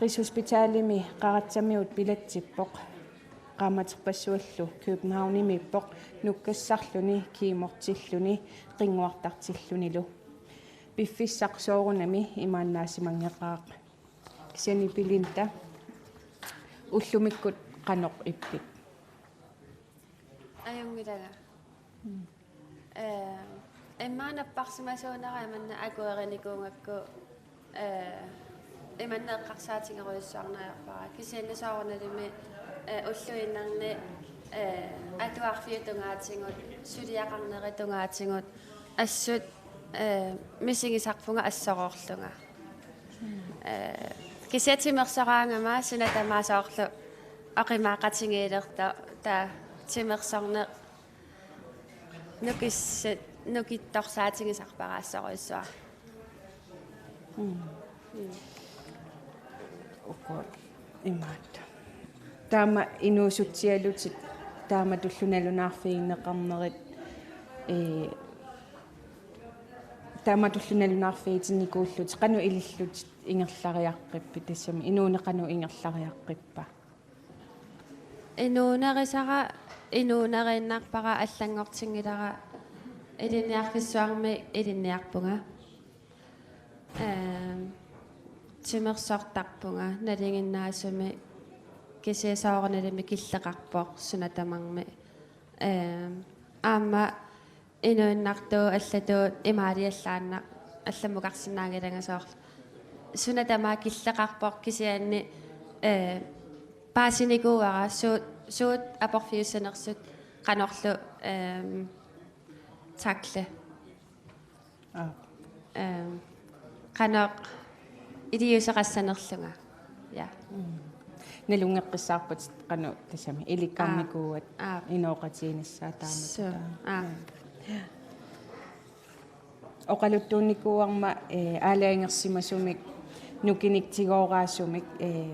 Rigshospitalimi qaratsamigut bilatsippoq. Qaammaterpassuallu Københavnimiippoq, nukkassarluni, kemortilluni, qinnguartartillunilu. Piffissaq soorunami imaannaasimanngilaq. Kisianni Belinda, ullumikkut qanoq ippit? Ajunngilanga. Eh, immaqa napparsimasuunera imanna akuerinikuugakku, eh, imanna eqqarsaatigerujussuarneq ajorpara. Kisianni soorunalimi, eh, ulluinnarni, eh, atuarfiup tungaatigut, suliaqarnerup tungaatigut, assut, eh, misigisarpunga assoroorlunga. Eh, kisianni timersoraangama suna tamaat soorlu oqimaaqatigiilertoq, taava timersorneq nukis-, nukittorsaatigisarpara assorujussuaq. Uku imaattoq. Taama inuusutsialutit taamatullu nalunaarfigineqarnerit, ee, taamatullu nalunaarfigitinnikuullutit, qanoq ilillutit ingerlariaqqippit, tassami inuuneq qanoq ingerlariaqqippa? Inuunerisara, inuuneriinnarpara, allanngortinngilara, ilinniarfissuarmi ilinniarpunga. Ehm, timersortarpunga nalinginnaasumik, kisianni soorunalimi killeqarpoq suna tamarmi. Ehm, aamma inuinnartuut allatut imaaliallaannaq allammukarsinnaanngilanga soorlu. Suna tamaat killeqarpoq, kisianni, eh, paasinikuuara suut, suut aporfiussanersut qanorlu, ehm, tackle. Aa. Ehm, qanoq iliuuseqassanerlunga. Ja. nalunngeqqissaarpat qanoq tassami ilikkarnikuuat. Aap. Inooqatigiinnissaa taamatut. Suu. Aap. Oqaluttuunnikuuarma, eh, aalajangersimasumik nukinik tigooraasumik, eh,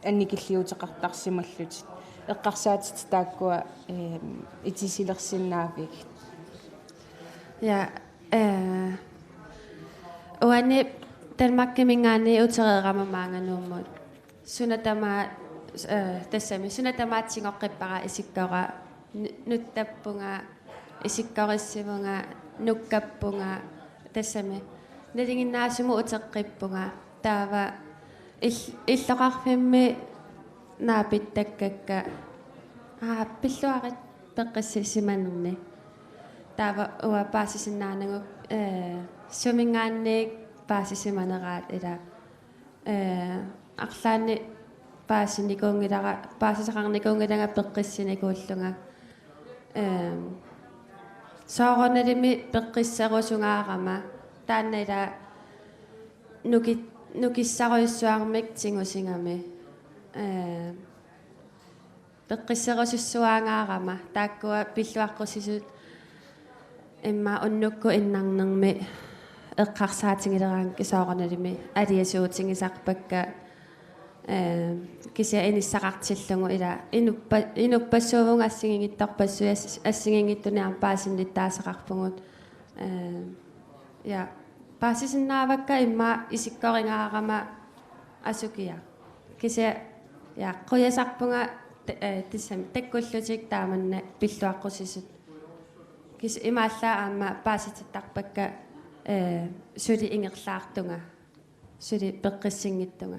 annikilliuteqartarsimallutit. Eqqarsaatitit taakkua, eh, itisilersinnaavigit. Ja, eh, uani Danmarkiminngaanniit utereerama maanga Nuummut. Suna tamaat, eh, tassami, suna tamaat tigoqqippara isikkora, nu-, nuttappunga, isikkorissivunga, nukkappunga, tassami. Nalinginnaasumik uteqqippunga. Taava ill-, illoqarfimmi naapittakkakka. Aa, pilluarit peqqissisimanerni. Taava uanga paasisinnaanagu, eh, suminngaanniit paasisimaneraat ila. Eh, arlaannik paasinikuunngilara, paasisaqarnikuunngilanga peqqissinikuullunga. Eh, soorunalimi peqqisserusungaarama. Taanna ila nuki-, nukissarujussuarmik tigusigami. Eh, peqqisserusussuangaarama taakkua pilluaqqusisut immaqa unnukkut innarnermi eqqarsaatigileraangakkit soorunalimi aliasuutigisarpakka, eh, kisianni inissaqartillugu ila inuppa-, inuppassuuvunga assigiinngitsorpassuit ass-, assigiinngitsunik aamma paasinnittaasaqarpugut. Eh, ja, paasisinnaavakka immaqa isikkorigaarama asukiaq. Kisianni, ja, qujasarpunga ta-, eh, tassami takkullutik taamannak pilluaqqusisut. Kis-, imaallaat aamma paasitittarpakka, eh, suli ingerlaartunga, suli peqqissinngitsunga.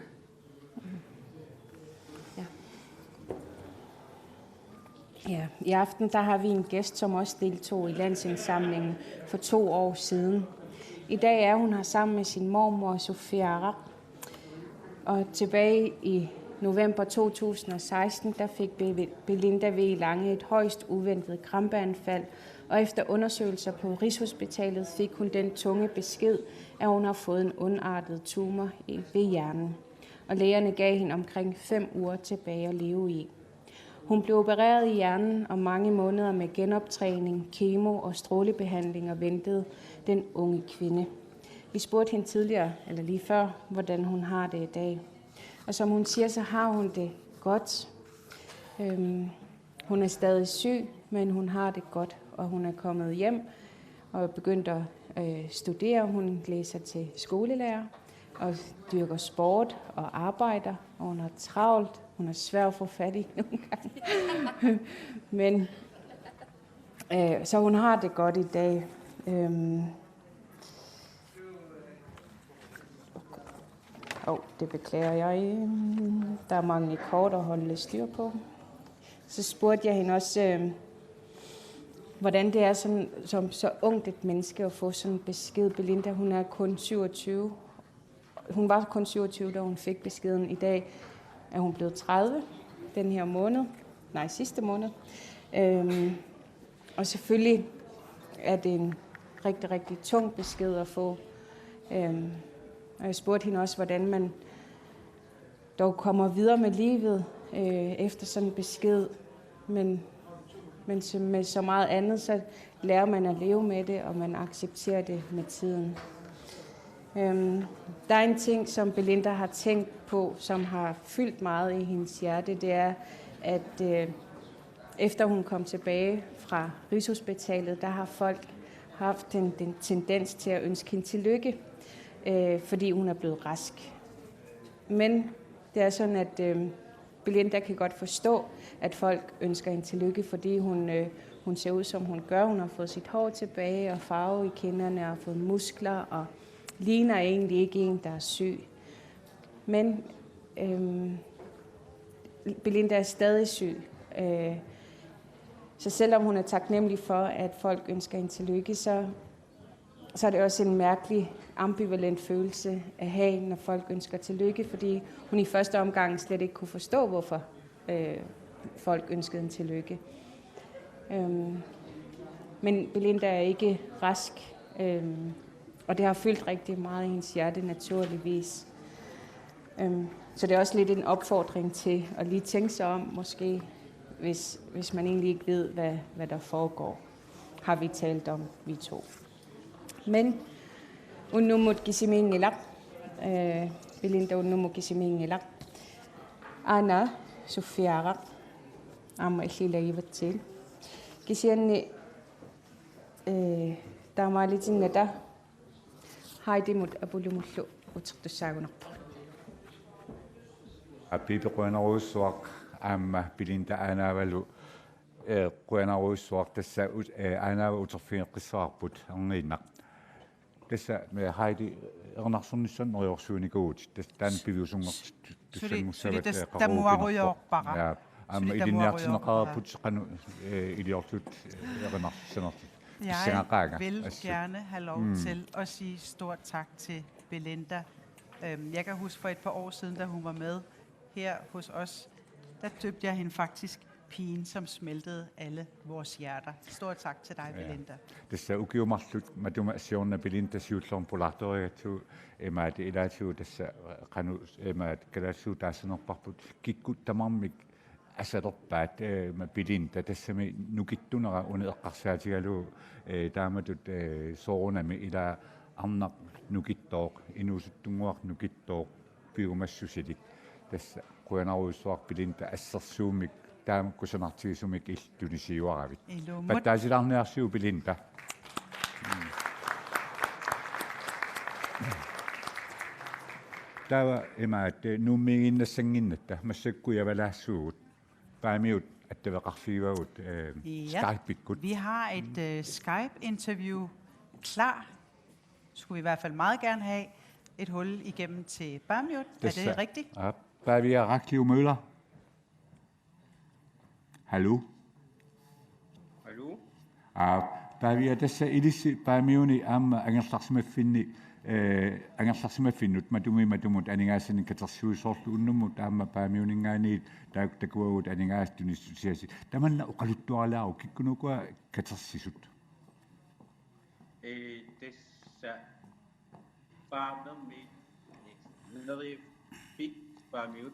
Ja. Ja, i aften der har vi en gæst, som også deltog i landsindsamlingen for to år siden. I dag er hun her sammen med sin mormor, Sofia Arak. Og tilbage i november to tusind og seksten, der fik Be-, Belinda V. Lange et højst uventet krampeanfald, og efter undersøgelser på Rigshospitalet fik hun den tunge besked, at hun har fået en ondartet tumor i, ved hjernen. Og lægerne gav hende omkring fem uger tilbage at leve i. Hun blev opereret i hjernen, og mange måneder med genoptræning, kemo og strålebehandlinger ventede den unge kvinde. Vi spurgte hende tidligere, eller lige før, hvordan hun har det i dag. Og som hun siger, så har hun det godt. Øhm, hun er stadig syg, men hun har det godt, og hun er kommet hjem og er begyndt at, øh, studere. Hun læser til skolelærer og dyrker sport og arbejder, og hun har travlt. Hun er svær at få fat i nogle gange. Men, øh, så hun har det godt i dag. Øhm, Åh, det beklager jeg. Der er mange kort at holde styr på. Så spurgte jeg hende også, øh, hvordan det er som, som så ungt et menneske at få sådan en besked. Belinda, hun er kun syvogtyve. Hun var kun syvogtyve, da hun fik beskeden. I dag er hun blevet tredive den her måned. Nej, sidste måned. Øhm, og selvfølgelig er det en rigtig, rigtig tung besked at få. Øhm, og jeg spurgte hende også, hvordan man dog kommer videre med livet, øh, efter sådan en besked. Men, men som med så meget andet, så lærer man at leve med det, og man accepterer det med tiden. Øhm, der er en ting, som Belinda har tænkt på, som har fyldt meget i hendes hjerte, det er, at, øh, efter hun kom tilbage fra Rigshospitalet, der har folk haft den, den tendens til at ønske hende tillykke, øh, fordi hun er blevet rask. Men det er sådan, at, øh, Belinda kan godt forstå, at folk ønsker hende tillykke, fordi hun, øh, hun ser ud, som hun gør. Hun har fået sit hår tilbage og farve i kinderne og har fået muskler og ligner egentlig ikke en, der er syg. Men, øhm, Belinda er stadig syg. Øh, så selvom hun er taknemmelig for, at folk ønsker hende tillykke, så, så er det også en mærkelig, ambivalent følelse at have, når folk ønsker tillykke, fordi hun i første omgang slet ikke kunne forstå, hvorfor, øh, folk ønskede hende tillykke. Øhm, men Belinda er ikke rask, øhm, og det har fyldt rigtig meget i hendes hjerte, naturligvis. Øhm, så det er også lidt en opfordring til at lige tænke sig om, måske, hvis, hvis man egentlig ikke ved, hvad, hvad der foregår, har vi talt om, vi to. Men unnummut kisimiinngilaq, øh, Belinda unnummut kisimiinngilaq. Aana suffiaraq, aamma illit ilagivatsigut. Kisianni, øh, taamaalitinnata Heidimut Apulumullu utertussaagunarpugut. Aap, Pipi, qujanarujussuaq, aamma Belinda aanaavalu, eh, qujanarujussuaq, tassa ut-, eh, aanaava uterfigeqqissavarput, erniinnaq. Tassa me Heidi erinarsornissamut neriorsuinikuuvutit, tassa taanna piviusunngortittussanngussavat, suli tassa eh, qaqugu tamuarujoorpara. Ja, aamma suli tamuarujoorpara. Ilinniartinneqareerputit qanoq, eh, iliorlutit, eh, erinarsornissamut. Jeg vil gerne have lov mm. til at sige stort tak til Belinda. Øhm, jeg kan huske for et par år siden, da hun var med her hos os, der døbte jeg hende faktisk pigen, som smeltede alle vores hjerter. Stort tak til dig, ja. Belinda. Tassa ukiut marluk matuma siorna Belinda siullermik pulaartorigatsigu, imaattoq ilaatigut tassa qanoq imaattoq kalaallisut taassanerparput kikkut tamarmik asalerpaat, eh, ma Belinda tassami nukittunera una eqqarsaatigalugu, eh, taamatut, eh, soorunami ila arnaq nukittooq, inuusuttunnguaq nukittooq, piumassusilik. Tassa qujanarujussuaq Belinda assersuummik taama kusanartigisumik illit tunisiuaravit. Ilummut. Pattaasilaarniarsiuk Belinda. Mm. Taava imaattoq, eh, Nuummiiginnassannginnatta massakkut javalaassuugut. Paamiut attaveqarfigivagut, eh, ja. Skype-ikkut. Vi har et, øh, Skype-interview klar. Skulle vi i hvert fald meget gerne have et hul igennem til Paamiut. Er det tassa rigtigt? Ja. Pavia Raklio Møller. Hallo? Hallo? Aa, Pavia, tassa ilissi Paamiuni aamma angerlarsimaffinni, eh, angerlarsimaffinnut matumi matumut aningaasanik katersiusoorlu unnummut aamma Paamiuninngaanniit taak-, takuagut aningaasat tunissutisiasi. Tamanna oqaluttuarilaaruk, kikkunuku katersisut? Eh, tassa Paamermi Neriuffik Paamiut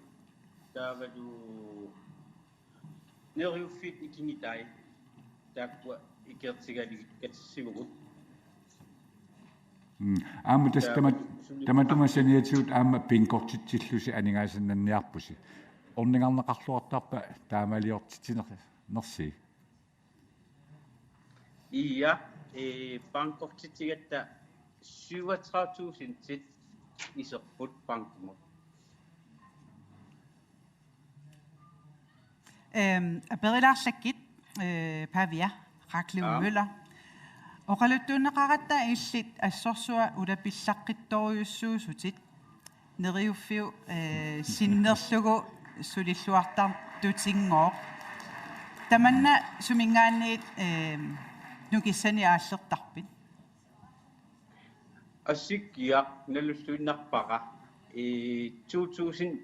taavalu Neriuffik ikinngitai taakkua ikiortigalugit katersivugut. Mm. Aamma tassa taava tama-, sumi-, tamatuma saniatigut aamma bingortitsillusi aningaasannanniarpusi. Ornigarneqarluartarpa taamaaliortitsinersi? Ja, eh, bankortitsigatta syvogtredive tusindit iserput bankimut. Øhm, aperilaarlakkit, øh, Pavia Raklio Møller. Oqaluttuunneqaratta illit assorsuaq ulapillaqqittorujussuusutit. Neriuffiup, eh, sinnerlugu sulilluartartutinngooq. Tamanna suminngaanniit, eh, nukissanik aallertarpit? Assikkiaq nalulluinnarpara, eh, to tusind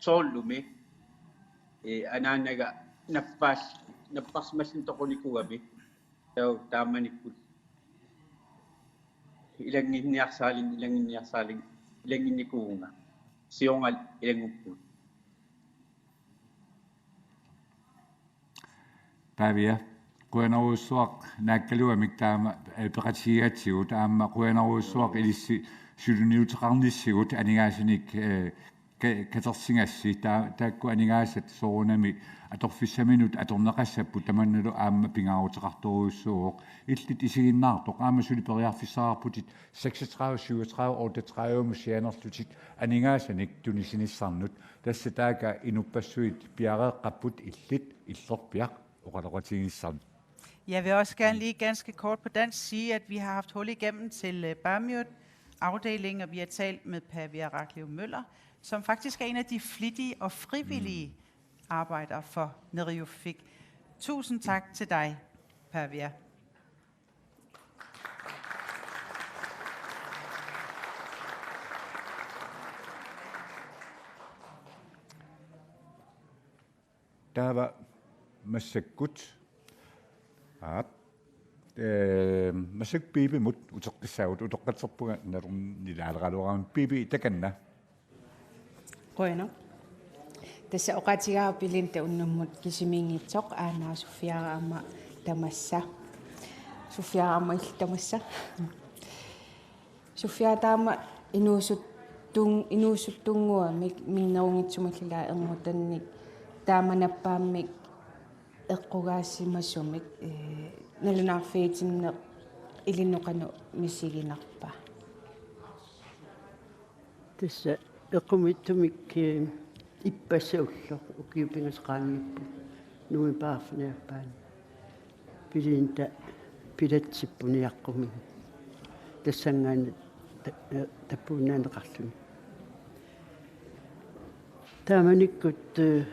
tolvimi, eh, anaanaga nappaas-, napparsimalluni toqunikuugami. Taava taamanikkut ilannginniarsaalin, ilannginniarsaalin, ilannginnikuuvunga. Siornali ilanngukkut. Pavia, qujanarujussuaq naakkaluamik taama, eh, peqatigigatsigut, aamma qujanarujussuaq ilissi suliniuteqarnissigut aningaasanik, eh, ka-, katersigassi, taa-, taakku aningaasat soorunami atorfissaminut atorneqassapput, tamannalu aamma pingaaruteqartorujussuuvoq. Illit isiginnaartoq aamma suli periarfissaqarputit seksogtredive syvogtredive otteogtredive-mut sianerlutit aningaasanik tunisinissannut. Tassa taakku inuppassuit piareeqqapput illit illerpiaq oqaloqatiginissannut. Jeg vil også gerne lige ganske kort på dansk sige, at vi har haft hul igennem til, øh, Paamiut-afdelingen, og vi har talt med Pavia Raklio Møller, som faktisk er en af de flittige og frivillige arbejdere for Neriuffik. Tusind tak til dig, Pavia. Taava massakkut. Aap. Ee, massakkut Pipimut uteqqissaagut, utoqqatserpunga nalornilaaleqaluarami. Pipi, takanna. Qujanaq. Tassa oqaatigaara Belinda unnummut kisimiinngitsoq, aana Sofiara aamma tamassa. Sofiara aamma illit tamassa. Sofia, taama inuusuttun-, inuusuttunnguamik minnerunngitsumik ila erngutannik taama nappaammik eqqugaasimasumik, ee, nalunaarfigitinneq ilinnut qanoq misiginarpa? Tassa eqqumiitsumik, ee, ippassaq ulloq ukiut pingasut qaangiupput, novembarip arfineq-aappaani. Belinda bilatsippoq niaqquminik. Tassanngaanniit ta-, ee, tappavunnaanneqarluni. Taamanikkut, ee,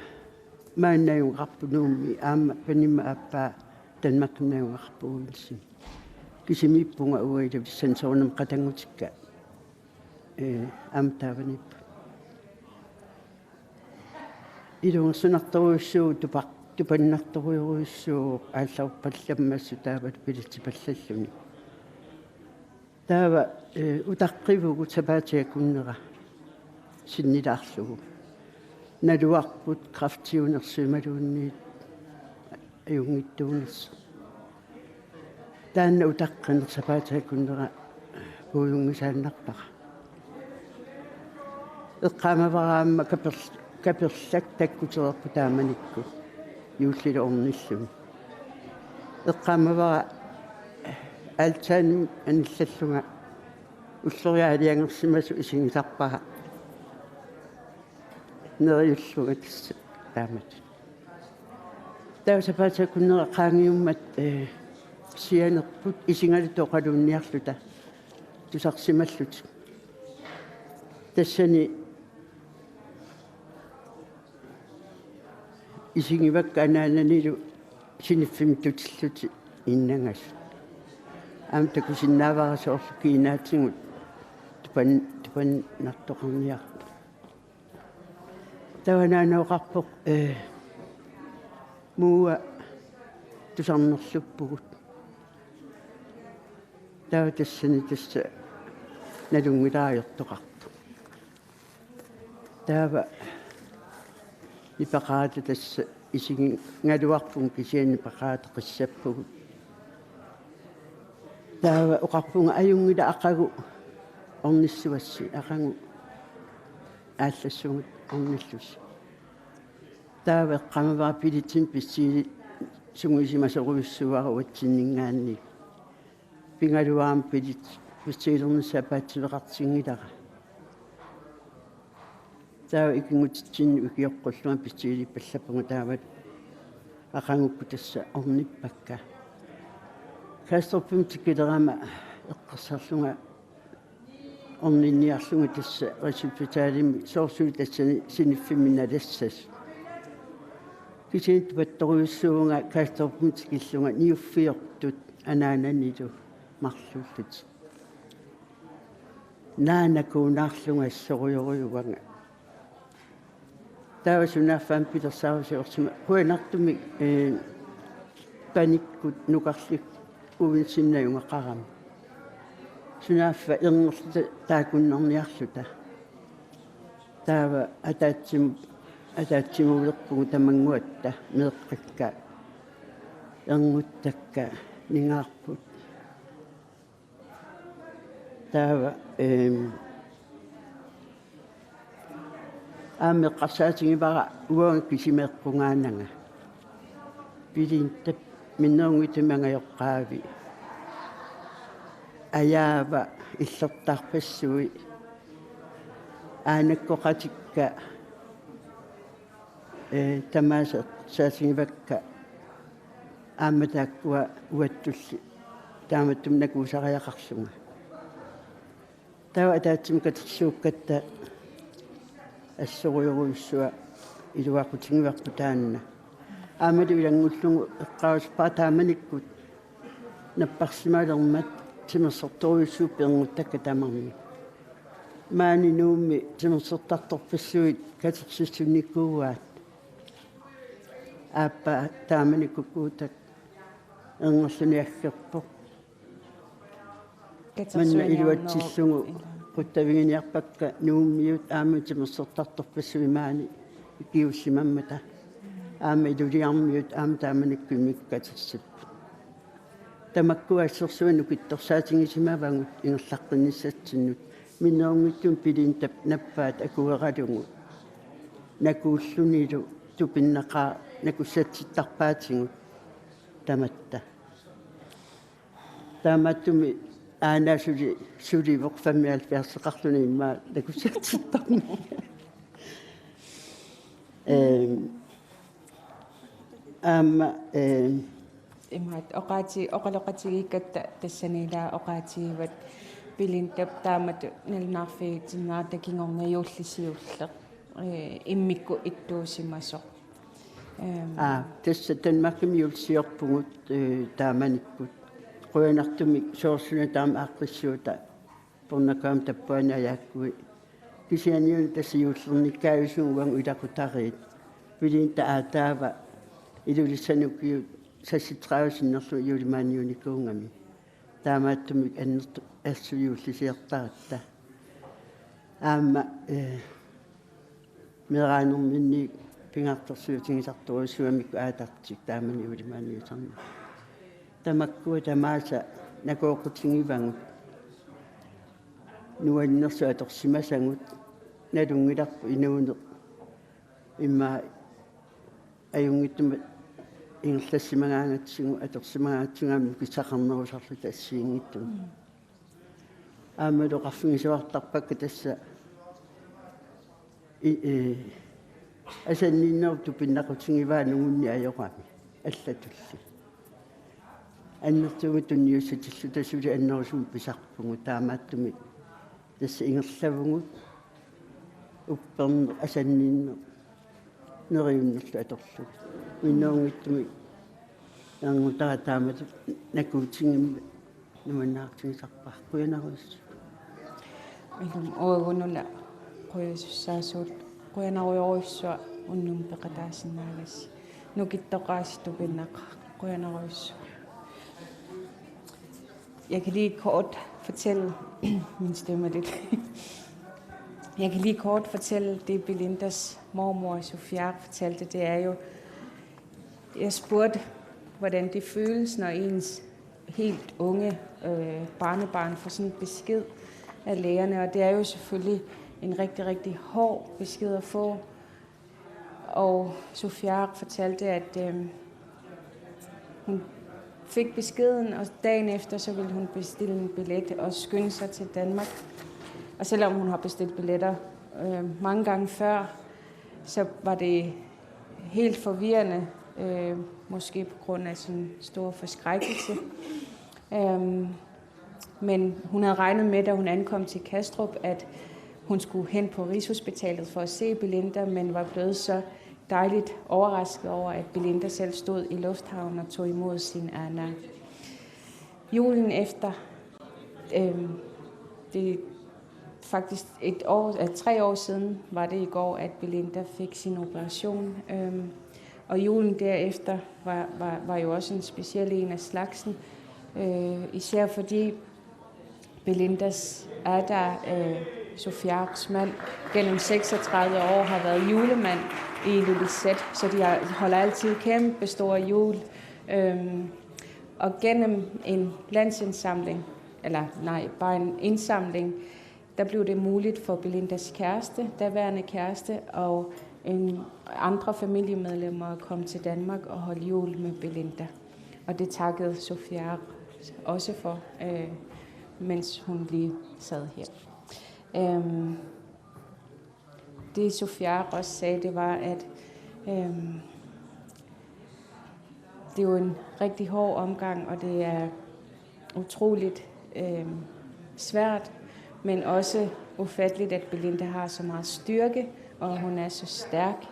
maani najugaqarpoq Nuummi, aamma panimma aappaa Danmarkimi najugaqarpoq Odense. Kisimiippunga uanga ilavissani soorunami qatanngutikka, ee, aamma taavaniipput. Ilungersunartorujussuuvoq, tupa-, tupannartorujussuuvoq aallarpallammassuk taava bilatsipallalluni. Taava, ee, utaqqivugut sapaatip akunnera sinnilaarlugu. Naluarput kræftiunersoq imaluunniit ajunngitsuunersoq. Taanna utaqqineq sapaatip akunnera puigunngisaannarpara. Eqqaamavara aamma kaper-, kaperlak takkutereerput taamanikkut juullilu ornilluni. Eqqaamavara altaanimut anillallunga ulloriaq aalajangersimasoq isigisarpara neriullunga tassa taamatut. Taava sapaatip akunnera qaangiummat, ee, sianerput isigalutut oqaluunniarluta tusarsimallutik. Tassani isigivakka anaananilu siniffimmik tutillutik innagasut. Aamma takusinnaavara soorlu kiinaatigut tupan-, tupannartoqarniartut. Taava anaana oqarpoq, ee, Muua, tusarnerluppugut. Taava tassani tassa nalunngilara ajortoqartoq. Taava nipeqarata tassa isigigaluarpugut kisianni nipeqarata qissappugut. Taava oqarpunga ajunngilaq aqagu ornissavassi, aqagu aallassugut ornillusi. Taava eqqaamavara biletimik pissili-, sungiusimasorujussuuara uatsinninngaanniit. Pigaluarama bilet-, biletilernissaq apaatsiveqartinngilara. Taava ikinngutitsinni ikioqqullunga biletilippallappunga taava aqagukkut tassa ornippakka. Kastrupimut tikilerama eqqarsarlunga orninniarlunga tassa Rigshospitalimi soorlu tassani siniffimmi nalassasut. Kisianni tupattorujussuuvunga Kastrupimut tikillunga niuffiortut anaananilu marluullutik. Naanakuunaarlunga assorujorujuuvunga. Taava sunaaffa aamma pilersaarusiorsima qujanartumik, ee, panikkut nukarlikkut uinsinnajugaqarami. Sunaaffa ernerluta taakunnarniarluta. Taava ataatsimut, ataatsimuulerpugut tamannguatta meeqqakka, ernguttakka, ningaarput. Taava, eem, aamma eqqarsaatigivara uanga kisima eqqugaananga. Belindap minnerunngitsumik angajoqqaavi. Ajaava illertarpassui. Aanakkoqatikka, ee, tamaasa eqqarsaatigivakka aamma taakkua uattulli taamatut nakuusariaqarlunga. Taava ataatsimut katersuukkatta assorujorujussuaq iluaqutigivarput taanna. Aammalu ilanngullugu eqqaarusuppara taamanikkut napparsimalermat timersortorujussuupput ernguttakka tamarmik. Maani Nuummi timersortartorpassuit katersissunnikuuaat. Aappaa taamani kukkuutak Erngerluni aggerpoq. Manna iluatsillugu quttaviginiarpakka Nuummiut aamma timersortartorpassuit maani ikiuussimammata. Aamma Iluliarmiut aamma taamanikkut immikkoortitsipput. Tamakkua assersuut nukittorsaatigisimavagut ingerlaqqinnissatsinnik. Minnerunngitsumik Belindap nappaat akueralugu. Nakuullunilu tupinnaqaaq nakussatsittarpaatigut tamatta. Taamaattumik aana suli, sulivoq femoghalvfjerdseqarluni immaqa nakussatsittarnera. Ehm, aamma, ehm, Imaat oqaati-, oqaloqatigiikkatta tassaniilaa oqaatigivat Belindap taamatut nalunaarfigitinnaarta kingorna juulli siulleq, eh, immikkut ittuusimasoq. Ehm. Aa, tassa Danmarkimi juullisiorpugut, eh, taamanikkut. Qujanartumik soorlu una taama aaqqissuuta pornakaam tappaani ajaakkui. Kisianniuna tassa juullernikkaajusugut uagut ilaqutariit. Belinda aataava Ilulissani ukiut seksogtredive sinnerlugu juulimaaniunikuugami. Taamaattumik annertu-, assut juullisiortaratta. Aamma, eh, meeraanerminni pingaartorsiutigisartorujussuugamikku aatartik taamani juulimaaniusarneq. Tamakkua tamaasa nakooqutigivagut. Nuannersut atorsimasagut nalunngilarput inuuneq immaqa ajunngitsumik ingerlassimagaangatsigu atorsimagaangatsigu aamma nukissaqarnerusarluta assigiinngitsumik. Mm. Aammalu oqarfigisuartarpakka tassa i-, i-, asanninnerup tupinnaqutigivaa nungunni ajorami allatulli. Annertuumik tunniussatilluta suli annerusumik pisarpugut taamaattumik tassa ingerlavugut upperneq asanninneq neriunnerlu atorlugu. Minnerunngitsumik erngutara taamatut nakuutigimmat nuannaarutigisarpara. Qujanarujussuaq. Ilumut uagut una qujasussaasugut, qujanarujorujussuaq unnuk peqataasinnaagassi. Nukittoqaasi tupinnaqaaq. Qujanarujussuaq. Jeg kan lige kort fortælle, min stemme er lidt. Jeg kan lige kort fortælle det, Belindas mormor, Sofia, fortalte. Det er jo, jeg spurgte, hvordan det føles, når ens helt unge, øh, barnebarn får sådan en besked af lægerne, og det er jo selvfølgelig en rigtig, rigtig hård besked at få. Og Sofia fortalte, at, øhm, hun fik beskeden, og dagen efter, så ville hun bestille en billet og skynde sig til Danmark. Og selvom hun har bestilt billetter, øh, mange gange før, så var det helt forvirrende, øh, måske på grund af sådan stor forskrækkelse. Øhm, men hun havde regnet med, da hun ankom til Kastrup, at hun skulle hen på Rigshospitalet for at se Belinda, men var blevet så dejligt overrasket over, at Belinda selv stod i lufthavnen og tog imod sin Anna. Julen efter, øhm, det er faktisk et år, øh, tre år siden, var det i går, at Belinda fik sin operation. Øhm, og julen derefter var, var, var jo også en speciel en af slagsen, øh, især fordi Belindas Ada, øh, Sofias mand, gennem seksogtredive år har været julemand i Ilulissat, så de har, holder altid kæmpe store jul. Øhm, og gennem en landsindsamling, eller nej, bare en indsamling, der blev det muligt for Belindas kæreste, daværende kæreste, og en andre familiemedlemmer at komme til Danmark og holde jul med Belinda. Og det takkede Sofia også for, øh, mens hun lige sad her. Øhm, det Sofia også sagde, det var, at, øhm, det er jo en rigtig hård omgang, og det er utroligt, øhm, svært, men også ufatteligt, at Belinda har så meget styrke, og hun er så stærk.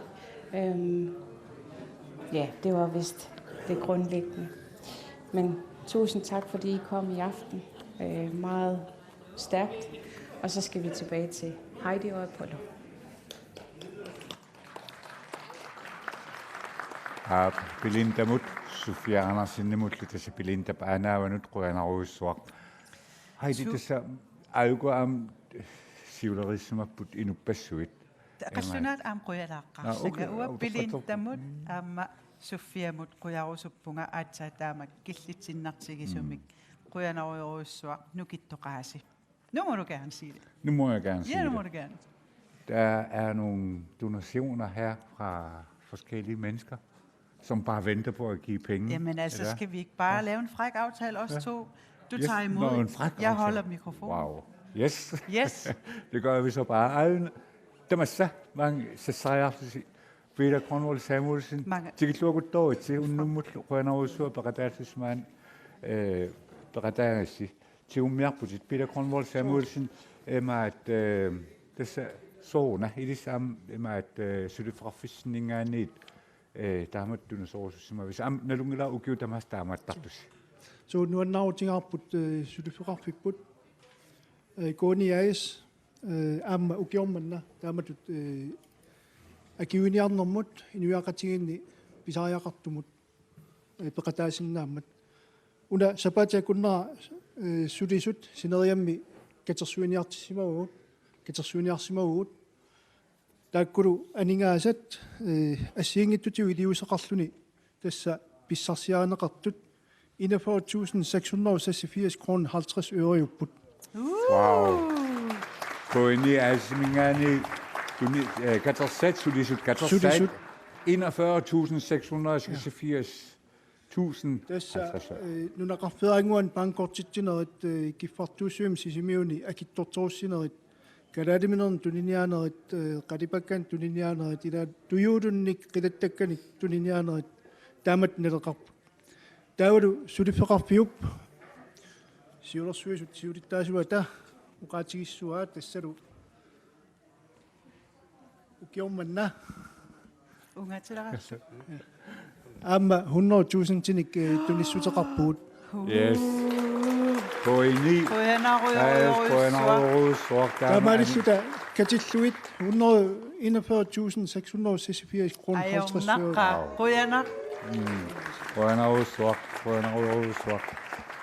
Øhm, ja, det var vist det grundlæggende. Men tusind tak, fordi I kom i aften. Øh, meget stærkt. Og så skal vi tilbage til Heidi og Apollo. Aap, Belindamut, Sofia Andersenimullu, tassa Belindap aanaavanut, qujanarujussuaq. Heidi, su- tassa aajuku aamma siuleriissimapput inuppassuit. Qallunaat aamma qujalaaqqaarlanga. Aa, okay. Uanga Belindamut aamma Sofiamut qujarusuppunga aatsaat taama killitsinnartigisumik. Mm. Qujanarujorujussuaq, nukittoqaasi. Nu må du gerne sige det. Nu må jeg gerne sige det. Ja, nu må du gerne. Der er nogle donationer her fra forskellige mennesker, som bare venter på at give penge. Jamen altså, skal vi ikke bare lave en fræk aftale, os to? Du tager imod. Nå, en fræk aftale. Jeg holder mikrofonen. Wow. Yes. Yes. Det gør vi så bare. Ej, tamassa, mange sassariarlusi. Peter Grønvold Samuelsen. Mange. Tikilluakuttooritsi unnummut qujanarujussuaq peqataassutsimik, øh, peqataagassi. Tigummiarputit, Peter Grønvold Samuelsen, imaat, øh, tassa sooruna, ilissi aamma imaat, øh, suliffeqarfissinninngaanniit, øh, taamatut tunisorusussimavisi. Aamma nalunngilara ukiut tamaasa taamaattartusi. Suu, nuannaarutigaarput, øh, suliffeqarfipput, øh, K N I A/S, øh, aamma ukioq manna taamatut, øh, akuiniarnermut inuiaqatigiinni pisariaqartumut, øh, peqataasinnaammat. Una sapaatip akunnera, øh, sulisut sineriammi katersuiniartissimavagut, katersuiniarsimavugut. Taakkulu aningaasat, øh, assigiinngitsutigut iliuuseqarluni tassa pissarsiarineqartut enogfyrre tusind seks hundrede og seksogfirs kroner halvtreds øreiupput. Wow. K N I A/S-iminngaanniit tuni-, øh, katersat, sulisut katersat. Sulisut. Enogfyrre tusind seks hundrede og seksogfirs tusind. Tassa, halvtreds øre. Øh, nunaqarfeeraannguani bankkortitsinerit, øh, kiffartuussivimmi Sisimiuni akitsorterussinerit, kalaaliminernik tuniniaanerit, øh, qalipakkanik tuniniaanerit, ilaat tujuulunnik qilattakkanik tuniniaanerit, taamatut naleqarput. Taavalu suliffeqarfiup siulersuisut siulittaasuata oqaatigissavaa, tassalu ukioq manna. Ungaatilaarsi. Aamma hundrede tusindinik, øh, tunissuteqarpugut. Yes. K N I. Qujanarujorujussuaq. Qujanarujorujussuaq. Taamaalilluta katillugit hundrede enogfyrre tusind seks hundrede og seksogfirs kroner halvtreds øre. Ajornaqaaq. Qujanaq. Mm. Qujanarujussuaq. Qujanarujorujussuaq.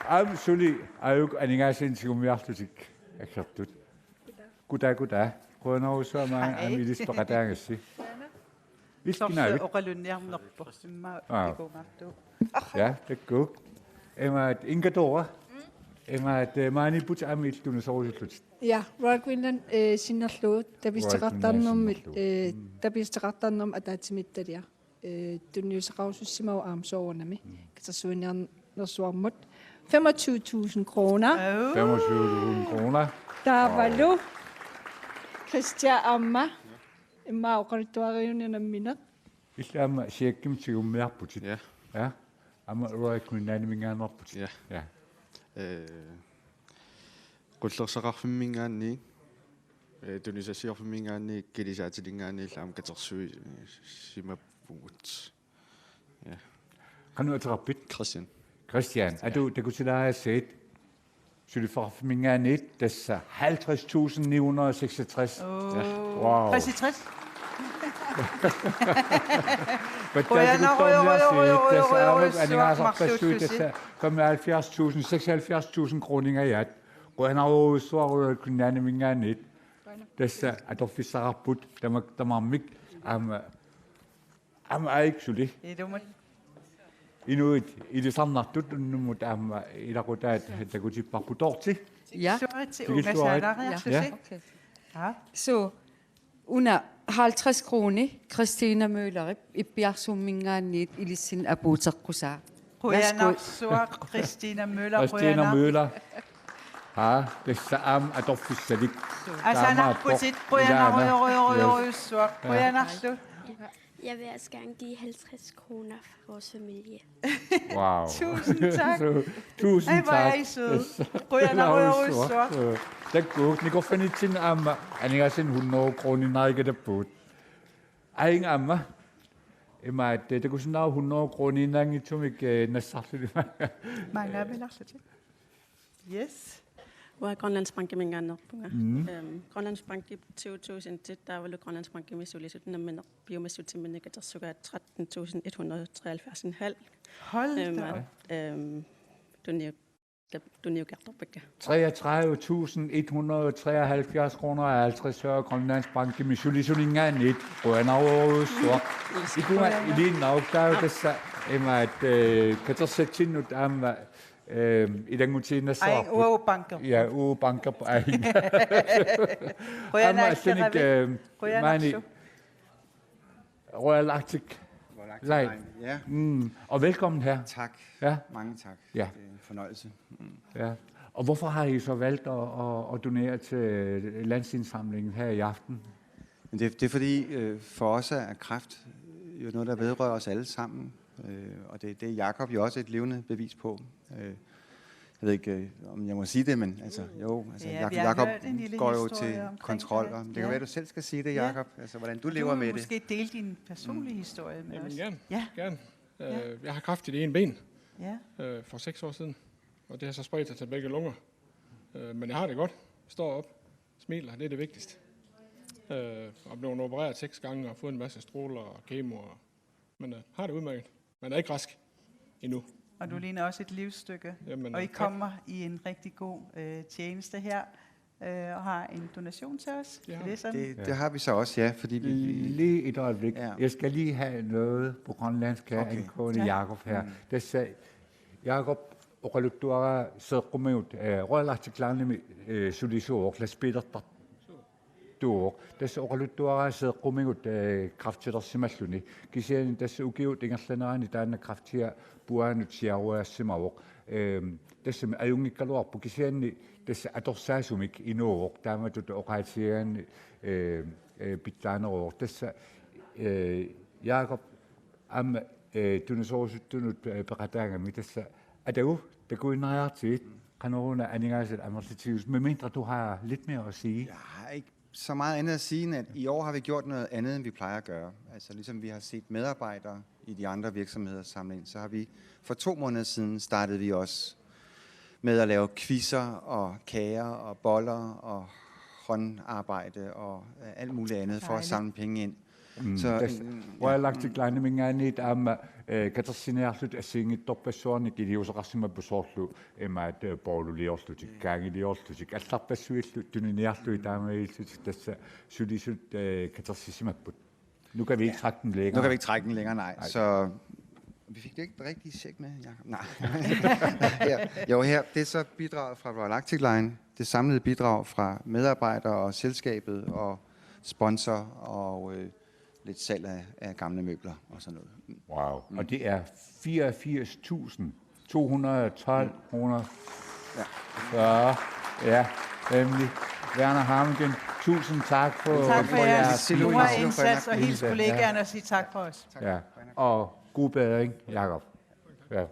Aamma suli aajuku aningaasivinnut tigummiarlutik aggertut. Kutaa, kutaa. Qujanarujussuaq, aamma ilissi peqataagassi. Illit kinaavit? Soorlu oqalunniarnerpoq. Immaqa ikumaartuuvoq. Ja, takuuk. Imaat, Inga Dora. Imaat, øh, maaniipputit aamma illit tunisorusullutit. Ja, Royal Greenland, øh, sinnerlugu, tapiissuteqartarnermut, Royal Greenland sinnerlugu. Øh, tapiissuteqartarnermut ataatsimiititaliaq. Øh, tunniusseqarusussimavoq aamma soorunami. Mm. Katersuiniarnersuarmut. Femogtyve tusind kroner. Au. Femogtyve tusind kroner. Taavalu. Wow. Christian aamma. Immaqa oqaluttuariuneq nammineq. Illit aamma Siekkimut tigummiarputit. Ja. Ja. Aamma Royal Greenlandiminngaanneerputit. Ja. Ja. Øh, Qullersaqarfimminngaanniit, øh, tunisassiorfimminngaanniit, kilisaatilinngaanniillu aamma katersuisimappugut. Ja. Qanoq ateqarpit? Christian. Christian, ja. Atu takutilaariassagit suliffeqarfimminngaanniit, tassa halvtreds tusind ni hundrede og seksogtres. Åh. Ja. Wow. Seksogtres? Qujanarujorujorujorujorujorujussuaq, marluullusi. Tassa femoghalvfjerds tusind, seksoghalvfjerds tusind kroningajaat. Qujanarujussuaq Royal Greenlandiminngaanniit. Tassa atorfissaqarput tamak-, tamarmik aamma, aamma aajuku suli. Ilumut. Inuit ilisarnartut unnummut aamma ilaqutaat takutipparput, Dorthe. Ja. Tikilluaritsi. Tikilluarit. Ungasaalaariarlusi. Ja. Okay. Ja. Så, una halvtreds kroner, Christina Møllerip Ippiarsumminngaanniit ilissinnut apuuteqqusaa. Værsgo. Qujanarsuaq, Christina Møller, Christina qujanaq. Møller. Ja, tassa aamma atorfissalik. Asanarputit, taamaappoq. Qujanarujorujorujussuaq. Ja. Qujanarlu. Jeg vil også gerne give halvtreds kroner for vores familie. Wow. Tusind tak. Så, tusind tak. Ej, hvor er I søde. Yes. Qujanarujorujussuaq. Takuuk, nikorfanitsinni aamma aningaasanik hundrede kroninnaarikatappugut. Aajuna aamma. Imaattoq, takusinnaavat hundrede kroninnaanngitsumik, øh, nassarluni. Maanngaanniilaarlutik. Yes. Uanga Grønlandsbankiminngaanneerpunga. Mm. Øhm, Grønlandsbanki tyve tusind, taavalu Grønlandsbankimi sulisut nammineq piumassutsiminnik atorsugaat tretten tusind et hundrede og treoghalvfjerds en halv. Hold da op. Øhm, tuniu-, tuniukkiartorpakka. Treogtredive tusind et hundrede og treoghalvfjerds kroner og halvtreds øre Grønlandsbankimi sulisuninngaanniit. Qujanarujussuaq. Ikunga iliinnaruk, taava tassa imaat, øh, katersatsinnut aamma, øh, ilanngutiinnassavarput. Ai, uanga banker. Ja, uanga banker på egen. Qujanaq Aamma allanik, Ravik. øh, Qujanaq maani su. Royal Arctic Line. Ja. Mm, og velkommen her. Tak. Ja. Mange tak. Ja. Det er en fornøjelse. Mm. Ja. Og hvorfor har I så valgt at, at, at donere til landsindsamlingen her i aften? Men det, det er fordi, øh, for os er kræft jo noget, der vedrører os alle sammen. Øh, og det, det er Jakob jo også et levende bevis på. Øh, jeg ved ikke, øh, om jeg må sige det, men altså, jo, altså, Ja, Jakob, vi har Jakob hørt en lille går jo historie til omkring kontrol. dig. Og det Ja. kan være, at du selv skal sige det, Ja. Jakob. Altså, hvordan du Du lever vil med det. Måske dele din personlige historie med Jamen os. gerne. Ja. Gerne. Ja. Øh, jeg har kræft i det ene ben Ja. øh, for seks år siden, og det har så spredt sig til begge lunger. Øh, men jeg har det godt. Står op, smiler, det er det vigtigste. Øh, og blevet opereret seks gange og fået en masse stråler og kemo, og, men øh, har det udmærket. Man er ikke rask endnu. Og du ligner også et livsstykke. Jamen, Og I tak. Kommer i en rigtig god øh, tjeneste her, øh, og har en donation til os. Ja. Er det sådan? Det, det har vi så også, ja, fordi vi... vi Lige et øjeblik. Ja. Jeg skal lige have noget på grønlandsk her, Okay. angående Ja. Jakob her. Tassa Jakob oqaluttuaraa seeqqumigut, øh, Royal Arctic Linemi, øh, sulisuuvoq, lastbiilertartuuvoq. Tassa oqaluttuaraa seeqqumigut, øh, kræftilersimalluni. Kisianni tassa ukiut ingerlaneranni taanna kræftia puaanut siaruaassimavoq. Øhm, tassami ajunngikkaluarpoq, kisianni tassa atorsaasumik inuuvoq, taamatut oqaatigigaanni, øh, øh, pitsaaneruvoq. Tassa, øh, Jakob aamma, øh, tunisorusuttunut, øh, peqataagami, tassa: Atagu, takuinnariartigit, qanoruna aningaasat amerlatigisut, medmindre du har lidt mere at sige. Jeg har ikke så meget andet at sige, end at i år har vi gjort noget andet, end vi plejer at gøre. Altså, ligesom vi har set medarbejdere i de andre virksomheder samle ind, så har vi for to måneder siden startede vi også med at lave quizzer og kager og boller og håndarbejde og øh, alt muligt andet for at Dejligt. Samle penge ind. Mm, Så, tassa mm, Royal Arctic Lineminngaanniit aamma, øh, katersiniarlutik assigiinngitsorpassuarnik iliuuseqarsimapput, soorlu imaat, øh, booluliorlutik, kaagiliorlutik, allarpassuillu tuniniarlugit taamaalillutik, tassa sulisut, øh, katersisimapput. Nu kan vi ikke trække den længere. Nu kan vi ikke trække den længere, nej. Nej. Så vi fik det ikke rigtige check med, Jacob. Nej. Her. Jo, her. Det er så bidraget fra Royal Arctic Line. Det samlede bidrag fra medarbejdere og selskabet og sponsor og øh, lidt salg af, af gamle møbler og sådan noget. Wow. Og det er fireogfirs tusind to hundrede og tolv kroner. Ja. Så, ja, nemlig. Werner Harmgen, tusind tak for, Tak for jeres bidrag. Store indsats, og hils kollegaerne og sige tak for os. Ja. Og god bedring, Jakob. Ja.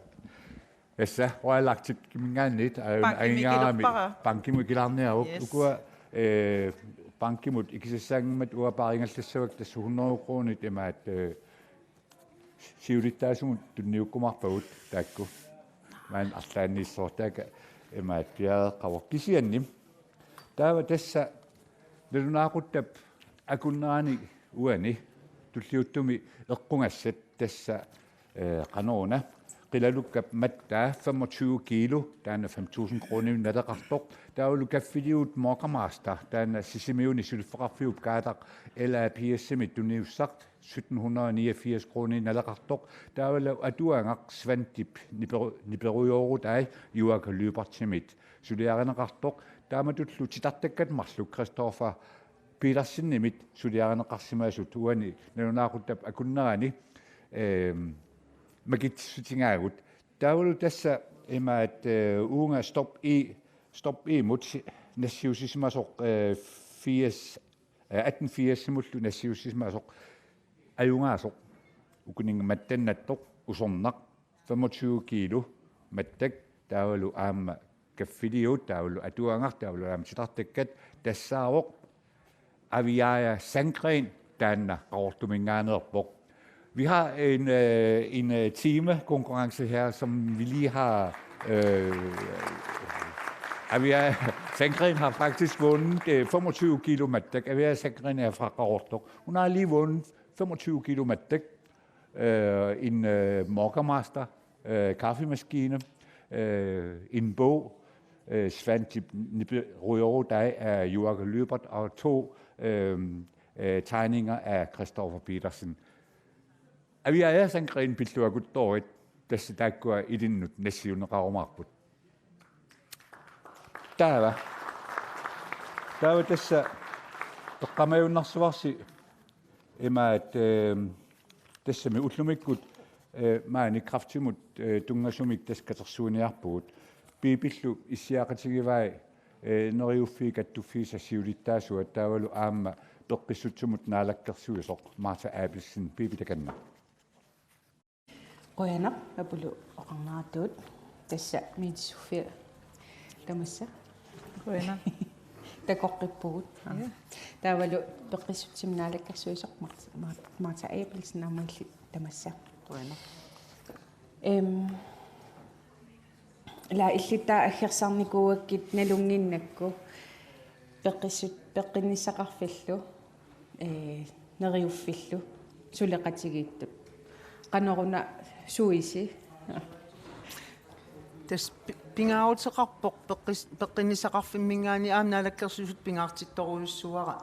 Tassa Royal Arctic-minngaanniit, øh, Bankimi aningaarami ikilerpara. Bankimut ikilaarniaruk. Yes. Ukua, øh, bankimut ikisassaanngimmata uanga paarigallassavakka, tassa hundrede kroner imaat, øh, siulittaasumut tunniukkumaarpagut taakku. Maani arlaanniissuartaakka imaat piareeqqavoq, kisianni taava tassa nalunaaquttap akunnerani uani tulliuttumi eqqugassat, tassa, øh, qanoruna, qilalukkap mattaa femogtyve kilo, taanna fem tusind kroner naleqartoq. Taavalu kaffiliut Mocha Master, taanna Sisimiuni suliffeqarfiup kaataq L A P S-imit tuniussaq, sytten hundrede og niogfirs kroner naleqartoq. Taavalu atuagaq Svantip niperu-, niperujoorutai Juaaka Lyberthimit suliarineqartoq. Taamatullu titartakkat marluk Christoffer Petersenimit suliarineqarsimasut uani nalunaaquttap akunnerani, øhm, makitsissutigaagut. Taavalu tassa imaat, øh, uunga Stop E, Stop E-mut nassiussisimasoq, øh, firs, øh, atten firsimullu nassiussisimasoq ajugaasoq, ukuninnga mattannattoq, usornaq, femogtyve kilo mattak, taavalu aamma kaffiliut, taavalu atuagaq, taavalu aamma titartakkat, tassaavoq Aviaja Sandgreen, taanna Qaqortuminngaanneerpoq. Vi har en, øh, en, øh, temakonkurrence her, som vi lige har, øh, Aviaja Sandgreen har faktisk vundet øh, femogtyve kilo mattak. Aviaja Sandgreen er fra Qaqortoq. Hun har lige vundet femogtyve kilo mattak. Øh, en øh, Moka Master øh, kaffemaskine, øh, en bog, øh, Svante Nibiru Dai af Joakim Lyberth, og to øh, øh, tegninger af Christoffer Petersen. Aviaja Sandgreen pilluaqquttorit, tassa taakkua ilinnut nassiunneqarumaarput. Taava. Taava tassa eqqaamajunnarsuarsi imaat, øh, tassami ullumikkut øh, maani kræftimut øh, tunngasumik tassa katersuiniarpugut. Piipillu issiaqatigivai øh, Neriuffiit Kattuffiisa siulittaasuat taavalu aamma peqqissutsumut naalakkersuisoq Martha Abelsen. Piipi, takanna. Qujanaq, apulu oqarneratut. Tassa Miiti Sofia tamassa. Qujanaq. Takoqqippugut. Ja. Taavalu peqqissutsimut naalakkersuisoq Mart-, Mart-, Martha Abelsen aamma illit tamassa. Qujanaq. Em, ila illit taava aggersarnikuugakkit nalunnginnakku peqqissut-, peqqinnissaqarfillu ee, Neriuffillu suleqatigiittut. Qanoruna suisi? Tassa pi-, pingaaruteqarpoq peqqis-, peqqinnissaqarfimminngaanniit aamma naalakkersuisut pingaartittorujussuuara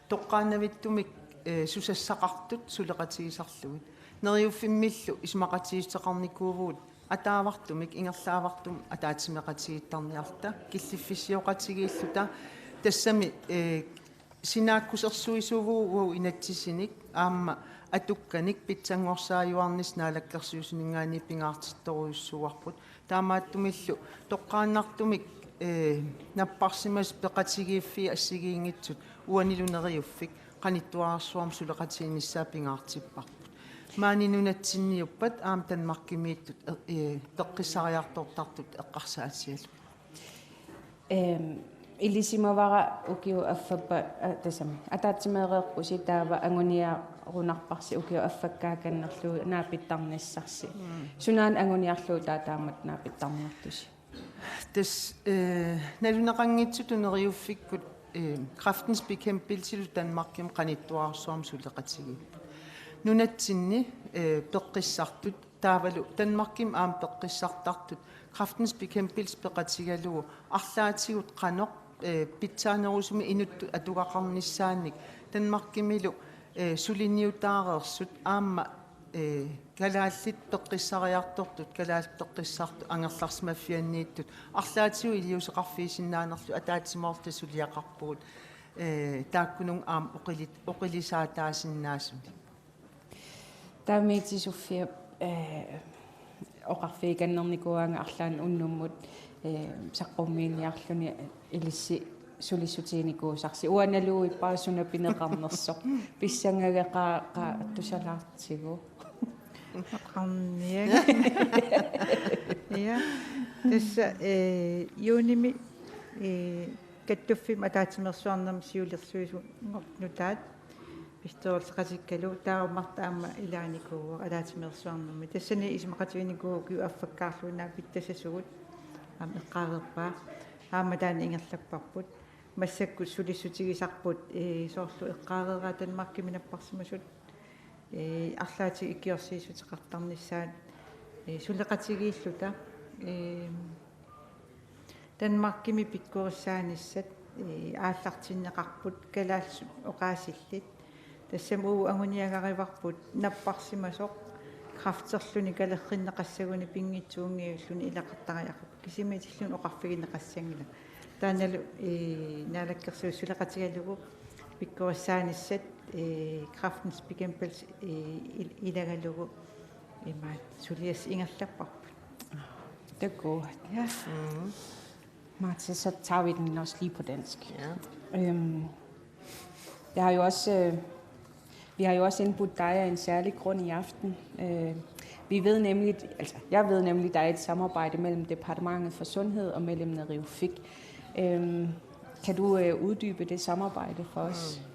toqqaannavittumik, ee, susassaqartut suleqatigisarlugit. Neriuffimmillu isumaqatigiissuteqarnikuuvugut ataavartumik ingerlaavartumik ataatsimeeqatigiittarniarluta, killiffissioqatigiilluta, tassami, ee, sinaakkusersuisuuvugut inatsisinik aamma atukkanik pitsanngorsaajuarnissaq naalakkersuisuninngaanniit pingaartittorujussuuarput. Taamaattumillu toqqaannartumik, ee, napparsimasut peqatigiiffiit assigiinngitsut uanilu Neriuffik qanittuararsuarmik suleqatiginissaa pingaartipparput. Maani nunatsinniuppat aamma Danmarkimiittut, ee, peqqissariartortartut eqqarsaatigalugit. Em, ilisimavara ukiup affappa, a, tassami, ataatsimeereerpusi taava anguniarunarparsi ukiup affakkaannerlugu naapittarnissarsi. Mm. Sunaana anguniarlugu taava taamatut naapittarniartusi? Tassa, ee, naluneqanngitsutut Neriuffikkut, ee, Kræftens Bekæmpelsilu Danmarkimi qanittuararsuarmik suleqatigiipput. Nunatsinni, ee, peqqissartut taavalu Danmarkimi aamma peqqissartartut Kræftens Bekæmpelse peqatigalugu arlaatigut qanoq, ee, pitsaanerusumik inuttut atugaqarnissaannik Danmarkimilu, ee, suliniutaareersut aamma, ee, kalaallit peqqissariartortut, kalaallit peqqissartut angerlarsimaffianniittut arlaatigut iliuuseqarfigisinnaaneriarlugit ataatsimoorluta suliaqarpugut, ee, taakkununnga aamma oqili-, oqilisaataasinnaasunik. Taava Miiti Sofia, ee, oqarfigiinnarnikuugaanga arlaannik unnummut, ee, saqqummiiniarluni ilissi sulissutiginikuusarsi. Uanga naluara suna pineqarnersoq. Pissangageqaaq, qaa, tusalaartigu. Oqarniaruk. Ja. Tassa, ee, juunimi, ee, Kattuffimmi ataatsimeersuarnermi siulersuisunngortoq nutaat bestyrelseqatikkalu taava marluk aamma ilaanikuuvoq ataatsimeersuarnermi. Tassani isumaqatiginikuuara ukiup affakkaarlugu naapittassaasugut aamma eqqaareerpaa. Aamma taanna ingerlapparput. Massakkut sulissutigisarput, ee, soorlu eqqaareeraa Danmarkimi napparsimasut, ee, arlaatigut ikiorsiissuteqartarnissaat, ee, suleqatigiilluta, ee, Danmarkimi pikkorissaanissat, ee, aallartinneqarput kalaallisut oqaasillit. Tassami uagut anguniagarivarput napparsimasoq kræfterluni kalerrinneqassaguni pinngitsuunngiulluni ilaqartariaqarpoq. Kisimiitilluni oqarfigineqassanngilaq. Taannalu, ee, naalakkersuisut suleqatigalugu pikkorissaanissat, ee, Kræftens Bekæmpelse, ee, il-, ilagalugu imaat suliassaq ingerlapparput. Takuuk. Ja. Mm. Martha, så tager vi den også lige på dansk. Ja. Øhm, jeg har jo også, øh, vi har jo også indbudt dig af en særlig grund i aften. Øh, vi ved nemlig, altså, jeg ved nemlig, der er et samarbejde mellem Departementet for Sundhed og mellem Neriuffik. Øhm, kan du øh, uddybe det samarbejde for os? Mm.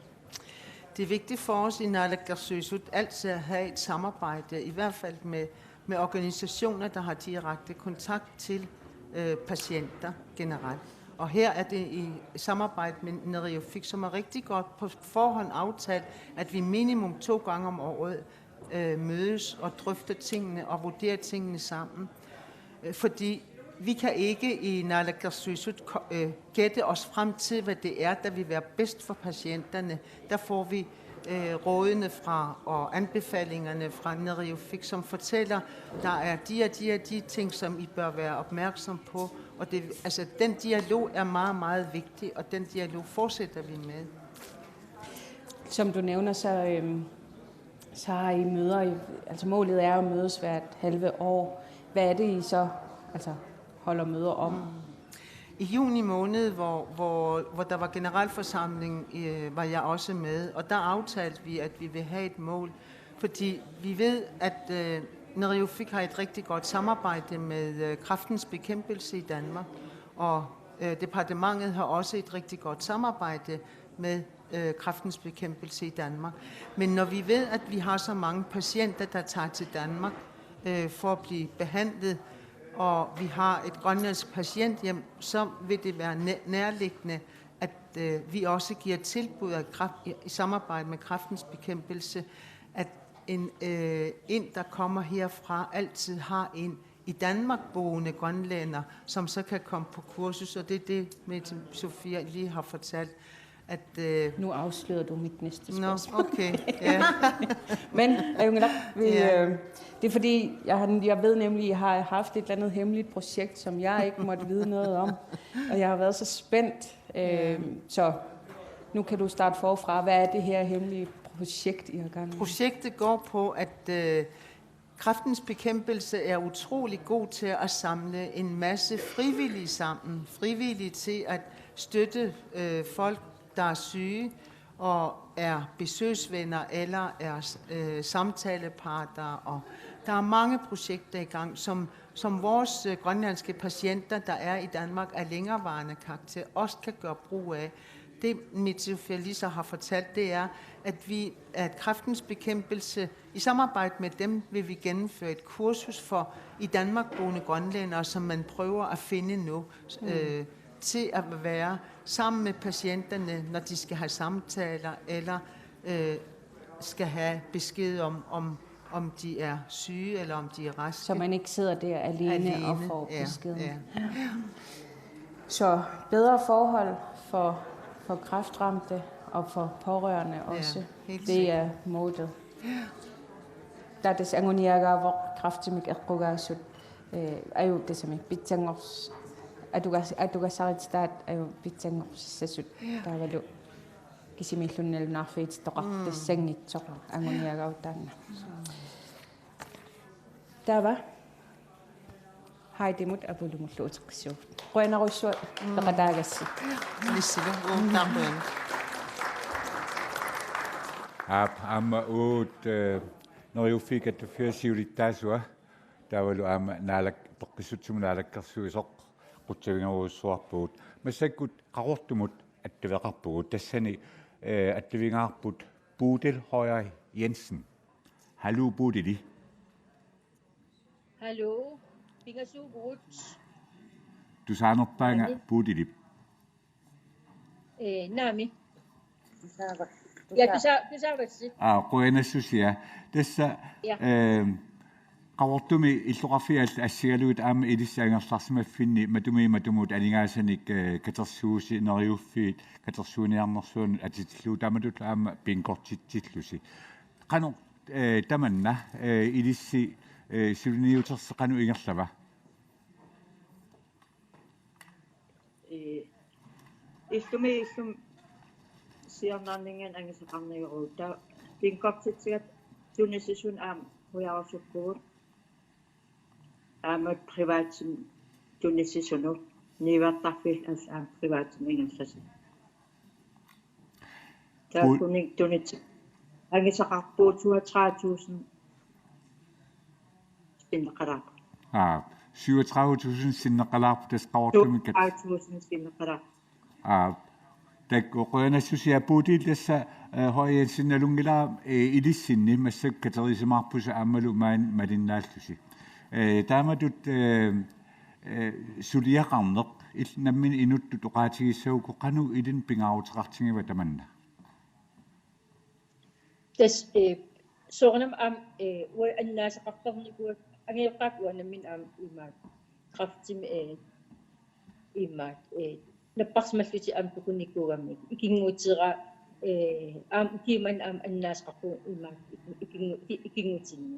Det er vigtigt for os i Naalakkersuisut altid at have et samarbejde, i hvert fald med, med organisationer, der har direkte kontakt til øh, patienter generelt. Og her er det i samarbejde med Neriuffik, som er rigtig godt på forhånd aftalt, at vi minimum to gange om året øh, mødes og drøfter tingene og vurderer tingene sammen. Øh, Fordi vi kan ikke i Naalakkersuisut ko- øh, gætte os frem til, hvad det er, der vil være bedst for patienterne. Der får vi øh, rådene fra og anbefalingerne fra Neriuffik, som fortæller, der er de og de og de ting, som I bør være opmærksom på. Og det, altså, den dialog er meget, meget vigtig, og den dialog fortsætter vi med. Som du nævner, så, øhm, så har I møder, i, altså målet er at mødes hvert halve år. Hvad er det, I så altså, holder møder om? I juni måned, hvor, hvor, hvor der var generalforsamling, øh, var jeg også med, og der aftalte vi, at vi vil have et mål, fordi vi ved, at øh, Neriuffik har et rigtig godt samarbejde med øh, kræftens bekæmpelse i Danmark, og øh, departementet har også et rigtig godt samarbejde med øh, kræftens bekæmpelse i Danmark. Men når vi ved, at vi har så mange patienter, der tager til Danmark øh, for at blive behandlet, og vi har et grønlandsk patienthjem, så vil det være næ- nærliggende, at øh, vi også giver tilbud af kræft, i, i samarbejde med kræftens bekæmpelse, at en, øh, en, der kommer herfra, altid har en i Danmark boende grønlænder, som så kan komme på kursus, og det er det, Mette Sofia lige har fortalt, at... Øh, Nu afslører du mit næste Nå, spørgsmål. Okay, ja. Men Ayungilaq, vi, Ja. øh, det er fordi, jeg, har, jeg ved nemlig, at I har haft et eller andet hemmeligt projekt, som jeg ikke måtte vide noget om. Og jeg har været så spændt. Øh, så nu kan du starte forfra. Hvad er det her hemmelige projekt, I har gang i? Projektet går på, at øh, kræftens bekæmpelse er utrolig god til at samle en masse frivillige sammen. Frivillige til at støtte øh, folk, der er syge og er besøgsvenner eller er øh, samtalepartnere. Og der er mange projekter i gang, som, som vores øh, grønlandske patienter, der er i Danmark af længerevarende karakter, også kan gøre brug af. Det, Mette Sofia Lisa har fortalt, det er, at vi, at kræftens bekæmpelse, i samarbejde med dem, vil vi gennemføre et kursus for i Danmark boende grønlændere, som man prøver at finde nu, øh, til at være sammen med patienterne, når de skal have samtaler, eller øh, skal have besked om, om, om de er syge, eller om de er raske. Så man ikke sidder der alene, Alene, og får ja, beskeden. Ja. Så bedre forhold for, for kræftramte og for pårørende også. Helt Det er målet. Taava tassa anguniagaavoq kræftimik eqqugaasut, øh, aju tassami pitsanngors-, atugas-, atugassarititaat aju pitsanngorsissasut. Taavalu kisimiilluni nalunaarfigisartoqartussanngitsoq anguniagaavoq taanna. Taava Heidimut Apulumullu uteqqissaagut. Qujanarsuaq peqataagassi. Lissilo, uuntaarpuin. Aap, aamma uagut, eh, Neriuffiit Kattuffiata siulittaasua, taavalu aamma Naalak-, toqqissutsimut naalakkersuisoq qutsavigerujussuarpugut. Massakkut Qaqortumut attaveqarpugut, tassani, eh, attavigaarput Bodil Høyer Jensen. Hallo, Bodili. Hallo, pingasuuvugut. Tusaanerpaanga Bodilip. Eh, naamik. Ja, tusa-, tusaavassi. Aa, qujanassusia. Tassa, Ja. eh, Qaqortumi illoqarfiit assigalugit aamma ilissi angerlarsimaffinni matumi matumut aningaasanik, eh, katersuusi Neriuffiit katersuiniarnersuanut atitillugu taamatut aamma bingoortitsillusi. Qanoq, eh, tamanna, eh, ilissi, eh, suliniutersi qanoq ingerlava? Eh, illumi illumi siornarninngan angisaqarniarugut. Taava bingoortitsigatta tunisisunut aamma qujarusukkugut. Aamma privatimik tunisisunut, niuertarfillu aamma privatimik ingerlasut. Taava Ui. Tuni-, tunit-, angisaqarpugut syvogtredive tusind sinneqalaarpoq. Aa, syvogtredive tusind sinneqalaarpoq tassa Qaqortumi kat-. Syvogtredive tusind sinneqalaarpoq. Aa, taakku qujanassusia. Bodil, tassa, eh, Høyer Jensen, nalunngilara, eh, ilissinni massakkut katerisimaarpusi aammalu maani malinnaallusi. Eh, taamatut, eh, eh, suliaqarneq Illit nammineq inuttut oqaatigissagukku qanoq ilinnut pingaaruteqartigiva tamanna? Tassa, eh, soorunami aamma, eh, uanga annaasaqartarnikuuakka, angajoqqaakka uanga nammineq aamma imaak kræftimi, eh, imaak, eh, napparsimallutik aamma tukunikuugamik, ikinngutera, eh, aamma ukiumut aamma annaasaqarpugut imaak ikin-, ikinngu-, iki-, ikinngutinni.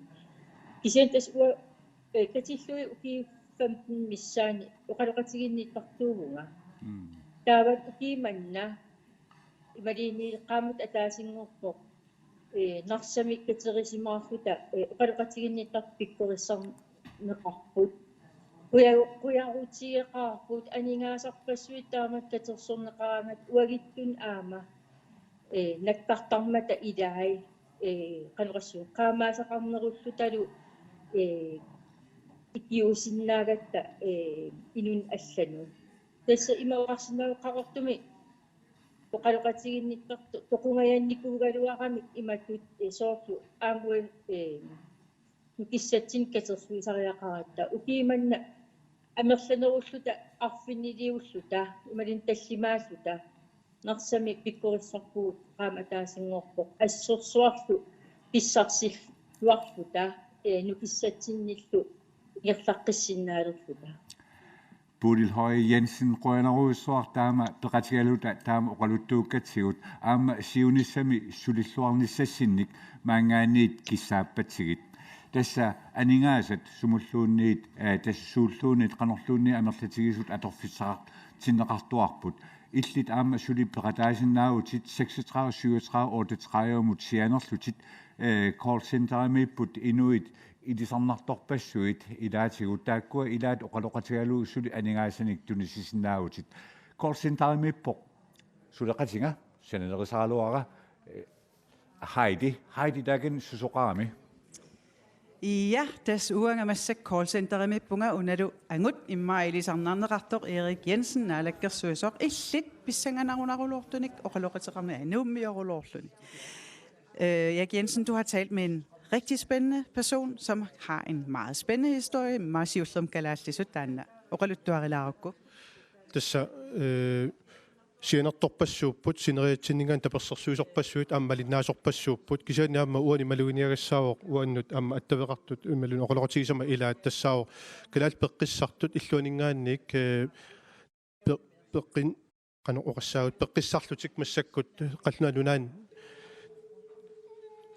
Kisianni tassa uanga, eh, katillugit ukiut femten missaanni oqaloqatiginnittartuuvunga. Mm. Taava ukiumanna imaluunniit qaammat ataasinngorpoq, eh, Narsami katerisimaarluta, eh, oqaloqatiginnittartut pikkorissarneqarput. Quja-, qujarutigeqaarput aningaasarpassuit taamatut katersorneqaraangat uagutsinnut aamma, eh, nakkartarmata ilai, eh, qanoq oqassuunga, qaammaasaqarnerullutalu, eh, ikiuusinnaagatta, eh, inunnut allanut. Tassa ima oqarsinnaavoq Qaqortumi oqaloqatiginnittartut toqungajannikuugaluaramik imatut, eh, soorlu aamma, eh, nukissatsinnik katersuisariaqaratta. Ukiumanna amerlanerulluta arfiniliulluta imaluunniit tallimaalluta Narsami pikkorissarpugut qaammat ataasinngorpoq assersuarlu pissarsilluarluta, eh, nukissatsinnillu ingerlaqqissinnaalerluta. Bodil Høegh Jensen, qujanarujussuaq taama peqatigaluta taama oqaluttuukkatsigut, aamma siunissami sulilluarnissassinnik maanngaanniit kissaappatsigit. Tassa aningaasat sumulluunniit, eh, tassa suulluunniit qanorluunniit amerlatigisut atorfissaqartinneqartuarput. Illit aamma suli peqataasinnaavutit seksogtredive syvogtredive otteogtredive-mut sianerlutit, eh, callcenterimiipput inuit ilisarnartorpassuit ilaatigut, taakkua ilaat oqaloqatigalugit suli aningaasanik tunisisinnaavutit. Callcenterimiippoq suleqatiga, sananerisaraluara, eh, Heidi. Heidi, taakani susoqarami. Ja, tassa uanga massakkut callcenterimiippunga, unalu angut immaqa ilisarnarneqartoq Erik Jensen, naalakkersuisoq. Illit pissanganarunaruluortunik oqaloqateqarniarit, Nuummioruluorluni. Øh, Erik Jensen, du har talt med en rigtig spændende person, som har en meget spændende historie, immaqa siullermik kalaallisut taanna oqaluttuarilaarukku. Tassa, eh, sianertorpassuupput, sineriatsinninngaanniit tapersersuisorpassuit aamma malinnaasorpassuupput. Kisianni aamma uani maluginiagassaavoq uannut aamma attaveqartut imaluunniit oqaloqatigisama ilaat, tassaavoq kalaallit peqqissartut illuaninngaanniit, eh, pe-, peqqin-, qanoq oqassaagut, peqqissarlutik massakkut Qallunaat Nunaanni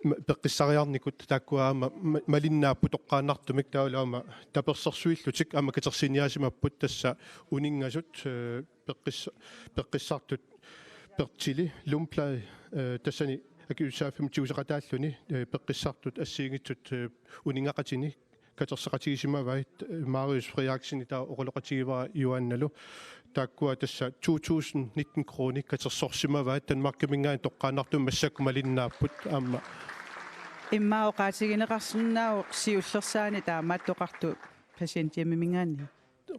ma-, peqqissariarnikut, taakkua aamma ma-, malinnaapput toqqaannartumik, taavalu aamma tapersersuillutik aamma katersiiniaasimapput, tassa uninngasut, eh, peqqis-, peqqissartut Bertili Lundblad, eh, tassani akisussaaffimmi tiguseqataalluni, eh, peqqissartut assigiinngitsut, eh, uninngeqatini katerseqatigisimavai, eh, Marius Frederiksen, taava oqaloqatigivara Joannalu. Taakkua tassa to tusind nitten kroner katersorsimavaat, Danmarkiminngaanniit toqqaannartumik massakkut malinnaapput aamma. Immaqa oqaatigineqarsinnaavoq siullersaani taamaattoqartoq patienthjemmiminngaanniit.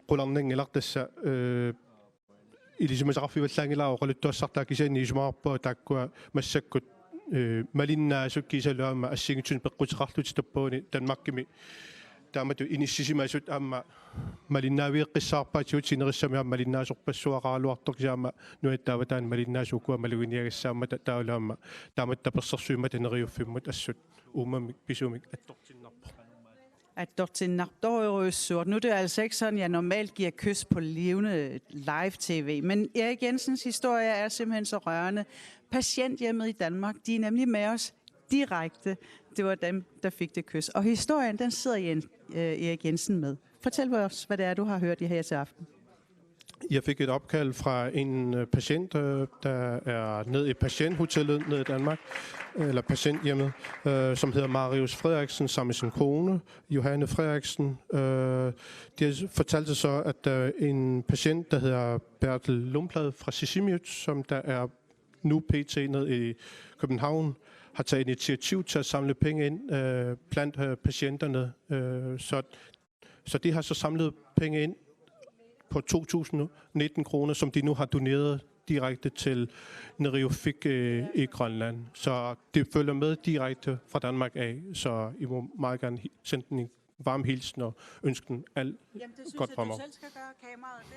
Qularnanngilaq, tassa, eh, ilisimasaqarfivallaanngilara oqaluttuassartaa, kisianni isumaqarpunga taakkua massakkut, eh, malinnaasut kiisalu aamma assigiinngitsunik peqquteqarlutik tappavani Danmarkimi taamatut inissisimasut aamma malinnaavigeqqissaarpaatigut, sinerissami aamma malinnaasorpassuaqaraluartoq, kisianni aamma nunatta avataani malinnaasut ukua maluginiagassaammata, taavalu aamma taamatut tapersersuimmata Neriuffimmut assut uummamik pisumik attortinnarpoq. Attortinnartorujussuaq. Nu er det jo altså ikke sådan, jeg normalt giver kys på levende live-tv, men Erik Jensens historie er simpelthen så rørende. Patienthjemmet i Danmark, de er nemlig med os direkte. Det var dem, der fik det kys. Og historien, den sidder Jens, øh, Erik Jensen med. Fortæl os, hvad det er, du har hørt her til aften. Jeg fik et opkald fra en, øh, patient, øh, der er nede i patienthotellet nede i Danmark, eller patienthjemmet, øh, som hedder Marius Frederiksen, sammen med sin kone, Johanne Frederiksen. Øh, de fortalte så, at der er en patient, der hedder Bertel Lundblad fra Sisimiut, som der er nu P T ned i København, har taget initiativ til at samle penge ind, øh, blandt, øh, patienterne. Øh, så, så de har så samlet penge ind på to tusind nitten kroner, som de nu har doneret direkte til Neriuffik, øh, i Grønland. Så det følger med direkte fra Danmark af, så I må meget gerne hi-, sende den en varm hilsen og ønske den alt Jamen, det synes godt jeg, fremover. Du selv skal gøre, kameraet der.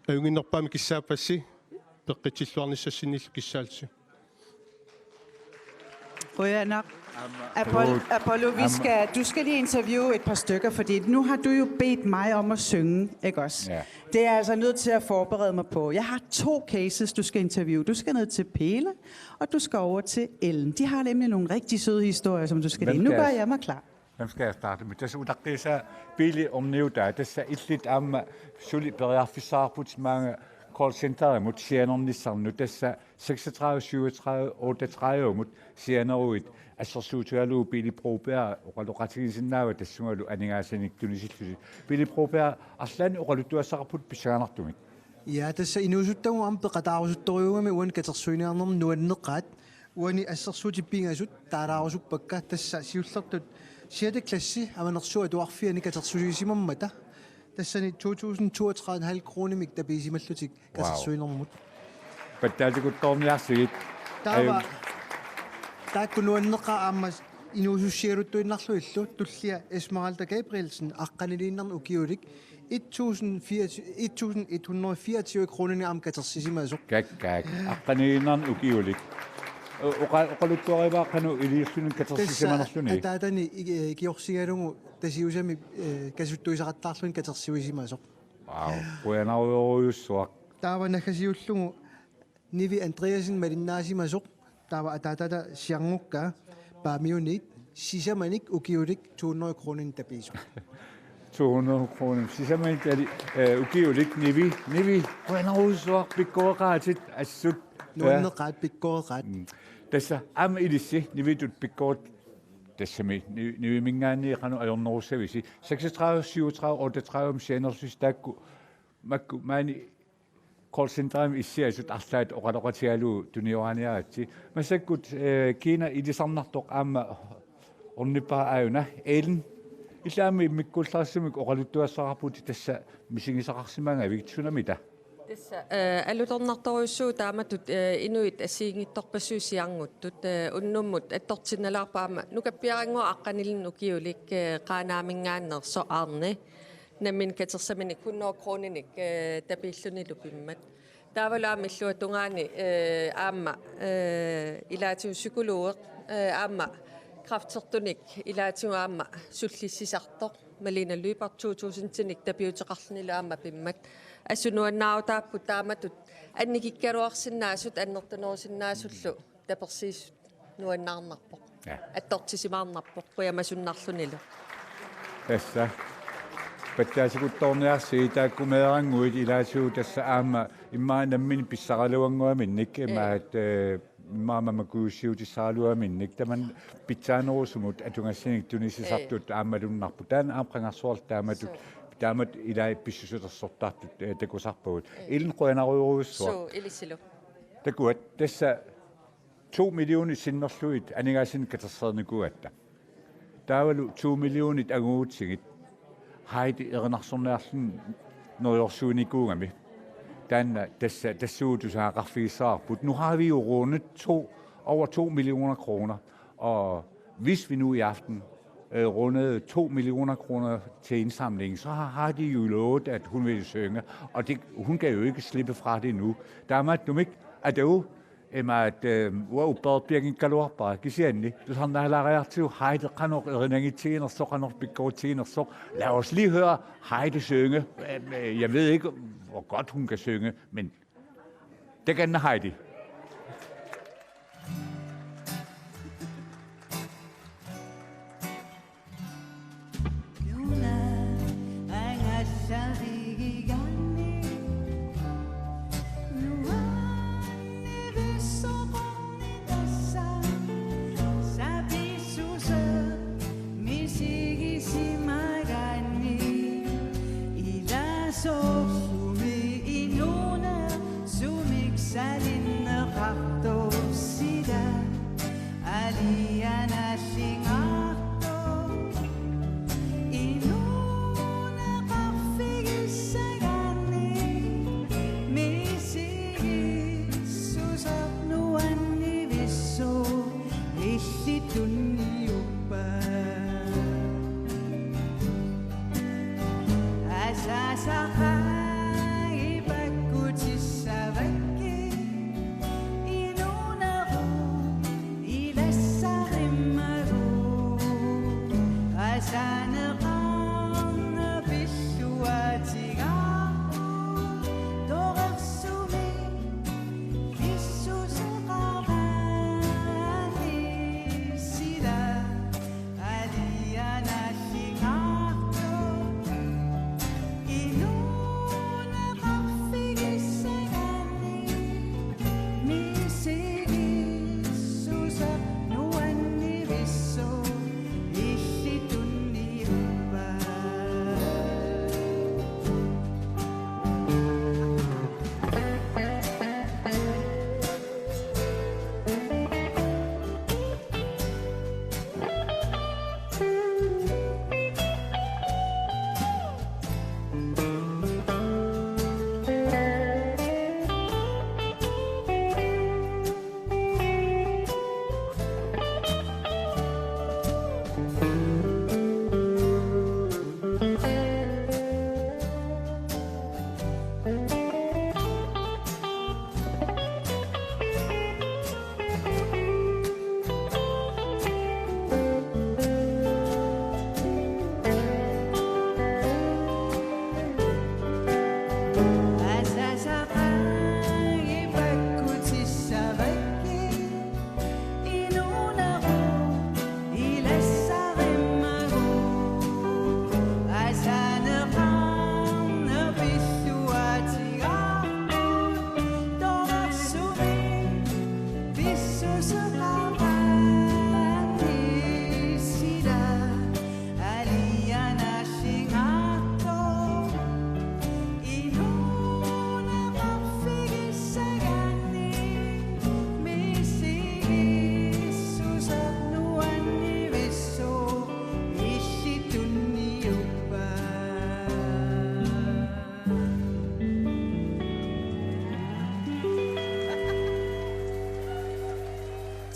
Ajunnginnerpaamik kissaappassi peqqissilluarnissassinnillu kissaallusi. Qujanaq. Apollo, Apollo, vi skal, du skal lige interviewe et par stykker, fordi nu har du jo bedt mig om at synge, ikke også? Ja. Det er jeg altså nødt til at forberede mig på. Jeg har to cases, du skal interviewe. Du skal ned til Pele, og du skal over til Ellen. De har nemlig nogle rigtig søde historier, som du skal Hvem dele. Nu skal gør jeg- jeg mig klar. Hvem skal jeg starte med? Tassa utaqqiisaa Pele orniutaa. Tassa illit aamma suli periarfissaqarputit maanga callcenterimut sianernissannut, tassa seksogtredive syvogtredive otteogtredive-mut sianeruit. Assersuutigalugu Pele Broberg oqaloqatigisinnaavaa tassungalu aningaasanik tunisillusi. Pele Broberg, arlaannik oqaluttuassaqarputit pissanganartumik. Ja, tassa inuusuttagut aamma peqataarusuttorujuugami uani katersuiniarnermi nuanneqaat. Uani assersuutit pingasut taalaarusuppakka, tassa siullertut sjette klassi Avanersuup Atuarfiani katersusigisimammata. Tassani to tusind toogtredive komma fem kronimik tapiisimallutik katersuinermut. Pattaatikuttoorniarsigit. Taava Aju- taakku nuanneqaat aamma inuusussigaluttuinnarlugillu tullia Esmeralda Gabrielsen aqqanilinnerni ukiulik et tusind fire, et tusind et hundrede fireogtyve kroninik aamma katersisimasoq. Kakkaak. Aqqanilinnerni ukiulik. O-, oqa-, oqaluttuarivaa qanoq iliulluni katersisimanerluni. Ataatani i-, ikiorsigalugu Tasiusami, eh, kasuttuisaqattaarluni katersuisimasoq. Wow, qujanarujorujussuaq. Taava naggasiullugu Nivi Andreasen malinnaasimasoq, taava ataatata siarngukkaa, Paamiuniit, sisamanik ukiulik to hundrede kroninik tapiisoq. To hundrede kroner. Sisamanik tali, eh, ukiulik Nivi, Nivi, qujanarujussuaq, pikkoreqaatit assut. Nuanneqaat, pikkoreqaat. Mm. Tassa aamma ilissi Nivitut pikkorit tassami Ni-, Niviminngaanniit qanoq ajornerussavisi. Seksogtredive syvogtredive otteogtredive sianerlusi taakku makku maani callcenterimi issiasut arlaat oqaloqatigalugu tunioraniaritsi. Massakkut, eh, kiinaq ilisarnartoq aamma ornippara aajuna. Ellen, illit aamma immikkuullarissamik oqaluttuassaqarputit, tassa misigisaqarsimagavit, sunamita? Tassa, eh, alutornartorujussuuvoq taamatut, eh, inuit assigiinngitsorpassuit siarnguttut, eh, unnummut attortinnalaarpoq aamma nukappiarannguaq aqqanilinnik ukiulik, eh, Qaanaaminngaanneersoq Arne. Nammineq katersaminik hundrede kroninik, eh, tapiillunilu pimmat. Taavalu aamma illuatungaani, eh, aamma, eh, ilaatigut psykologeq, eh, aamma kræftertunik ilaatigut aamma sullissisartoq. Malene Lyberth to tusindinik tapiuteqarlunilu aamma pimmat. Assut nuannaarutaapput taamatut annikikkaluarsinnaasut annertunerusinnaasullu tapersiisut nuannaarnarpoq. Ja. Attortisimaarnarpoq qujamasunnarlunilu. Tassa. Pattaatikuttoorniarsigit, taakku meerannguit ilaatigut tassa aamma immaqa nammineq pissaraluannguaminnik, immaqa, eh, immaqa mamakujussuutissaraluaminnik, tamanna pitsaanerusumut atugassanik tunisisartut aammalunnarput. Taanna aamma qangarsuarli taamatut, taamatut ilaat pissusilersortartut, eh, takusarpagut. Ellen, qujanarujorujussuaq. Suu, ilissilu. Takuat, tassa to millionit sinnerlugit aningaasanik katersereernikuugatta. Taavalu to millionit angugutsigit Heidi erinarsorniarluni neriorsuinikuugami. Taanna tassa, tassuuna tusagaqarfigissavarput. Nu har vi jo rundet to, over to millioner kroner, og hvis vi nu i aften, øh, rundede to millioner kroner til indsamlingen, så har Heidi jo lovet, at hun vil synge, og det, hun kan jo ikke slippe fra det nu. Taamaattumik, atagu, imaattoq, eh, uanga uppererpianngikkaluarpara, kisianni tusarnaalaariartigu Heidi qanoq erinagitsiginersoq, qanoq pikkoritsiginersoq. Lad os lige høre Heidi synge. Eh, eh, jeg ved ikke, hvor godt hun kan synge, men det kan Heidi.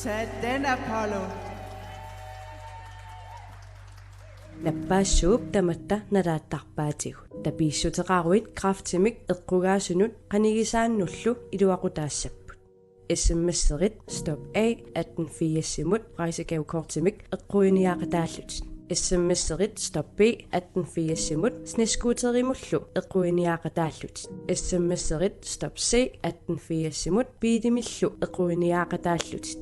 Tag den, Apollo. Nappaassuup tamatta nalaattarpaatigut. Tapiissuteqaruit kræftimik eqqugaasunut qanigisaannullu iluaqutaassapput. S M S-erit Stop A atten firsimut rejsegavekortimik eqquiniaaqataallutit. S M S-erit Stop B atten firsimut snescooterimullu eqquiniaaqataallutit. S M S-erit Stop C atten firsimut biilimillu eqquiniaaqataallutit.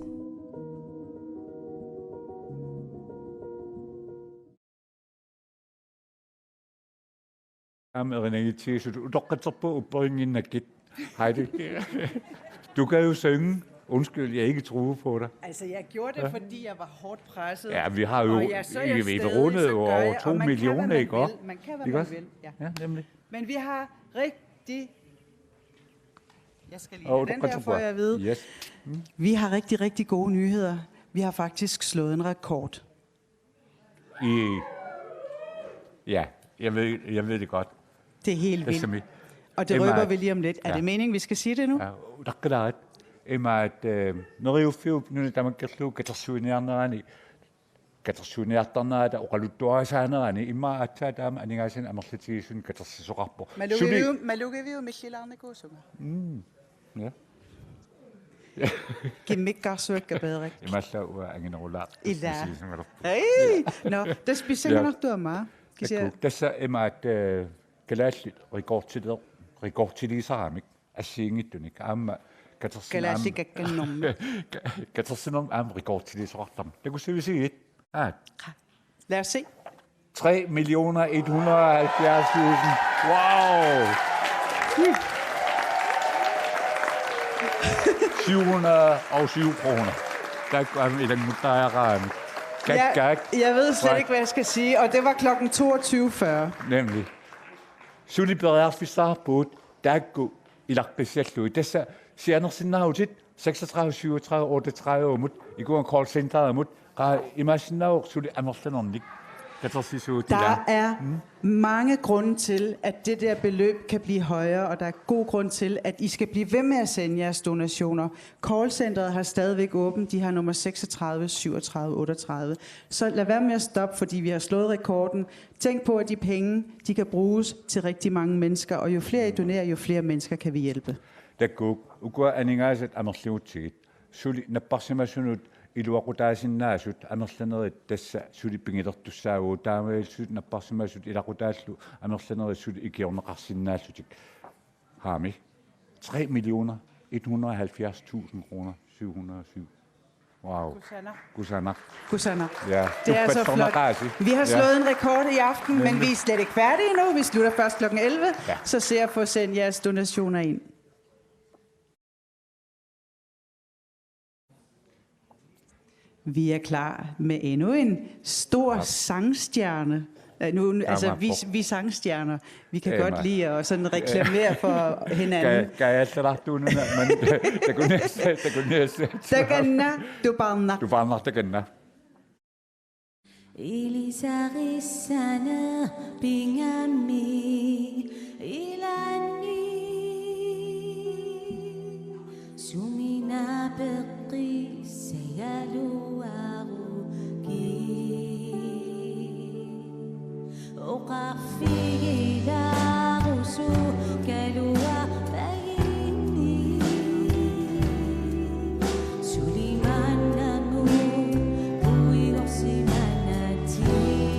Aamma erinagitsigisut utoqqatserput upperinnginnakkit. Hej, du. Du kan jo synge. Undskyld, jeg ikke troede på dig. Altså, jeg gjorde det, ja, fordi jeg var hårdt presset. Ja, vi har jo, og jeg, så jeg vi, vi stedig, rundede så jo over to millioner, ikke? Og man kan, hvad man vil. Man kan, hvad man vil. Ja. Ja, nemlig. Men vi har rigtig... Jeg skal lige have den her, får jeg at vide. Yes. Mm. Vi har rigtig, rigtig gode nyheder. Vi har faktisk slået en rekord. I, ja, jeg ved, jeg ved det godt. Det er helt vildt. Og det røber vi lige om lidt. Er det meningen, vi skal sige det nu? Ja, utaqqilaarit. Ima at, øh, Neriuffiup Nunat Tamakkerlugu katersuiniarnerani, katersuiniartarnerata oqaluttuarisaanerani, ima aatsaat taama aningaasanik amerlatigisumik katersisoqarpoq. Malugiviu-, malugiviu millilaarnikuusunga. Mm. Ja. Kimmikkaarsuakka peerak. Imaallaat uanga anginerulaaq. Ila. Pissisimalerpoq. Hej! Nå, tassa pissanganartuama. Kisianni. Takuuk, tassa ima at, øh, kalaallit rekordtile-, rekordtiliisaramik assigiinngitsunik. Aamma katersin-, aamma kalaallikakkannermi. Ka-, katersinermi aamma rekordtiliisoqartarmat. Takussavisigut? Aat. Lad os se. Tre millioner et hundrede og halvfjerds tusind. Wow! Syv hundrede og syv kroner. Taakku aamma ilannguttariaqaramik. Kak, kak. Jeg, jeg ved slet ikke, hvad jeg skal sige, og det var klokken toogtyve fyrre. Nemlig. Suli periarfissaqarpugut taakku ilaqqissallugit. Tassa sianersinnaavutit seksogtredive syvogtredive otteogtredive-mut, ikuan callcenterimut, qaa imaassinnaavoq suli amerlanernik katersisuutit. Der er mange grunde til, at det der beløb kan blive højere, og der er god grund til, at I skal blive ved med at sende jeres donationer. Callcenteret har stadigvæk åbent. De har nummer seksogtredive syvogtredive otteogtredive. Så lad være med at stoppe, fordi vi har slået rekorden. Tænk på, at de penge, de kan bruges til rigtig mange mennesker, og jo flere I donerer, jo flere mennesker kan vi hjælpe. Takuuk, ukua aningaasat amerligutsigit. Suli napparsimasunut iluaqutaasinnaasut amerlanerit tassa suli pigilertussaavugut, taamaalillutik napparsimasut ilaqutaallu amerlanerit suli ikiorneqarsinnaallutik. Har vi tre millioner et hundrede og halvfjerds tusind kroner, syv hundrede og syv. Wow. Kusanaq. Kusanaq. Kusanaq. Ja. Det er så flot. Uppassornaqaasi. Vi har slået en rekord i aften, men vi er slet ikke færdige endnu. Vi slutter først klokken elleve, ja, så se at få sendt jeres donationer ind. Vi er klar med endnu en stor sangstjerne. Øh, nu, altså, vi, vi er sangstjerner. Vi kan godt lide at sådan reklamere for hinanden. Ka-, kajassalartuununa, men takuneqassat, takuneqassat. Takanna, tupaarnaq. Tupaarnaq takanna. Ilisarissaneq pigami ilaanni. Suminapeqqissagaluaruki. Oqarfigilaarusugaluarpaginni. Sulimaannamut puigorsimanatsigit.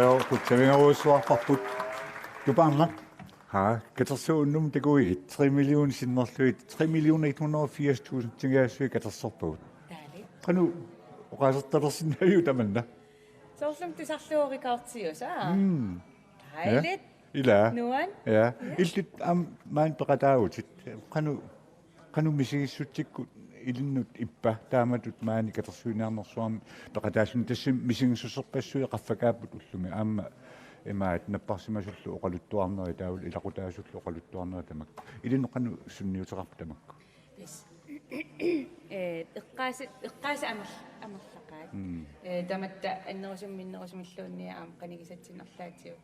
Joo, qutsavigerujussuarparput. Tupaarnaq. Haa, katersuunnum takuigit, tre millioner sinnerlugit, tre millioner et hundrede og firs tusind tingiassui katersorpagut. Dejligt. Qanoq oqaasertalersinnaaviuk tamanna? Soorlumi tusarlugu rekordiusaa. Mm. Dejligt. Ja. Ila. Nuan. Ja. Ja. Illit aamma maani peqataavutit. Qanoq, qanoq misigissutsikkut ilinnut ippa taamatut maani katersuiniarnersuarmi peqataalluni, tassami misigissuserpassuit qaffakaapput ullumi aamma imaat napparsimasullu oqaluttuarneri taavalu ilaqutaasullu oqaluttuarneri tamakku. Ilinnut qanoq sunniuteqarpit tamakku? Yes. Eh, eqqaasi-, eqqaasi amer-, amerlaqaat. Mm. Eh, tamatta annerusumik minnerusumilluunniit aamma qanigisatsinnik arlaatigut.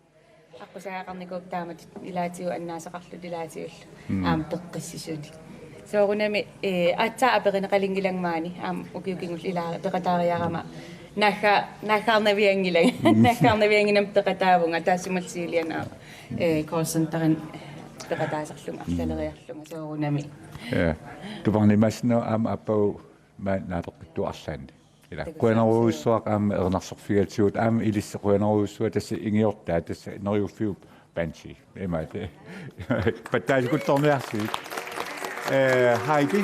Aqqusaaqqarnikuupput taamatut ilaatigut annaasaqarlutik ilaatigullu. Mm. Aamma peqqissisunik. Soorunami, eh, aatsaat aperineqalinngilanga maani, aamma ukiut kingulliit ilaa peqataariarama. Naagga-, naaggaarnavianngilanga. Mm. Naaggaarnaviannginnama peqataavunga, taassuma siuliani aamma. Eh, call centerinik peqataasarlunga, mm, arlaleriarlunga, soorunami. Ja. Tupaarnaq imaassinnaavoq aamma aappaagu maani naapeqqittuarlaanni. Ila, takuuk, qujanarujussuaq aamma erinarsorfigatigut, aamma ilissi qujanarujussuaq, tassa ingiortaa, tassa neriuffiup Banshee. Imaat. Pattaasikuttorniarsigit. Eh, Heidi,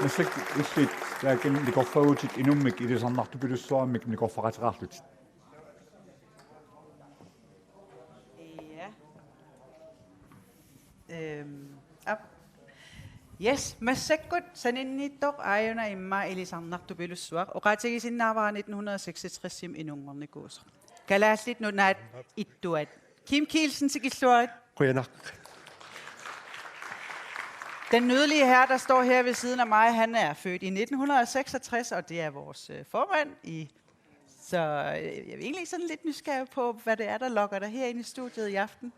massakkut illit taakani nikorfagutit inummik ilisarnartupilussuarmik nikorfaqateqarlutit. Ja. Øhm, op. Yes, massakkut saninniittoq aajuna immaqa ilisarnartupilussuaq. Oqaatigisinnaavara nitten hundrede og seksogtresimi inunngornikuusoq. Kalaallit Nunaat ittuat. Kim Kielsen, tikilluarit. Qujanaq. Den nydelige herre, der står her ved siden af mig, han er født i nitten hundrede og seksogtres, og det er vores, øh, formand i Så, øh, jeg er egentlig sådan lidt nysgerrig på, hvad det er, der lokker dig herind i studiet i aften.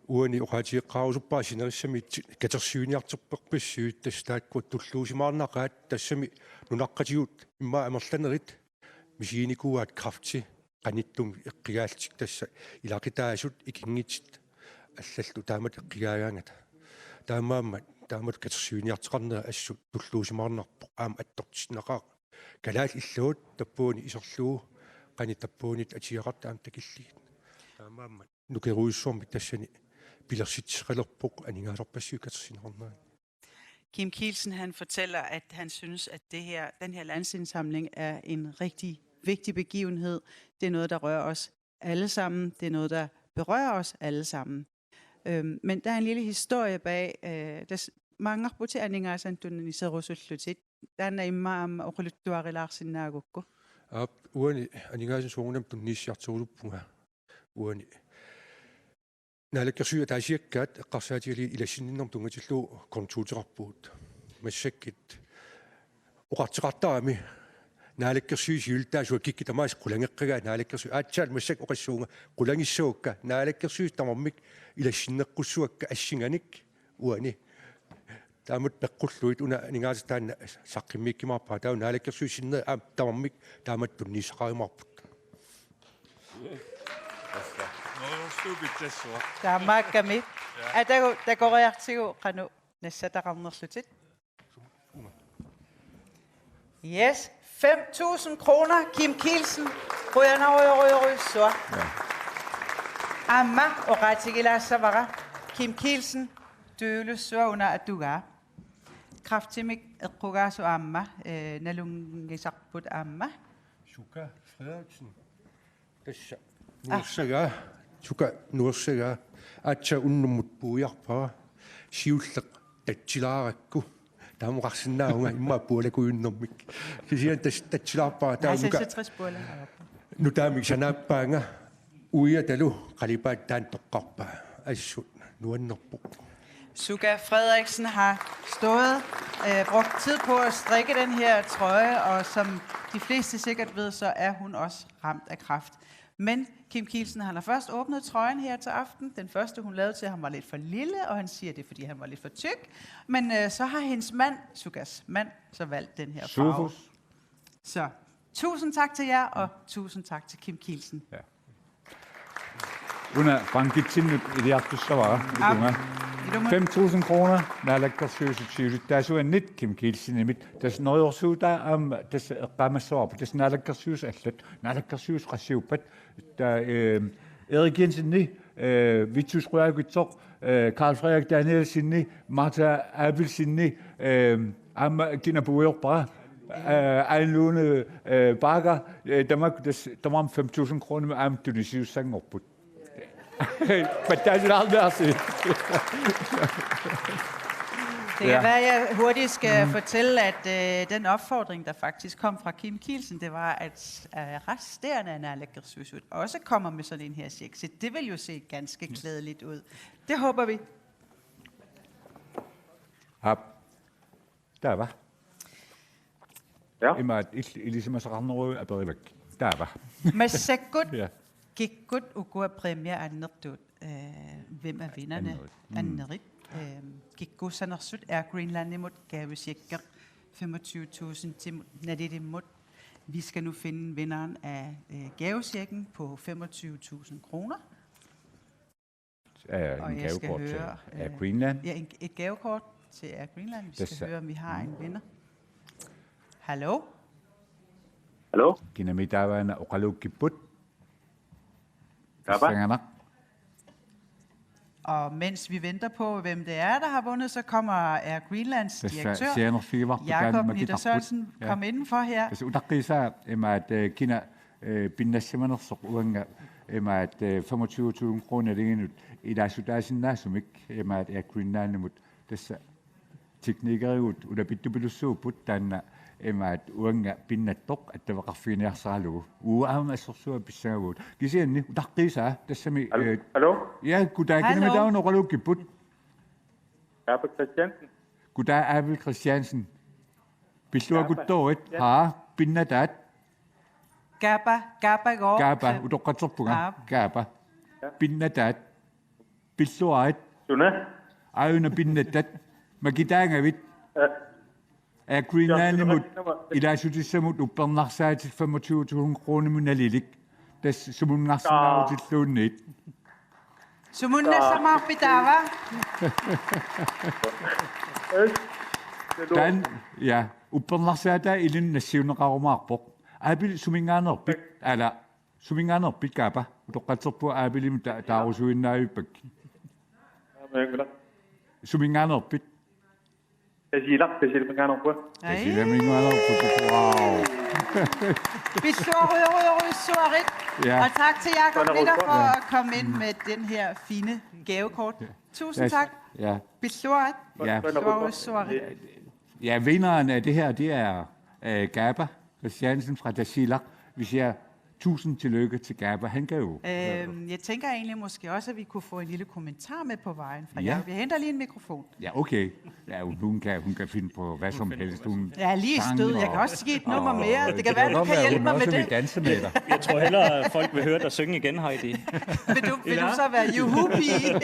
Uani oqaatigeqqaarusuppara sinerissami katersuiniartorparpassuit, tassa taakkua tulluusimaarnaqaat, tassami nunaqqatigut immaqa amerlanerit misiginikuuaat kræfti qanittumi eqqugaallutik, tassa ilaqutaasut ikinngutit allallu taamatut eqqugaagaangata. Taamaammat taamatut katersuiniartoqarnera assut tulluusimaarnarpoq, aamma attortissinnaqaaq. Kalaallit illuat tappuunit iserlugu, qanoq tappuunit atuagaqartoq aamma takillugit. Taamaammat nukerujussuarmik tassani pilersitsisaqalerpoq aningaasarpassuit katersineqarneranni. Kim Kielsen, han fortæller, at han synes, at det her, den her landsindsamling er en rigtig vigtig begivenhed. Det er noget, der rører os alle sammen. Det er noget, der berører os alle sammen. Øhm, men der er en lille historie bag. Øh, der s-, maanngarputit aningaasanik tunniuserusullutit. Taanna immaqa aamma oqaluttuarilaarsinnaagukku. Aap, uani aningaasanik soorunami tunniussiartorusuppunga. Uani Naalakkersuisut ataasiakkaat eqqarsaatigalugit ilassinninnermut tunngatillugu kontoruteqarpugut. Massakkut oqartoqartarami Naalakkersuisut siulittaasuat kikkut tamaasa qulangeqqagaat Naalakkersuisut, aatsaat massakkut oqassuunga qulangissavakka, Naalakkersuisut tamarmik ilassinneqqussuakka assinganik uani. Taamatut peqqullugit una aningaasat taanna saqqummiukkumaarpara, taava Naalakkersuisut sinneri aamma tamarmik taamatut tunniussaqarumaarput. Neriorsuup pitsassuaq. Taamaakkami. Ja. Atagu takoriartigu qanoq nassataqarnerlutit. Yes, fem tusind kroner, Kim Kielsen. Qujanarujorujorujussuaq. Ja. Aamma oqaatigilaassavara, Kim Kielsen, tyvelussuaq una atugaa. Kræftimik eqqugaasoq aamma, eh, nalunngisarput aamma. Suka Frederiksen. Tassa. Ah. Nuersagaa. Suka nuersagaa. Aatsaat unnummut puiarpara. Siulleq tatsilaarakku. Taama oqarsinnaavunga immaqa pualakujunnermik. Kisianni tassa tatsilaarpara taava. Nej, nuka-, seksogtres puala. Nutaamik sanaappaanga. Uiatalu qalipaatit taanna toqqarpaa. Assut nuannerpoq. Suka Frederiksen har stået, øh, brugt tid på at strikke den her trøje, og som de fleste sikkert ved, så er hun også ramt af kræft. Men Kim Kielsen, han har først åbnet trøjen her til aften. Den første, hun lavede til ham, var lidt for lille, og han siger, det er, fordi han var lidt for tyk. Men, øh, så har hendes mand, Sukas mand, så valgt den her farve. Sofus. Så tusind tak til jer, og tusind tak til Kim Kielsen. Ja. Una bankitsinnut iliartussavara. Aap. Itunga. Fem tusind kroner Naalakkersuisut siulittaasuannit Kim Kielsenimit. Tassa neriorsuutaa aamma tassa eqqaamassavarput. Tassa Naalakkersuisut allat. Naalakkersuisut qassiuppat? Taava, øh, Erik Jensenip, øh, Vittus Qujaukitsoq, øh, Karl Frederik Danielsenip, Martha Abelsenip, øh, aamma kina puigorpara, øh, Anne Lone, øh, Bagger, øh, tamakku tassa tamarmik fem tusind kroner aamma tunisiussanngorput. Pattaasilaarniarsi. Det kan være, at jeg hurtigt skal fortælle, at øh, den opfordring, der faktisk kom fra Kim Kielsen, det var, at øh, resterende af Naalakkersuisut også kommer med sådan en her check. Så det vil jo se ganske klædeligt ud. Det håber vi. Aap. Taava. Ja. Imaat il-, ilisimasaqarneruit aperivakkit. Taava. Massakkut Ja. kikkut ukua præmie annertuut, øh, hvem er vinderne? Annerit. Mm. Annerit. Øh, kikkuussanersut Air Greenlandimut gavechecki femogtyve tusind til nalilimmut. Vi skal nu finde vinderen af øh, gavechecken på femogtyve tusind kroner. Øh, Og en jeg skal gavekort til høre, Air øh, Greenland. Ja, en, et gavekort til Air Greenland. Vi skal Tassa. Høre, om vi har en vinder. Hallo? Hallo? Kinami taavaana oqaluukkipput? Taava. Tassanganaq. Og mens vi venter på, hvem det er, der har vundet, så kommer Air Greenlands Tassa direktør, sianerfigivarput Jakob taanna Nitter makittarput. Sørensen, Ja. Kom indenfor her. Tassa utaqqiisaa imaat, øh, kina, øh, pinnassanersoq uanga imaat, øh, femogtyve tusind kroner liginut ilaassutaasinnaasumik imaat Air Greenlandimut tassa teknikerigut ulapittupilussuupput taanna imaat uanga pinnattoq attaveqarfiginiarsaralugu. Uagut aamma assorsuaq pissagavugut. Kisianni utaqqiisaa tassami, Hallo? øh, Hallo? Ja, goddag. Hallo. Kinami taavaana oqaluukkipput? Herbert Christiansen. Goddag, Abel Christiansen. Pilluakkuttorit. Ja. Haa, pinnataat. Gaba, Gaba går. Kaapa, Fem- utoqqatserpunga. Ja. Kaapa. Pinnataat. Pilluarit. Suna. Aajuna pinnatat. Makitaagavit. Ja. Air Greenlandimut ilaassutissat uppernarsaatit femogtyve tusind kronimut nalilik. Tassa sumunngaarsinnaarutilluunniit. Sumunnassavarpit taava? Yes. Taanna, ja, uppernarsaataa ilinnut nassiunneqarumaarpoq. Abel, suminngaanneerpit? Ala, suminngaanneerpit Kaapa? Utoqqatserpunga Abelimut ta-, taarusuinnaavippakka. Suminngaanneerpit? Tasiilaq, Tasiilaminngaanneerpunga. Ai. Tasiilaminngaanneerput. Wow. Pilluarujorujorujussaarit. Ja. Og tak til Jakob Sådan er Nitter det. for at komme ind med den her fine gavekort. Tusind Yes. Tak. Ja. Pilluarit. Ja. Pilluarujorussaarit. Ja, vinderen af det her, det er øh, Kaapa Christiansen fra Tasiilaq. Vi siger tusind tillykke til Kaapa. Han kan jo. Øhm, jeg tænker egentlig måske også, at vi kunne få en lille kommentar med på vejen fra Ja. Jakob. Jeg henter lige en mikrofon. Ja, okay. Ja, hun, hun, kan, hun kan finde på hvad som helst. Hun Jeg er lige i sang stød. Jeg og- kan også give et nummer og mere. Det kan være, du godt kan være, hjælpe hun mig med også vil det. Danse med dig. Jeg tror hellere, at folk vil høre dig synge igen, Heidi. Vil du, vil du så være juhu-pige?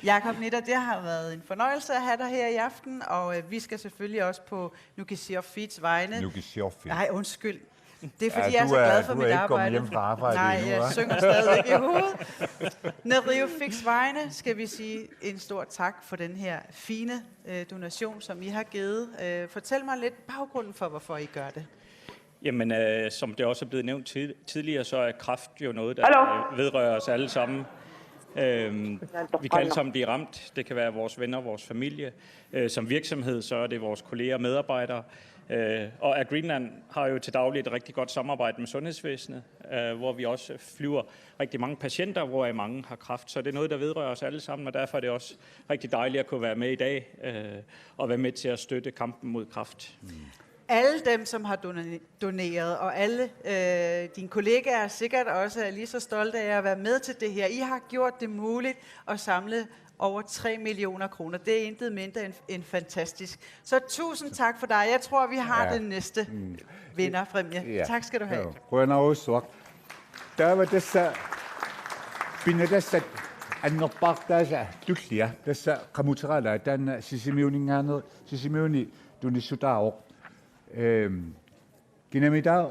Jakob Nitter, det har været en fornøjelse at have dig her i aften, og øh, vi skal selvfølgelig også på Nukissiorfiits vegne. Nukissiorfiit. Nej, undskyld. Det er fordi, Ja, jeg er du så er- glad for du mit er ikke kommet arbejde. Hjem fra arbejde Nej, endnu, jeg hva'? Synger stadigvæk i hovedet. Neriuffiks vegne skal vi sige en stor tak for den her fine øh, donation, som I har givet. Øh, fortæl mig lidt baggrunden for, hvorfor I gør det. Jamen, øh, som det også er blevet nævnt tid- tidligere, så er kræft jo noget, der Hallo? øh, vedrører os alle sammen. Øhm, vi kan alle sammen blive ramt. Det kan være vores venner, vores familie. Øh, som virksomhed, så er det vores kolleger og medarbejdere. Øh, og Air Greenland har jo til daglig et rigtig godt samarbejde med sundhedsvæsenet, øh, hvor vi også flyver rigtig mange patienter, hvoraf mange har kræft. Så det er noget, der vedrører os alle sammen, og derfor er det også rigtig dejligt at kunne være med i dag øh, og være med til at støtte kampen mod kræft. Alle dem, som har done- doneret, og alle øh, dine kollegaer sikkert også er lige så stolte af at være med til det her. I har gjort det muligt at samle over tre millioner kroner. Det er intet mindre end, end fantastisk. Så tusind tak for dig. Jeg tror, vi har Ja. Den næste vinderpræmie. Ja. Tak skal du have. Joo. Qujanarsuaq. Taava tassa pinnatassat annerpaartaasa tullia. Tassa qamuteralaaq taanna Sisimiuninngaanneersoq, Sisimiuni tunissutaavoq. Øhm, kinami taava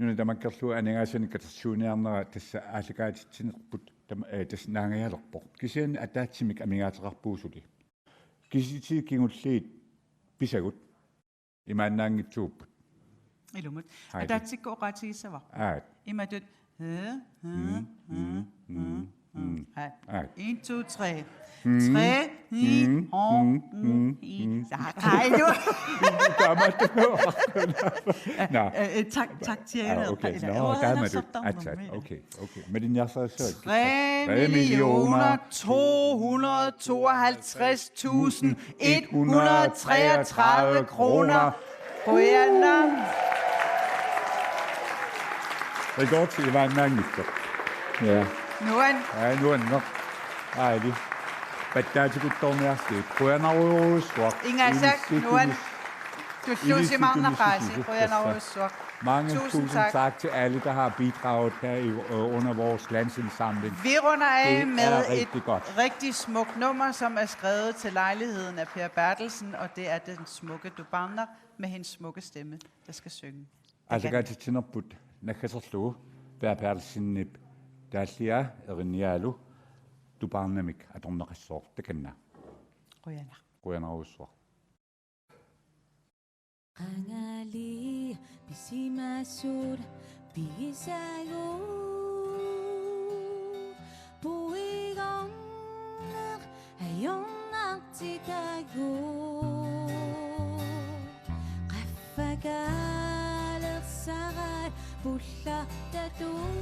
Nuna tamakkerlugu aningaasanik katersuiniarnera tassa aallakaatitsinerput tam-, eh, tassa naangajalerpoq. Kisianni ataatsimik amigaateqarpugut suli. Kisitsisit kingulliit pisagut imaannaanngitsuupput. Ilumut. Hej. Ataatsikkut oqaatigissavarput. Aat. Imatut. Mm, mm, mm, mm. Aat. Aat. En, to, tre. Mm, tre, ni, mm, hov, mm, mm, mm, mm. Ja, hej nu. Taamaattumik. Nå. Øh, øh, tak, tak til jer. Ah, okay. Nå, taamaattumik. Atsat. Okay, okay. Med din hjerte, så. Tre millioner to hundrede tooghalvtreds tusind et hundrede treogtredive kroner. Qujanaq. Rekord imaannaanngitsoq. Ja. Nuan. Ja, nuanneq. Aali. Pattaatikuttorniarlutit. Qujanarujussuaq. Ingasak, ilissi nuan. Tulluusimaarnaqaasi. Qujanarujussuaq. Mange tusind tak til alle, der har bidraget her i, øh, under vores landsindsamling. Vi runder af med et rigtig smukt nummer, som er skrevet til lejligheden af Per Berthelsen, og det er den smukke Tupaarnaq med hendes smukke stemme, der skal synge. Aallakaatitsinerput naggaserlugu Per Berthelsenip taalliaa erinniaalu Tupaarnamik atorneqassooq takanna. Qujanaq. Qujanarujussuaq. Qangali pisimasut pigissagut puigorneq ajornartitagut qaffakaalersaraat pullartatut.